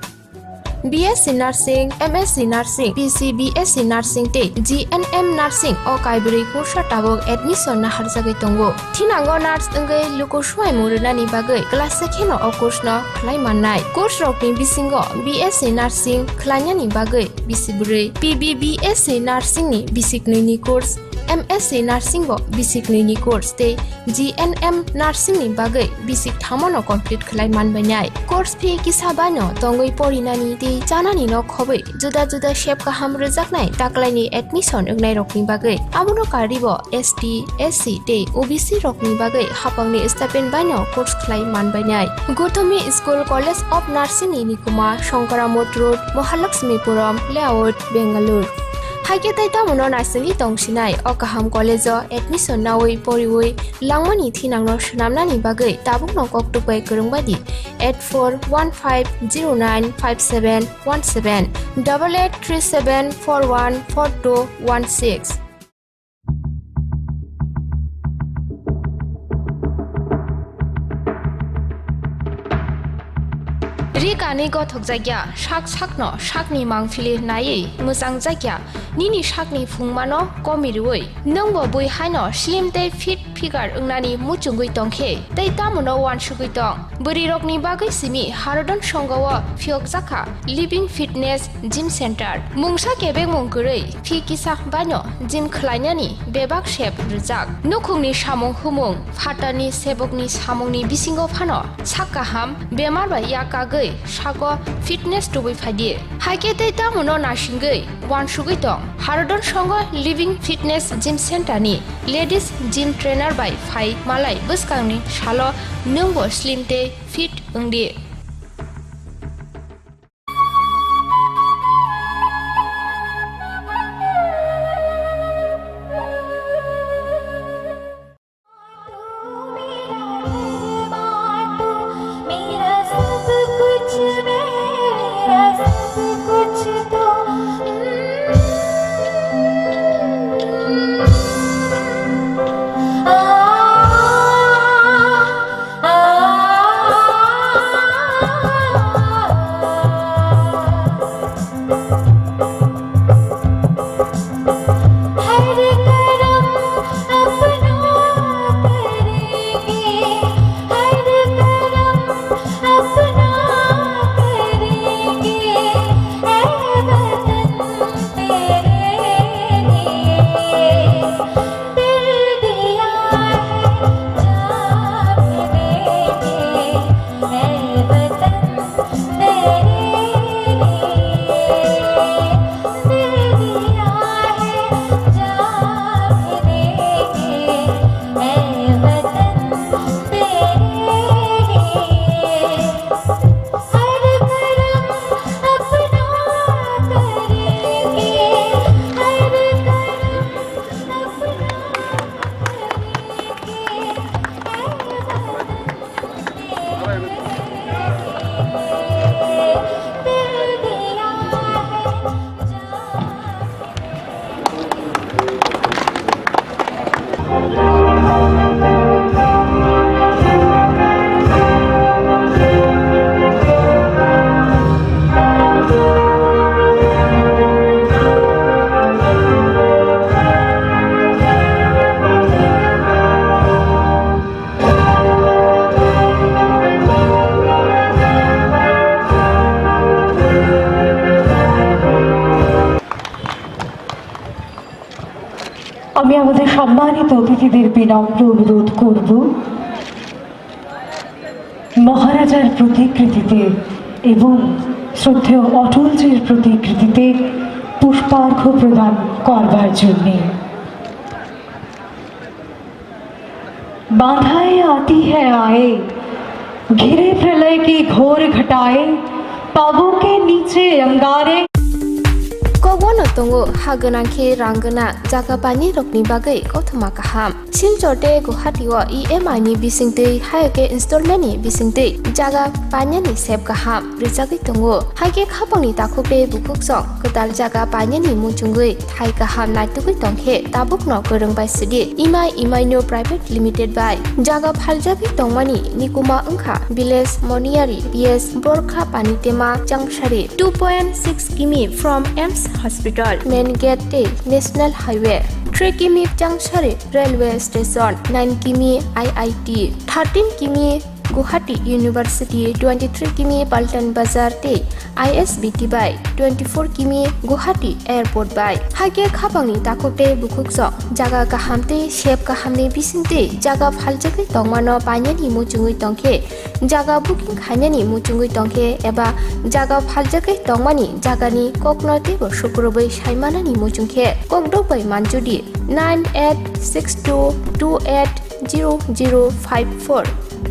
B S C Nursing, M S C Nursing, P C B S C Nursing tei G N M Nursing o kaibrwi kursa tabuk admission naharjagwi tongo. Thinango nurse wngwi luku swmaimung rwnani bagwi class se kheno o course no khlai mannai. Course rokni bisingo B S C Nursing khlainani bagwi bisi bwrwi, P B B S C Nursing ni bisi knwi ni course, M S C Nursing bo bisi knwi ni course tei G N M Nursing ni bagwi bisi thamo no complete khlai manbainai. Course fee kisa bai no tongwi porinani tei chanani no khobwi juda juda sep kaham rwjaknai taklaini admission wngnairokni bagwi. Abono karwibo S T, S C tei O B C rokni bagwi haphangni stipend baino course khlai manbainai. Guthomi School College of Nursing ni nikuma Shankaramot Road, Mahalakshmipuram Layout, Bangalore. Haikhe tei tamono naisingwi tongsinai o kaham college o admission nawi poriwi langmani thinangno swnamnani bagwi tabukno koktwk bai kwrwng bai di eight four one five zero nine five seven one seven, double eight three seven four one four two one six. Ri kanwi gothokjakya, sak sakno sakni mangphili naiwi mwchangjakya, nini sakni phungmano komirwi. Nwngbo bui haino slim tei fit figure wngnani muchungwi tongkhe tei tamono uansugwi tong. Bwrwirokni bagwi simi Harodon Songho o phiyokjakha Living Fitness Gym Center. Mungsa kebengmung kwrwi phi kisa baino gym khlainani bebak sep rwjak. Nukhungni samung humung, phatarni sebokni samungni bisingo phano sak kaham bemar bai yakagwi sago fitness tubui phaidi. Haikhe tei tamono nasingwi uansugwi tong. Harodon Songho Living Fitness Gym Center ni ladies gym trainer bai phai malai bwskangni salo nwngbo slim tei fit wngdi. সম্মানিত অতিথিদের বিনম্র অনুরোধ করব মহারাজার প্রতিকৃতিতে এবং শ্রদ্ধেয় অটলজির প্রতিকৃতিতে পুষ্পার্ঘ্য প্রদান করবার জন্যে। बाधाएं आती है आए, घिरे प्रलय की घोर घटाएं, पावों के नीचे अंगारे। Kokbono tongo ha gwnang khe rang gwnang jaga painani rokni bagwi kothoma kaham. Silchar tei Guwahati o E M I ni bisingtwi, hai khe installment ni bisingtwi jaga painani sep kaham rwchagwi tongo. Hai khe khapangni takhuk tei bukhuksong kwtal jaga painani muchungwi thai kaham naitugwi tongkhe tabukno kwrwng bai sidi Imai Imaino Private Limited bai jaga phaljagwi tongmani nikuma wngkha village Moniari P S Borkha Panitema Changsari, two point six kimi from AIIMS Hospital, main gate tei National Highway, three kimi Changsari Railway Station, nine kimi I I T, thirteen kimi Guwahati University, twenty-three kimi Paltan Bazar tei I S B T bai, twenty-four kimi Guwahati Airport bai. Hai khe khapangni takhuk tei bukhuksong jaga kaham tei sep kahamni bisingtwi jaga phaljagwi tongmano painani muchungwi tongkhe, jaga booking khainani muchungwi tongkhe eba jaga phaljagwi tongmani jagani kokno teibo sukrubwi saimanani muchungkhe kokdok bai manjudi nine eight six two two eight zero zero five four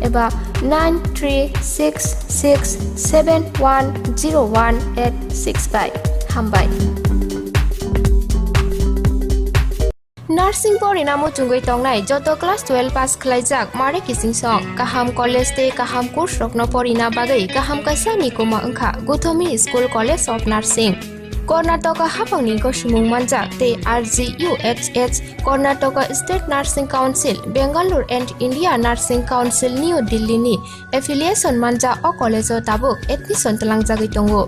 eba nine three six six seven one zero one eight six bai. Hambai. Nursing porina muchungwi tongnai joto class twelve pass khwlaijak mare kiching song kaham college tei kaham course rokno porina bagwi kaham kaisa nikuma wngkha Guthomi School College of Nursing. Karnataka hapangni gosimung manjak tei R G U H S Karnataka State Nursing Council, Bangalore and India Nursing Council New Delhi ni affiliation manjak o college o tabuk admission twlangjagwi tongo.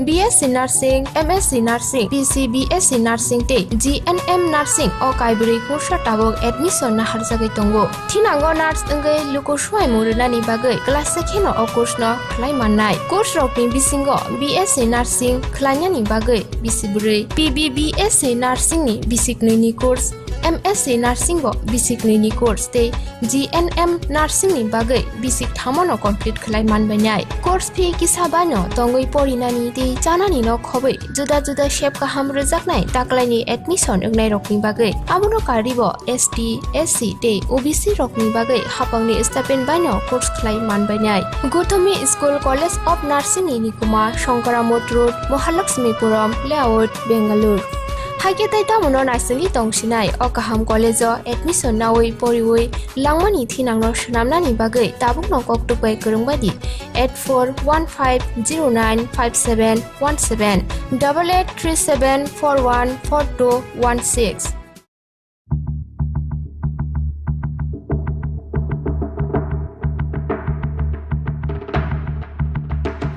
B S C Nursing, M S C Nursing, P C B S C Nursing tei G N M Nursing o kaibrwi kursa tabuk admission naharjagwi tongo. Thinango nurse wngwi luku suaimung rwnani bagwi kwlasa kheno o course no khlai mannai. Course rokni bisingo B S C Nursing khlainani bagwi bisi bwrwi, P B B S C Nursing ni bisi knwi ni course, M S C Nursing bo bisi knwi ni course tei G N M Nursing ni bagwi bisi kthamo no complete khlai manbainai. Course fee kisa baino tongwi porinani tei chanani no khobwi juda juda sep kaham rwjaknai taklaini admission wngnairokni bagwi. Abono karwibo S T, S C tei O B C rokni bagwi hapangni stipend baino course khlai manbainai. Guthomi School College of Nursing ni nikuma Shankara Mott Road, Mahalakshmipuram Layout, Bangalore. Haikhe tei tamono naisingwi tongsinai o kaham college o admission nawi poriwi langmani thinangno swnamnani bagwi tabukno koktuk bai kwrwng bai di eight four one five zero nine five seven one seven, double eight three seven four one four two one six.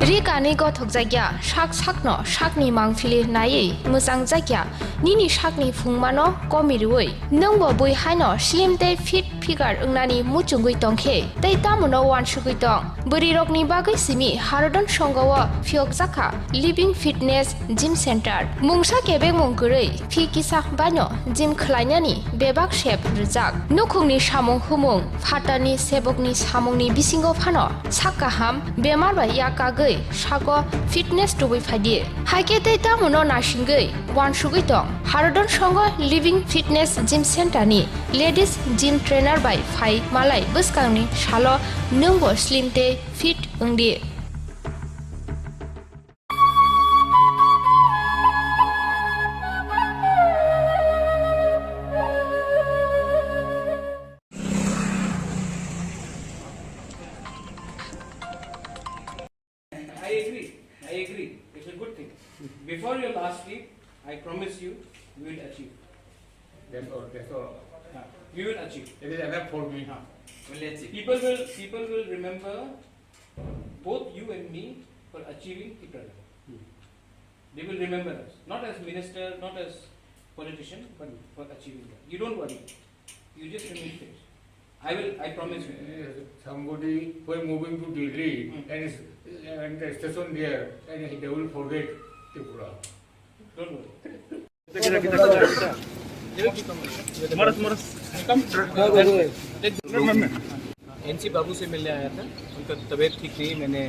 Ri kanwi gothokjakya, sak sakno sakni mangpili naiwi mwchangjakya, nini sakni phungmano komi rwui. Nwngbo bui haino slim tei fit figure wngnani muchungwi tongkhe, tei tamono uansugwi tong? Bwrwirokni bagwi simi Harodon Songho o phiyokjakha Living Fitness Gym Center. Mungsa kebengmung kwrwi, phi kisa baino gym khlainani bebak sep rwjak. Nukhungni samung humung, phatarni sebokni samungni bisingo phano sak kaham, bemar bai yak kagwi sago fitness tubui phaidi. Haikhe tei tamono naisingwi uansugwi tong. Harodon Songho Living Fitness Gym Center ni ladies gym trainer bai phai malai bwskangni salo nwngbo slim tei fit wngdi. I agree. I agree. It's a good thing. Before your last trip, I promise you, we will achieve. That's all. That's all. Yeah. We will achieve. It is enough for me. Yeah. We'll achieve. People will, people will remember both you and me for achieving Tipraland. Hmm. They will remember us, not as minister, not as politician, but for achieving that. You don't worry. You just remain fit. I will, I promise you. Eh, somebody who is moving to Delhi Hmm. and is, and the station there, and he, they will forget Tripura. Don't worry. NC बाबू से मिलने आया था, उनका तबीयत ठीक नहीं, मैंने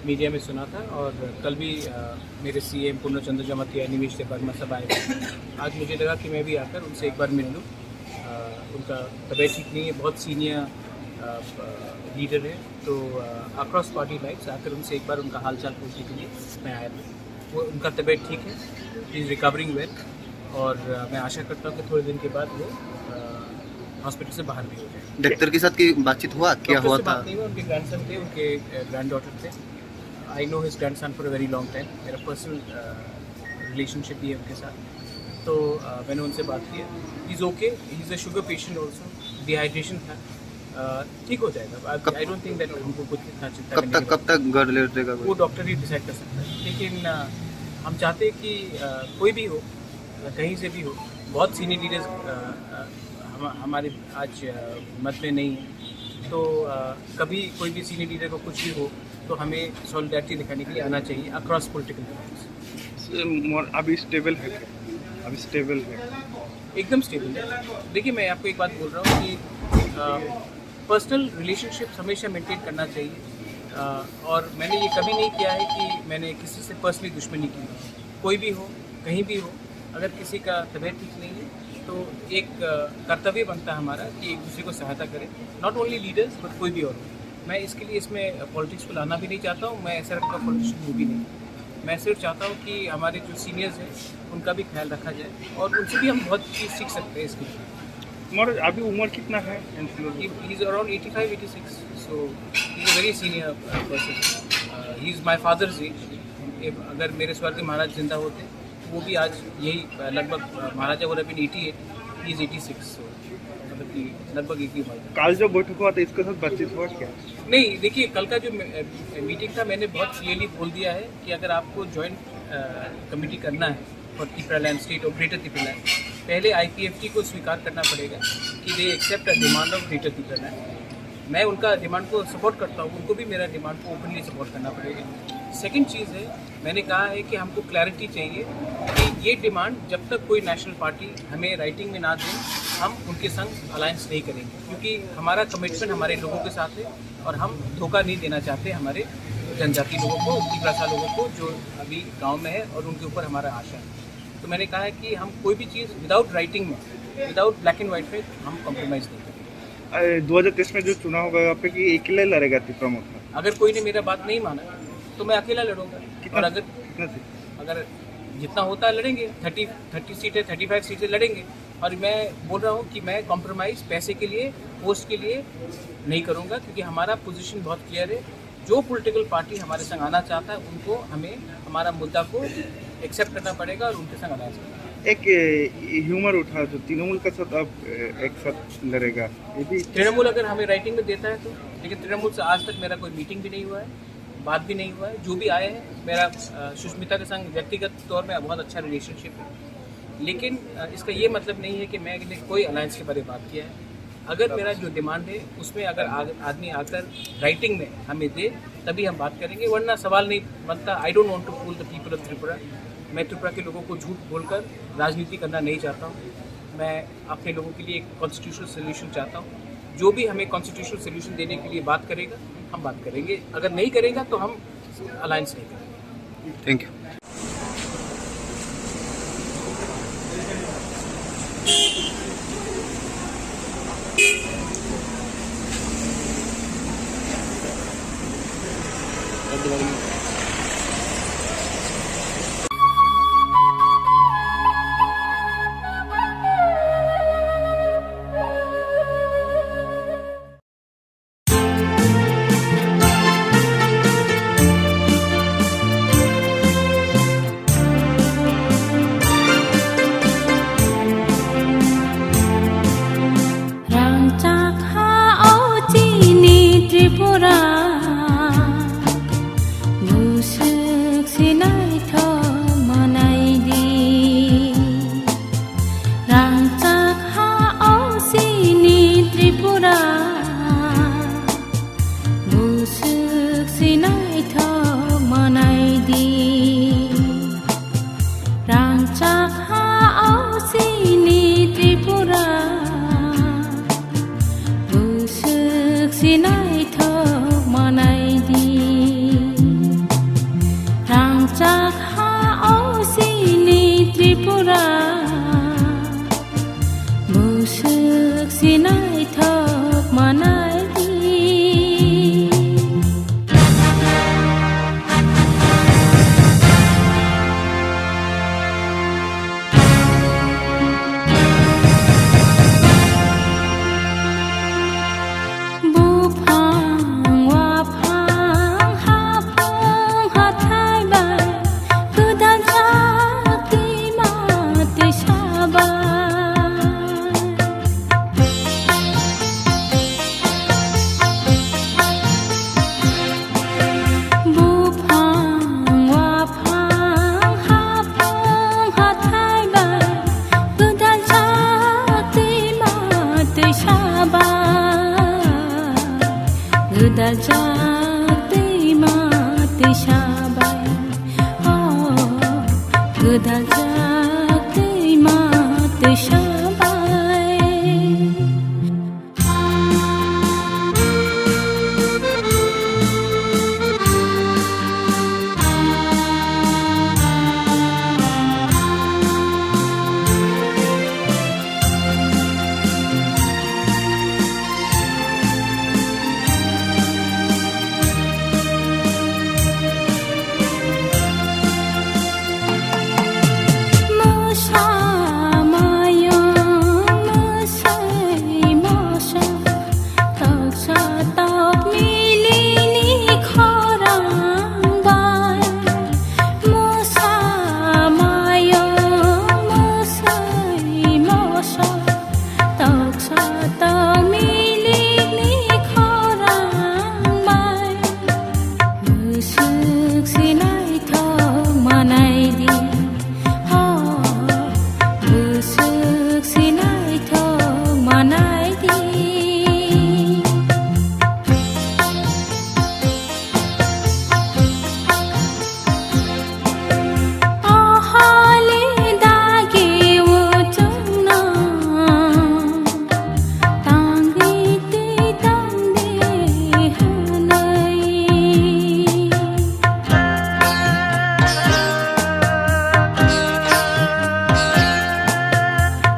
मीडिया में सुना था। और कल भी अ, मेरे सीएम पूर्ण चंद्र जमातिया, निमेश देबबर्मा सब आए थे। आज मुझे लगा कि मैं भी आकर उनसे एक बार मिल लूँ। अ, उनका तबीयत ठीक नहीं है, बहुत सीनियर लीडर है, तो अक्रॉस पार्टी लाइन्स आकर उनसे एक बार उनका हालचाल पूछने के लिए मैं आया था। वो, उनका तबीयत ठीक है, ही इज़ रिकवरिंग वेल, और अ, मैं आशा करता हूँ कि थोड़े दिन के बाद वो हॉस्पिटल से बाहर भी हो जाए। डॉक्टर के साथ की बातचीत हुआ, क्या डॉक्टर हुआ से था? बात नहीं हुआ, उनके ग्रैंडसन थे, उनके ग्रैंड डॉटर थे। I know his grandson for a very long time, मेरा पर्सनल रिलेशनशिप भी है उनके साथ। तो अ, मैंने उनसे बात किया, he is okay, he is a sugar patient also, dehydration था। अ, ठीक हो जाएगा। कब आई डोंट थिंक दैट हमको कुछ इतना चिंता कब करने तक की कब तक घर ले रहेगा? वो डॉक्टर ही डिसाइड कर सकता है, लेकिन अ, हम चाहते हैं कि अ, कोई भी हो, कहीं से भी हो, बहुत सीनियर लीडर्स हम, हमारे आज अ, मत में नहीं है। तो अ, कभी कोई भी सीनियर लीडर को कुछ भी हो, तो हमें सॉलिडारिटी दिखाने के लिए आना चाहिए अक्रॉस पॉलिटिकल लाइन्स। अभी स्टेबल है क्या? अभी स्टेबल है? एकदम स्टेबल है। देखिए, मैं आपको एक बात बोल रहा हूँ कि पर्सनल रिलेशनशिप हमेशा मेंटेन करना चाहिए। अ, और मैंने ये कभी नहीं किया है कि मैंने किसी से पर्सनली दुश्मनी की। कोई भी हो, कहीं भी हो, अगर किसी का तबीयत ठीक नहीं है, तो एक अ, कर्तव्य बनता है हमारा कि एक दूसरे को सहायता करें। नॉट ओनली लीडर्स, बट कोई भी और हो। मैं इसके लिए इसमें पॉलिटिक्स को लाना भी नहीं चाहता हूँ, मैं ऐसा रखूँगा पॉलिटिशियन हूँ भी नहीं। मैं सिर्फ चाहता हूँ कि हमारे जो सीनियर्स हैं, उनका भी ख्याल रखा जाए और उनसे भी हम बहुत चीज़ सीख सकते हैं इसके लिए। तुम्हारा अभी उम्र कितना है? He is around eighty five, eighty six, so he is a very senior person. He is my father's age. अगर मेरे स्वर्गीय महाराज जिंदा होते, वो भी आज यही, अ, लगभग, अ, महाराजा would have been eighty eight, he is eighty six, so मतलब कि लगभग एक ही उम्र का। कल जो बैठक हुआ था, इसके साथ बातचीत हुआ क्या? नहीं, देखिए, कल का जो मी-, अ, मीटिंग था, मैंने बहुत क्लियरली बोल दिया है कि अगर आपको जॉइंट, अ, कमेटी करना है फॉर तिपरालैंड स्टेट और ग्रेटर तिपरालैंड, पहले आईपीएफटी को स्वीकार करना पड़ेगा कि they accept a demand of Greater Tipraland। मैं उनका डिमांड को सपोर्ट करता हूँ, उनको भी मेरा डिमांड को ओपनली सपोर्ट करना पड़ेगा। सेकंड चीज़ है, मैंने कहा है कि हमको क्लैरिटी चाहिए कि ये डिमांड, जब तक कोई नेशनल पार्टी हमें राइटिंग में ना दे, हम उनके संग अलायंस नहीं करेंगे, क्योंकि हमारा कमिटमेंट हमारे लोगों के साथ है और हम धोखा नहीं देना चाहते हमारे जनजाति लोगों को, तिपरासा लोगों को, जो अभी गांव में है और उनके ऊपर हमारा आशा है। तो मैंने कहा है कि हम कोई भी चीज़ विदाउट राइटिंग में, विदाउट ब्लैक एंड व्हाइट में हम कॉम्प्रोमाइज़ नहीं करेंगे। अरे, दो हज़ार तेईस में जो चुनाव होगा, आप पे कि अकेले लड़ेगा तिपरा मोर्चा? अगर कोई ने मेरा बात नहीं माना, तो मैं अकेला लड़ूंगा। कितना, और अगर कितना सीट? अगर जितना होता है, लड़ेंगे। थर्टी, थर्टी सीट है, थर्टी फ़ाइव सीट है, लड़ेंगे। और मैं बोल रहा हूँ कि मैं कॉम्प्रोमाइज़ पैसे के लिए, पोस्ट के लिए नहीं करूँगा, क्योंकि हमारा पोजीशन बहुत क्लियर है। जो पॉलिटिकल पार्टी हमारे संग आना चाहता है, उनको, हमें हमारा मुद्दा को एक्सेप्ट करना पड़ेगा और उनके संग अलायंस करना पड़ेगा। एक, ए, ह्यूमर उठा, जो तृणमूल के साथ आप, ए, एक साथ लड़ेगा, ये भी तृणमूल अगर हमें राइटिंग में देता है तो, लेकिन तृणमूल से आज तक मेरा कोई मीटिंग भी नहीं हुआ है, बात भी नहीं हुआ है। जो भी आए हैं, मेरा, अ, सुष्मिता के संग व्यक्तिगत तौर में बहुत अच्छा रिलेशनशिप है, लेकिन, अ, इसका ये मतलब नहीं है कि मैंने कोई अलायंस के बारे में बात किया है। अगर मेरा जो डिमांड है, उसमें अगर आ-, आदमी आकर राइटिंग में हमें दे, तभी हम बात करेंगे, वरना सवाल नहीं बनता। I don't want to fool the people of Tripura। मैं त्रिपुरा के लोगों को झूठ बोलकर राजनीति करना नहीं चाहता हूँ। मैं अपने लोगों के लिए एक कॉन्स्टिट्यूशनल सॉल्यूशन चाहता हूँ। जो भी हमें कॉन्स्टिट्यूशनल सॉल्यूशन देने के लिए बात करेगा, हम बात करेंगे। अगर नहीं करेगा, तो हम अलायंस नहीं करेंगे। Thank you. Sinaithok manai di, rangchak ha o chini Tripura. Bwswk sinaithok manai di. Buphang, waphang, haphang, hathai bai, gwdal jak twima twisa bai. Buphang, waphang, haphang, hathai bai, gwdal jak twima twisa bai, gwdal jak twima twisa bai, oh, gwdal jak twima twisa bai. Mosa mayung, mosoi mosok, toksa tok milini khorang bai. Mosa mayung, mosoi mosok, toksa tok milikni khorang bai. Bwswk sinaithok manai di, ho, bwswk sinaithok manai di. O holi dagi o chwngno tangwi twi tongdi hwnwi.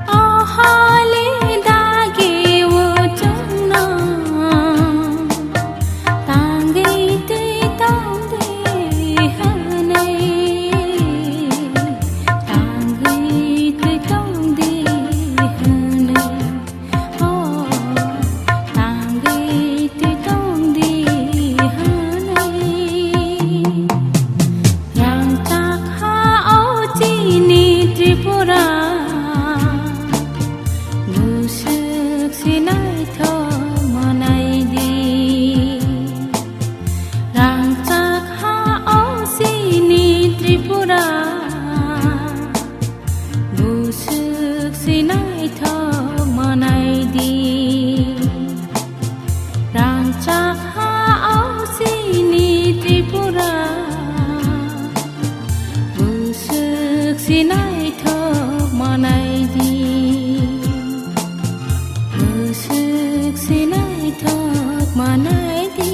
O holi dagi o chwngno tangwi twi tongdi hwnwi, tangwi twi tongdi hwnwi, oh, tangwi twi tongdi hwnwi. Rangchak ha o chini Tripura, bwswk sinaithok manai di. Rangchak ha o chini Tripura, bwswk sinaithok manai di. Rangchak ha o chini Tripura, bwswk sinaithok manai di. Bwswk sinaithok manai di.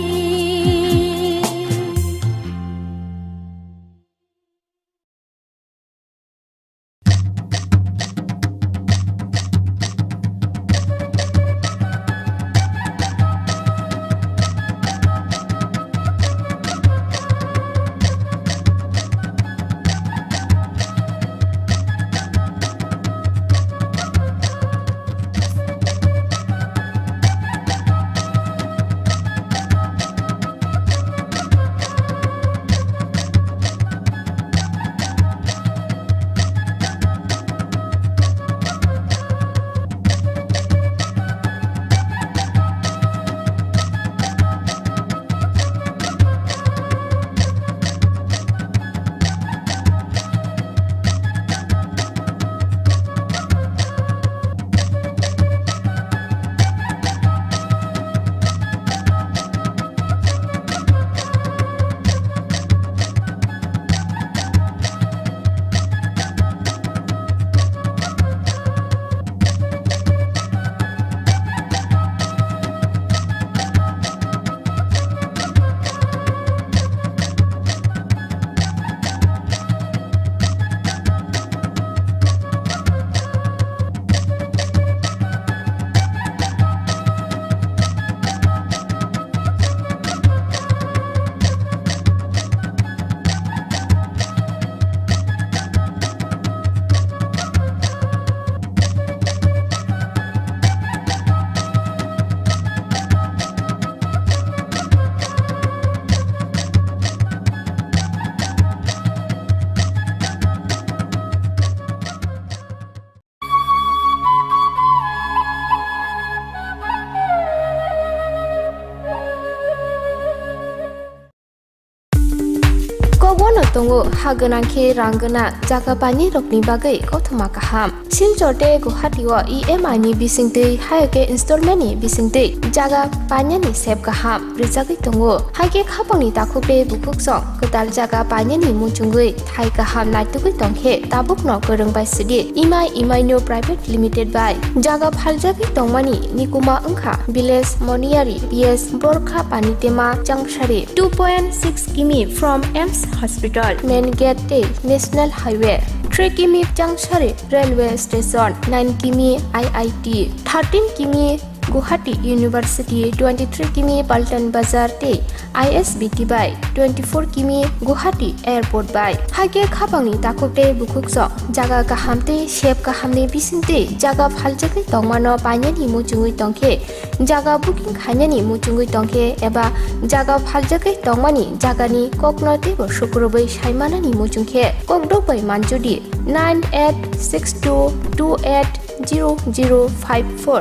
tongo, ha gwnang khe rang gwnang, jaga painai rokni bagwi kothoma kaham. Silchar tei Guwahati o E M I ni bisingtwi, hai khe installment ni bisingtwi jaga painani sep kaham rwjagwi tongo. Hai khe khapangni takhuk tei bukhuk song kwtal jaga painani muchungwi thai kaham naitugwi tongkhe tabukno kwrwng bai sidi imai imai no private limited bai jaga phaljagwi tongmani nikuma wngkha village Moniyari P S Borkha Panitema Changsari, two point six kimi from AIIMS Hospital, main gate tei National Highway, three kimi Changsari Railway Station, nine kimi I I T, thirteen kimi Guwahati University, twenty-three kimi Paltan Bazar tei I S B T bai, twenty-four kimi Guwahati Airport bai. Hai khe khapangni takhuk tei bukhuk song jaga kaham tei sep kahamni bisingtwi jaga phaljagwi tongmano painani muchungwi tongkhe, jaga booking khainani muchungwi tongkhe eba jaga phaljagwi tongmani jagani kokno teibo sukrubwi saimanani muchungkhe kokdok bai manjudi nine eight six two two eight zero zero five four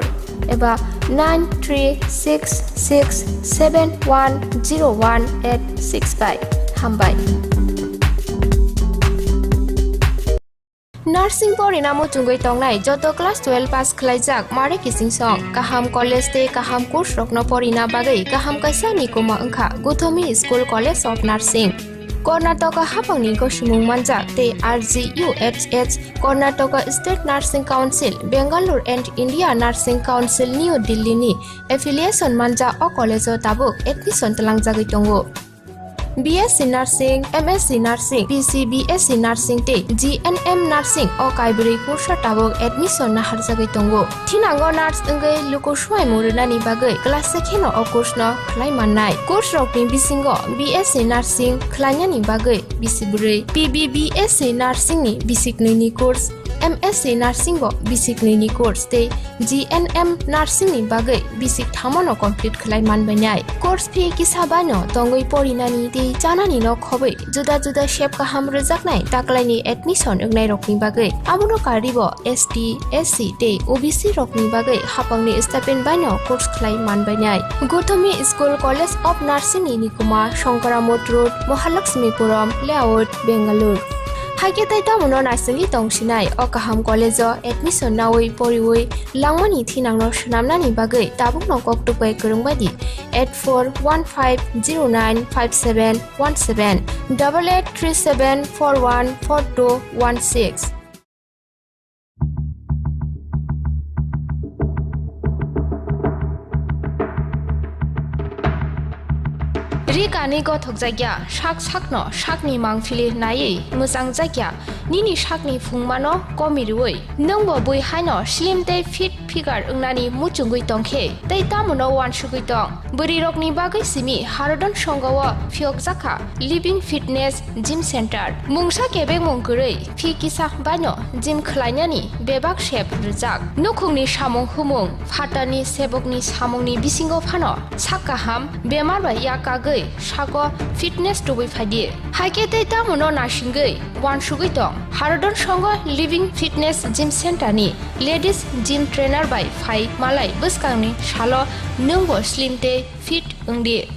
eba nine three six six seven one zero one eight six bai. Hambai. Nursing porina muchungwi tongnai joto class twelve pass khwlaijak mare kiching song kaham college tei kaham course rokno porina bagwi kaham kaisa nikuma wngkha Guthomi School College of Nursing. Karnataka hapangni gosimung manjak tei R G U H H, Karnataka State Nursing Council, Bangalore and India Nursing Council, New Delhi ni affiliation manjak o college o tabuk admission twlangjagwi tongo. B S C Nursing, M S C Nursing, P C B S C Nursing tei G N M Nursing o kaibrwi kursa tabuk admission naharjagwi tongo. Thinango nurse wngwi luku swmaimung rwnani bagwi class se kheno o course no khlai mannai. Course rokni bisingo B S C Nursing khlainani bagwi bisi bwrwi, P B B S C Nursing ni bisi knwi ni course, M S C Nursing bo bisi knwi ni course tei G N M Nursing ni bagwi bisi thamo no complete khlai manbainai. Course fee kisa bai no tongwi porinani tei chanani no khobwi juda juda sep kaham rwjaknai taklaini admission wngnairokni bagwi. Abono karwibo S T, S C tei O B C rokni bagwi hapangni stipend baino course khlai manbainai. Guthomi School College of Nursing ni nikuma Shankaramot Road, Mahalakshmipuram Layout, Bangalore. Haikhe tei tamono naisingwi tongsinai o kaham college o admission naui poriui langmani thinangno swnamnani bagwi tabukno koktuk bai kwrwng baidi eight four one five zero nine five seven one seven, double eight three seven four one four two one six. Ri kani gothok jakya, sak sakno sakni mangpili naiwi mwchang jakya, nini sakni phungmano komi rwui. Nwngbo bui haino slim tei fit figure wngnani muchungwi tongkhe, tei tamono uansugwi tong? Bwrwirokni bagwi simi Harodon Songho o phiyokjakha Living Fitness Gym Center. Mungsa kebengmung kwrwi, phi kisa baino gym khlainani bebak sep rwjak. Nukhungni samung humung, phatarni sebokni samungni bisingo phano sak kaham, bemar bai yak kagwi sago fitness tubui phaidi. Haikhe tei tamono naisingwi uansugwi tong? Harodon Songho Living Fitness Gym Center ni ladies gym trainer bai phai malai bwskangni salo nwngbo slim tei fit wngdi.